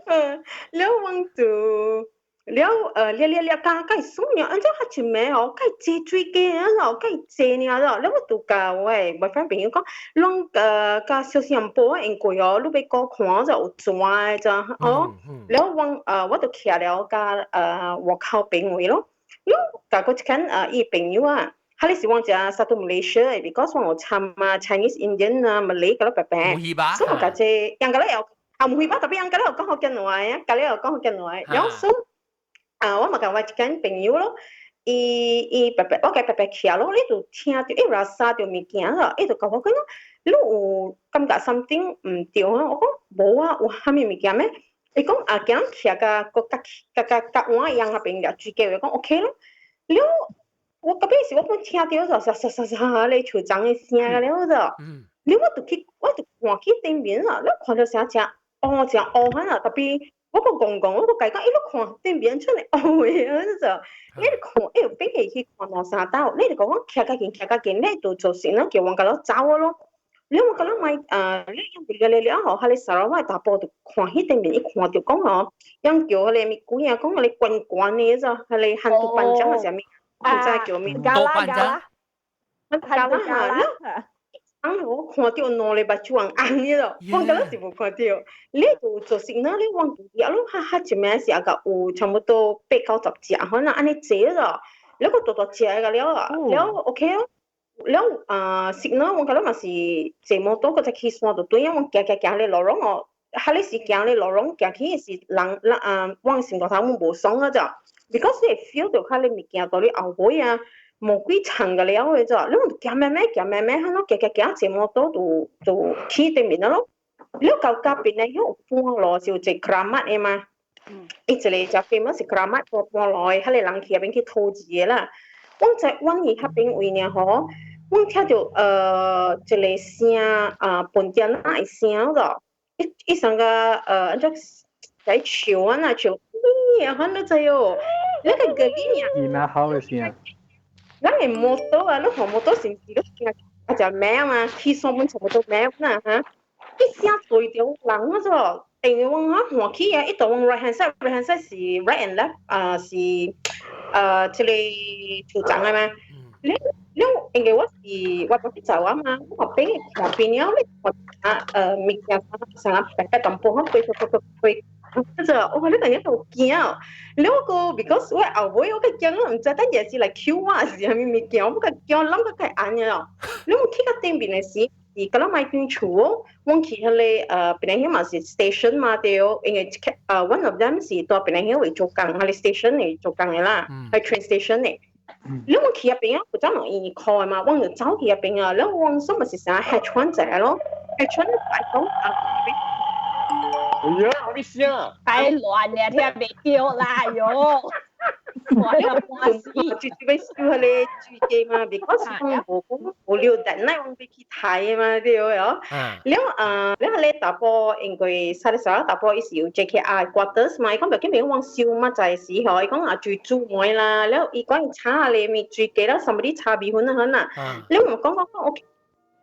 S3: 嗯，了阮就了掠掠掠，加加爽了，按怎較一暝哦，較濟水雞啊，哦，較濟爾咯，了我就共我的 boyfriend 朋友講，攏較小心步啊，因為哦，你欲過看就有蛇的咋哦，了阮我就徛了佮外口邊位咯，了共閣一間伊朋友啊。哈你是往只 satu Malaysia 的，because 我有參啊 Chinese、Indian 啊、Malay 嗰啲白白，所以我共這樣個咧有啊唔會吧，特別樣個咧有講福建話啊，個咧有講福建話，然後所以啊我嘛共我一間朋友咯，伊伊白白我共白白徛咯，你就聽著伊 rasa 著物件咯，伊就共我講，你有感覺 something 毋對啊？我講無啊，有啥物物件咩？伊講啊，今徛甲個甲甲甲甲碗一樣那邊掠水雞，我講 OK 咯，了。我隔壁時我本聽到就沙沙沙沙咧樹叢的聲了就，了我就去我就看去頂面啦，了看到啥只烏只烏款啊，特別我閣戇戇，我閣共伊講，伊咧看頂面出來烏的，就你看，伊有變下去看兩三道，你就講我徛較近徛較近，你就做成了叫阮共咱走咯。了我共咱買啊，你了了了吼，彼個砂拉越查埔就看彼頂面，伊看著講吼，樣叫彼個物鬼啊，講彼個懸懸的就，彼個 hantu panjang 還是啥物？唔知叫咩？
S7: 加啦加啦，
S3: 加啦哈！了，當我看到兩个目睭紅紅的咯，我敢若是無看到。你就做先啦，你往一路哈哈一暝是啊個有差不多八九十隻，可能按呢濟咯。你個大大隻個了啊，了 OK 咯。了啊，食呢，我感覺嘛是坐摩托閣再去山就對啊，我行行行咧 lorong 哦，哈你是行咧 lorong 行去是人人啊，我心肝頭阮無爽啊咋。because 你會 feel 到較你物件到你後尾啊，無幾層個了的咋，你行慢慢行慢慢，哈喏行行行坐摩托就就去對面咯。你到隔邊咧，有半路就一個 keramat 的嘛，伊一個真 famous 是 keramat 半路的，彼個人去彼邊去討錢的啦。阮在阮去彼邊位爾吼，阮聽著一個聲啊，飯店仔的聲咯，伊伊上個按怎在笑啊那笑，咦，反正知哦，那個格力爾。
S13: 伊那好的聲。
S3: 咱的摩托啊，你看摩托是毋是你聽啊只咩嘛？去山本差不多咩啦哈？一聲對著人啊咾，因為阮啊看起啊，伊就往 right hand side，right hand side 是 right and left 啊是這個樹叢的嘛。你你因為我是我都去走啊嘛，我邊看邊了，你看啊物件啥啥白白淡薄，飛飛飛飛飛。就我你突然間就驚，了個 because 我後尾我較驚，我毋知等下是來抾我還是啥物物件，我較驚，諗較較按了。了我去到頂面的時，是敢若買間厝哦，阮去彼個檳榔嘛是 station 嘛對，因為one of them 是佇檳榔鄉位做工，彼個 station 的做工的啦，係 train station 的。了我去彼邊啊，有陣人伊 call 的嘛，阮就走去彼邊啊，了阮說嘛是啥 hedge fund 者咯，hedge fund 來講啊。
S6: 哎呀，咩聲？
S7: 太亂了，聽袂著啦喲。我要半死，
S3: 就就欲收彼個水雞嘛，because 講無講無聊，但乃阮欲去刣嘛，對哦。了啊，了彼個查埔因為啥哩啥查埔伊是有 JKR quarters 嘛，伊講袂緊阮收嘛在時吼，伊講啊水煮糜啦，了伊講伊炒咧物水雞了，啥物你炒米粉啊好啦，了我講講講 OK。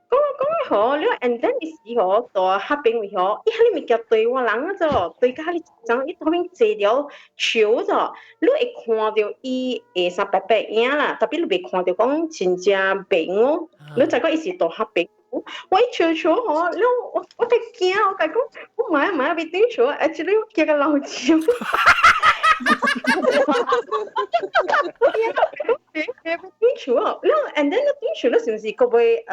S3: 講講好，了 and then 伊時吼到彼邊位吼，伊彼個物件對我人啊做，對甲彼種伊後面坐著樹做，你會看著伊下衫白白影啦，特別你袂看著講真正白哦，你知講伊是到彼邊。我一笑笑吼，了我我較驚，我共講，我買買欲頂厝，actually 我驚甲流笑。別別頂厝哦，了 and then 你頂厝你是毋是閣欲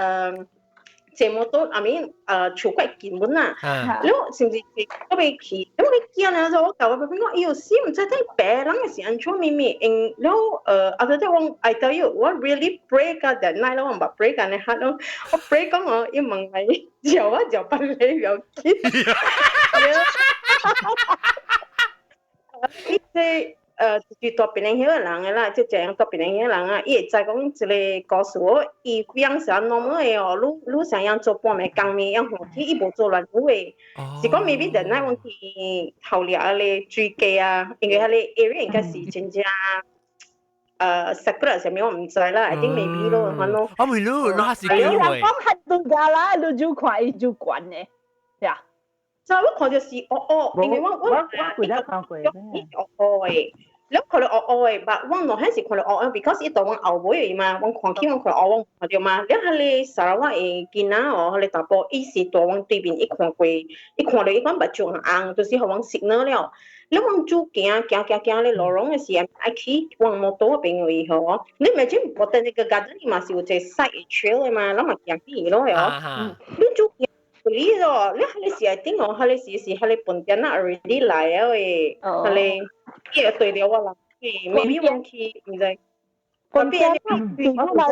S3: 坐摩托，I mean 厝塊近本啊，你是毋是都未去？咁你驚咧，就我舊我邊講，哎喲死毋知睇白人是按怎咪咪，因了after that 我 I tell you，我 really pray 個 that night 我毋捌 pray 緊你嚇咯，我 pray 講我一問你，叫我就不你要緊。伊這就是大檳榔迄個人的啦，即這樣大檳榔彼個人啊，伊會知講一個故事，伊平時 normal 的哦，愈想樣做半暝工暝樣歡喜，伊無做亂有的，是講 maybe 陣仔阮去頭掠彼個水雞啊，因為彼個 area 應該是真正separate 啥物我毋知啦，I think maybe 咯，反正。
S1: 我問你，你還是機會？
S7: 人講很多啦，你就看伊就管的，呀。
S3: 就我看就是哦哦，因為我
S10: 我記得看過。
S3: 伊哦哦的，你看到哦哦的，但我兩彼是看到哦哦，because 伊當阮後尾的嘛，阮看起阮看哦，阮看著嘛。了彼個砂拉越的囡仔哦，彼個查埔，伊是蹛阮對面，伊看過，伊看著伊講目睭紅，就是予阮 signal 了。了阮煮行行行行咧路攏的時，愛去阮摩托邊位吼。你 imagine botanical garden 嘛是有一個 side trail 的嘛，咱嘛行去咯哦。你煮行。你咯，你彼個時頂哦，彼個時是彼個本店仔 already 來了的，彼個伊會對著我人，maybe 阮去毋知。
S10: 本店我來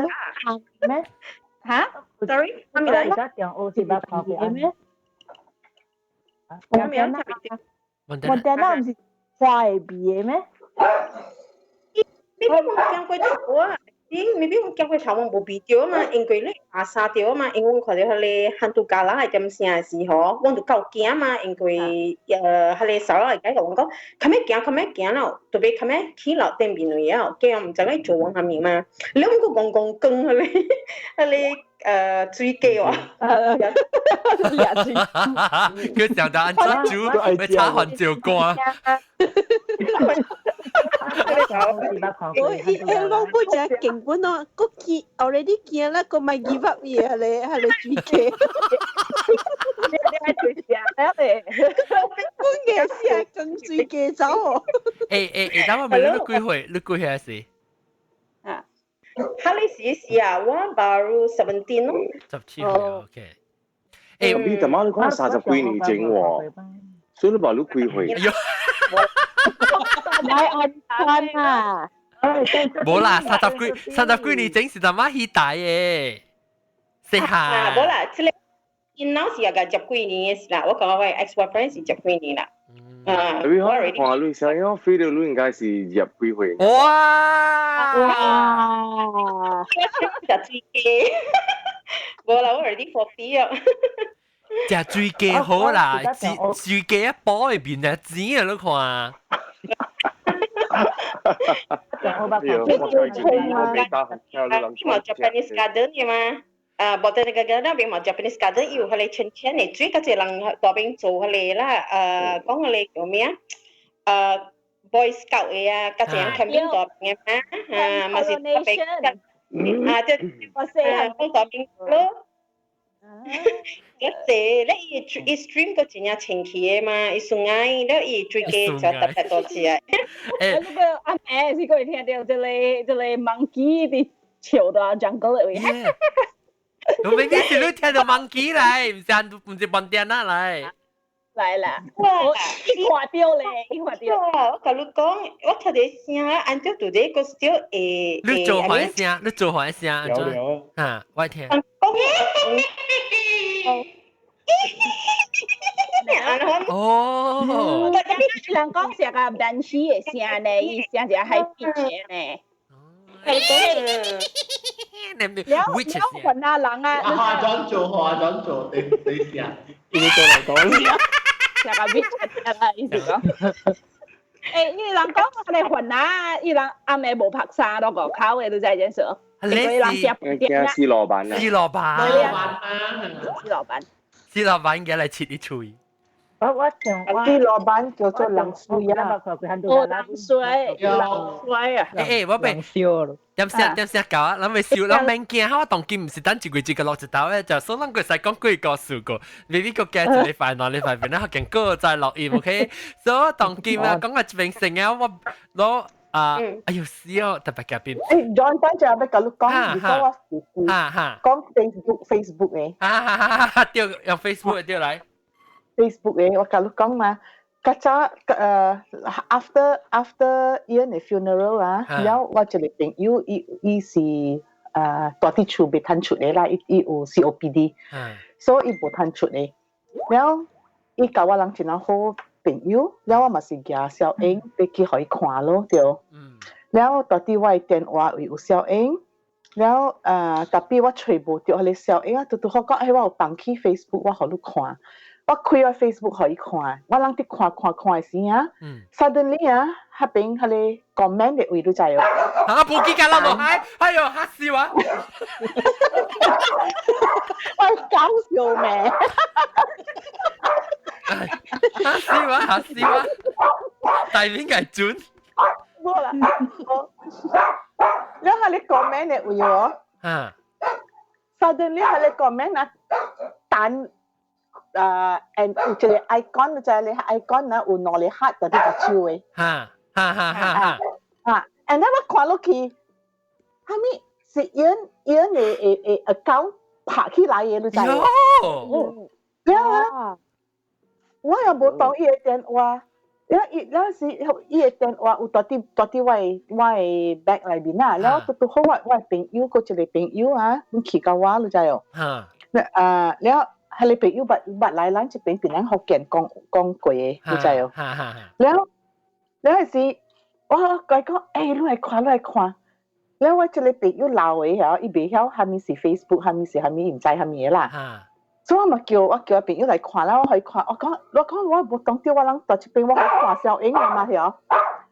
S10: 咩？
S7: 嚇
S3: ？Sorry，啥物來？
S10: 而家中學是捌看過咩？
S3: 我咩？
S10: 本店仔毋是花會味的咩？
S3: Maybe 阮行過頭啊。咦，maybe 阮行過頭，阮無鼻著嘛，因為你阿沙著嘛，因為阮看著彼個漢都加拉的點聲的時候，阮就夠驚嘛，因為彼個騷擾會解共阮講，較欲行較欲行了，特別較欲去樓頂面位啊，驚毋知影做阮啥物嘛，你阮閣戇戇光彼個水雞哇，
S1: 佢上到安怎煮，要炒番椒乾。
S12: 我伊伊攏不食勁本咯，閣驚 already 驚啦，閣莫 give up 伊彼個水雞。
S7: 你愛食咧？
S12: 本嘅是跟水雞走哦。
S1: 等我問你幾歲？你幾歲時？
S7: 啊，
S3: 哈你時時啊，我 baru 17 咯。
S1: 17歲，OK。
S6: 你大媽你講30幾年前喎，所以你話你幾歲？
S10: 買安全啊！
S1: 無啦，30幾年前是大媽起大的，細漢。
S3: 無啦，這個因老是也個十幾年的事啦。我講我 ex boyfriend 是十幾年啦。啊，
S6: 你看看你聲音飛到你應該是20幾歲。
S1: 哇！
S3: 哇！食水雞，無啦，我 already 40 啊。
S1: 食水雞好啦，水雞一煲會變成錢啊！你看。
S3: 嘛 Japanese garden 嘅嘛，啊，botanical garden 邊嘛 Japanese garden 有彼個淺淺的水，較濟人大邊做彼個啦，講彼個叫咩啊？Boy Scout 的啊，較濟人 camping 大邊嘅嘛，啊，嘛是特別啊，對，啊，講大邊咯。一濟咧，伊伊 stream 個真正清氣的嘛，伊 sungai 了伊水雞就特別多隻。
S7: 嗰個阿妹是過聽到這個 monkey 佇笑到 jungle 的位。
S1: 我明明是你聽到 monkey 來，毋是飯店仔來。
S7: 來啦，我一看到咧，一看到。
S3: 我共你講，我聽到聲，按照拄這個小會。
S1: 你做壞聲，你做壞聲，按怎？啊，我聽。哦，
S7: 人講是個 banshee 的聲呢，伊聲一個 high pitch 的呢。了了，雲啊人啊，
S9: 化妝做化妝做，你你聲，
S13: 你過來講。
S7: 食個 witch 啊，意思講。因為人講我哋雲啊，伊人暗暝無拍衫都外口的，你知這事？
S1: 你
S7: 是
S6: 驚死老闆啊！
S1: 死老闆，
S7: 死老闆，死老闆，
S1: 死老闆驚來切你喙。
S10: 我想我
S4: 死老闆叫做冷水啊！
S7: 哦，冷水，冷水啊！
S1: 我被點聲點聲搞啊！咱未笑，咱免驚，我當今毋是等一月一個落一刀的，就所以咱會使講幾個數個，maybe 個驚一禮拜兩禮拜變，咱學見過再錄音，OK？所以我當今啊，講個一邊成啊，我攞。啊，哎呦死哦，特別嘉賓。
S16: 誒，John 等陣欲共你講，如果我是講 Facebook 嘅。
S1: 哈哈哈！對，用 Facebook 對來。
S16: Facebook 嘅，我共你講嘛。較早after 伊個 funeral 啊，了我一個朋友，伊是蹛佇厝袂通出的啦，伊有 COPD，所以伊無通出的。了伊佮我人真好朋友，了我嘛是舉小英，欲去予伊看咯，對。了蹛佇我的電話位有小英，了tapi 我揣無著彼個小英啊，拄拄好講，欸，我有放去 Facebook，我予你看。我開我 Facebook 予伊看，我人佇看看看的時啊，suddenly 啊，彼邊彼個 comment 的位你知無？
S1: 啊，無記得啦，無係，哎呦，嚇死我！
S16: 我搞笑咩？
S1: 嚇死我，嚇死我！大面係準。
S16: 無啦，我，了彼個 comment 的位哦，suddenly 彼個 comment 啊，彈。And 有一個 icon 就係你 icon 啊，有兩個 heart 佇目睭的。
S1: 哈哈哈哈哈。
S16: 啊，and then 我看落去，啥物是𪜶的 account 拍起來的，你知無？對啊，我也無當伊的電話，了伊了時伊的電話有蹛佇我的 bag 內面啊，了拄拄好我的朋友，閣一個朋友啊，去共我，你知無？啊，了。彼個朋友捌捌來咱這邊檳城福建講講過的，你知無？了了彼時，我共伊講，欸，你來看，你來看。了我這個朋友老的嚇，伊袂曉啥物是 Facebook，啥物是啥物，伊毋知啥物的啦。所以我嘛叫我叫我朋友來看啦，我予伊看，我講我無當著我人佇這邊，我予看小英啊嘛曉。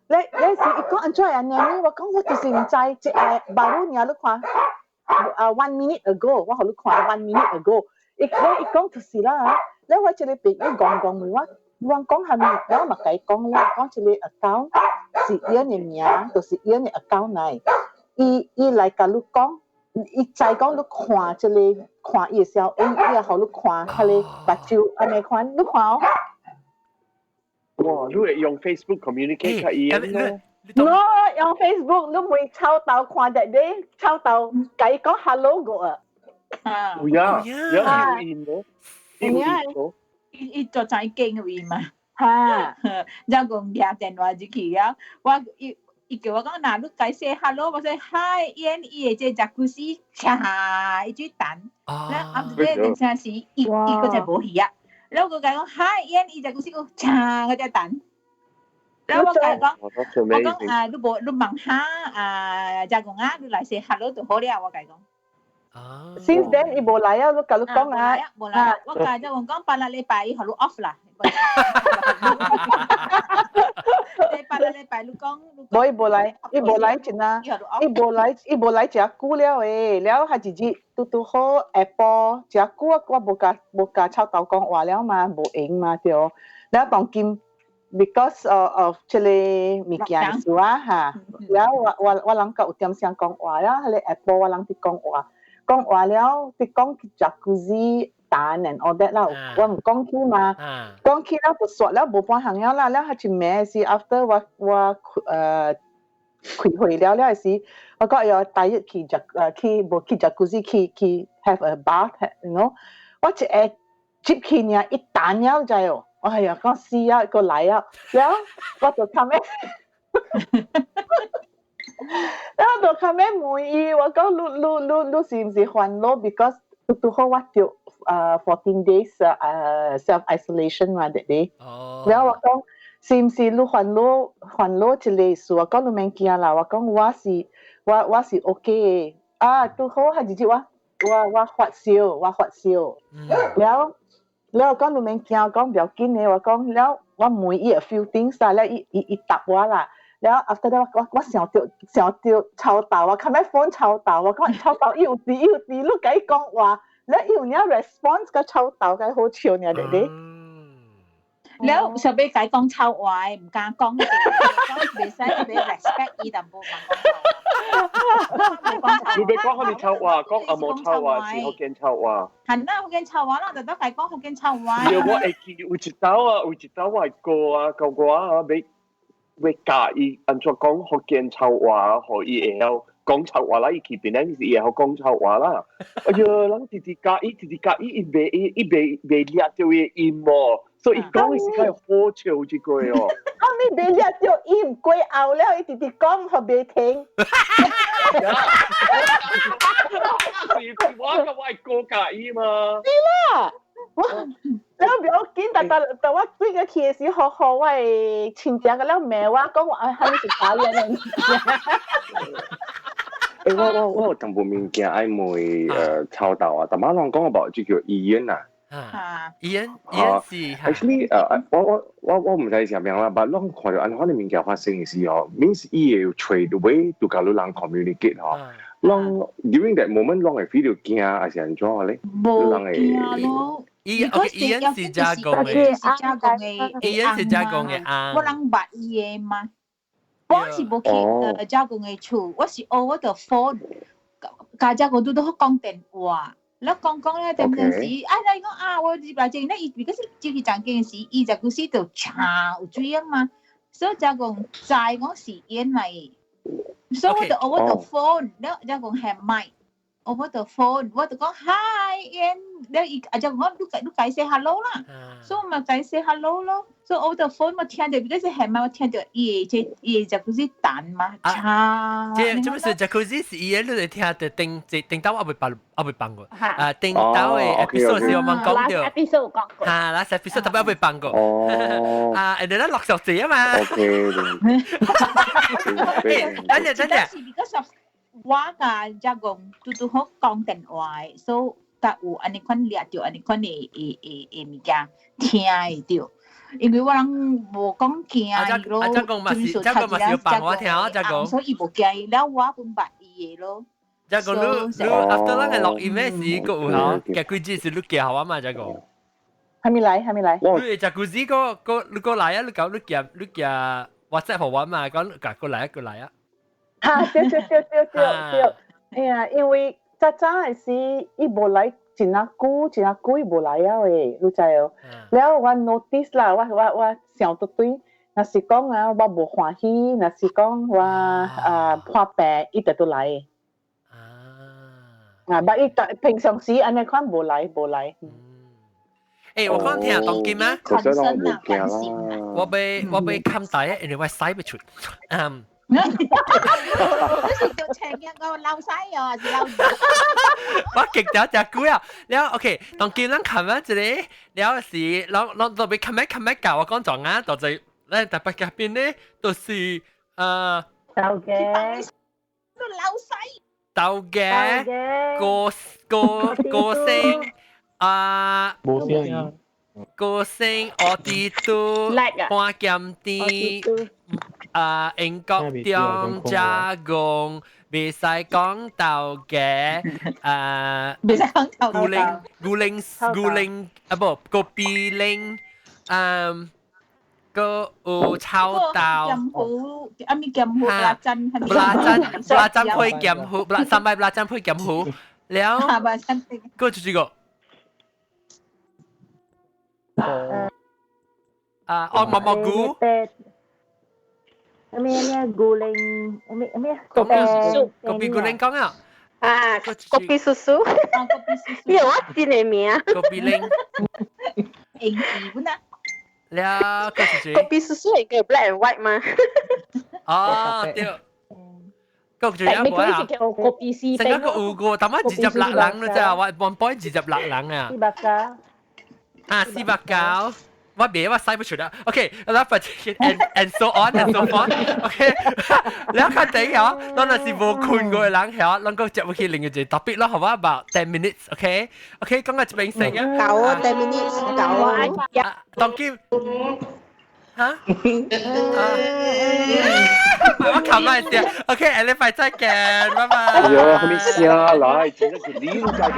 S16: 咧咧時伊講按怎按呢？我講我就是毋知，這個 baru 爾你看，啊 one minute ago，我予你看 one minute ago。伊咧伊講就是啦，咧我這個朋友講講問我，我講啥物，我嘛共伊講啦，講這個 account 是伊的名，就是伊的 account 來。伊來共你講，伊知講你看這個看伊的小影，伊也予你看彼個目睭按呢款，你看哦。
S6: 哇！你會用 Facebook communicate 佮伊咯？
S16: 我用 Facebook，你問臭豆看著你，臭豆共伊講 hello 過啊。
S6: 有啊，有有印咯，有印咯。
S7: 伊做在經位嘛。
S16: 哈，
S7: 然後講舉電話入去了，我伊伊叫我講，若你共 say hello，我說 hi，伊伊會這 jacuzzi，嚓，伊就彈。然後後尾陣時伊伊閣再無去啊。然後我共伊講 hi，伊 jacuzzi 閣嚓，閣再彈。然後我共伊講，我講啊，你無你問下啊，只講啊，你來 say hello 就好了，我共伊講。
S16: Since then 伊無來啊，你共你講啊。
S7: 無來，我共只講講拜六禮拜伊予你 off 啦。拜六禮拜你講。
S16: 無伊無來，伊無來真啊，伊無來，伊無來誠久了的，了彼一日拄拄好下晡誠久我無共臭豆講話了嘛，無閒嘛對。了當今 because of 這個物件事啊哈，了我人閣有點聲講話了，彼個下晡我人佇講話。講話了，佇講 jacuzzi 彈 and all that 啦，我毋講起嘛，講起了就煞了無半項了啦，了彼一暝是 after 我開會了了時，我講要帶入去 jac 去無去 jacuzzi 去 have a bath，我一下接去爾一彈了知無？哎呀，講死啊，閣來啊，了我就較尾。然後就較尾問伊，我講你是毋是煩惱？Because 拄拄好我著14 days self isolation 嘛，that day。然後我講是毋是你煩惱煩惱這個事？我講你免驚啦，我講我是 OK 的。啊，拄好彼一日我發燒，我發燒。了了我講你免驚，講不要緊的。我講了我問伊 a few things 啦，了伊答我啦。了 after that 我想著臭豆，我較尾 phone 臭豆，我講臭豆伊有佇伊有佇，你共伊講話，了伊有影 response 個臭豆該好笑爾咧咧。
S7: 了上尾共伊講臭話，毋敢講，講袂使特別 respect 伊淡薄，
S6: 你欲講啥物臭話，講紅毛臭話是福建臭話。
S7: 係啦，福建臭話啦，就得共伊講福建臭話。
S6: 對，我會記有一道啊，有一道我的哥啊，教我啊，欲欲教伊按怎講福建臭話，予伊會曉講臭話啦。伊去檳城時伊會曉講臭話啦。哎喲，人直直教伊，直直教伊，伊袂伊伊袂袂掠著伊音哦，所以伊講的時間好笑一個哦。
S16: 啊，你袂掠著音，過後了，伊直直講，予袂聽。
S6: 是我個我係過教伊嘛。
S16: 是啦。我了不要緊，但但但我幾個去的時，好好我的親戚個了罵我講我啊，哈你是哪裡人？
S6: 欸，我有淡薄物件愛問臭豆啊，淡薄人講個就叫醫院啊。
S1: 啊，醫院醫院是。
S6: Actually 我毋知啥物啦，但攏看著按款的物件發生的時候，means 伊會揣 way to 共你人 communicate 吼。攏 during that moment 攏會 feel 著驚還是按怎咧？
S10: 無驚咯。
S1: 伊 OK，伊人是加工的，
S10: 是加工的，
S1: 伊人是加工的啊。
S10: 我人捌伊的嘛，我是無去加工的厝，我是 over the phone，共加工拄拄好講電話，了講講了點陣時，啊，伊講啊，我入來這，那伊如果是入去房間時，伊就古時就查有水啊嘛，所以加工知講是𪜶來，所以我就 over the phone，了加工係麥。over the phone，我就講 hi，了伊啊就講你解釋 hello 啦，所以我嘛解釋 hello 咯，所以 over the phone 我聽著，because 係咪我聽著伊的這伊的 jacuzzi 彈嘛，嚓。
S1: 這這不是 jacuzzi 是伊的，你聽著頂這頂到我未放我未放過，啊頂到的 episode 是我們講著。
S7: episode 講過。
S1: 哈，last episode 特別未放過。啊，人哋咧落小姐啊嘛。
S6: OK。
S1: 等陣等陣。
S10: Because of 我共遮講拄拄好講電話，所以才有按呢款掠著按呢款的的的的物件聽會著。因為我人無講驚伊咯，
S1: 啊，遮講嘛是，遮講嘛是有放我聽啊，遮講。
S10: 所以伊無驚伊，了我本捌伊的咯。
S1: 遮講你你 after 咱個錄音的時，閣有吼，夾幾節是你寄予我嘛，遮講。
S16: 還沒來，還沒來。
S1: 你食古子個個你過來啊！你講你寄你寄 WhatsApp 予我嘛？講講過來啊，過來啊。
S16: 哈，對對對對對對，哎呀，因為早早的時，伊無來真啊久，真啊久伊無來啊喂，你知哦？了我 notice 啦，我想到對，若是講啊，我無歡喜，若是講我啊破病，伊就都來。啊，但伊平常時按呢款無來無來。
S1: 欸，我講聽當今啊，我欲冚大啊，因為我使不出。嗯。
S10: 你是叫請一個老細哦，還是老？
S1: 我極咗隻股啊！了 OK，當今咱冚啊一個，了是，攏攏都欲冚一冚一教我講撞啊，就是咱台北嗰邊咧，就是
S8: 豆家，
S10: 老細，
S1: 豆家，歌歌歌星啊，
S13: 無聲，
S1: 歌星奧迪都，半鹹甜。啊，英國中加工，袂使講豆家，啊，
S10: 袂使講豆
S1: 牛奶牛奶牛奶啊無，kopi 奶，嗯，閣有臭豆，
S10: 鹹糊，啊咪鹹糊，布拉珍，
S1: 布拉珍，布拉珍配鹹糊，布拉三擺布拉珍配鹹糊，了，閣就這個，啊，哦，毛毛菇。
S8: 咩咩古靈咩咩
S1: kopi 古靈講啊！
S3: 啊，kopi susu，呢個我知你名。
S1: kopi 靈，
S10: 英語本啊。
S1: 了，閣是誰
S3: ？kopi susu 係叫 black and white 嘛？
S1: 哦，對。閣仲有冇啊？
S7: kopi C
S1: 成個有個，淡仔26人啦咋？我 1.26人啊。
S8: 四百九。
S1: 啊，490。我別我使不出啦。OK，แล้วไป and so on and so forth。OK，แล้ว較底哦，咱若是無困過的人曉，咱閣接入去另一個 topic 咯，好無？About 10 minutes。OK，OK，講到這邊先啊。
S12: 夠啊，10 minutes 夠啊。
S1: 當今嚇？我冚埋先。OK，下禮拜再見，拜拜。
S6: 哎喲，係咪聲來？真係是你都知嘅。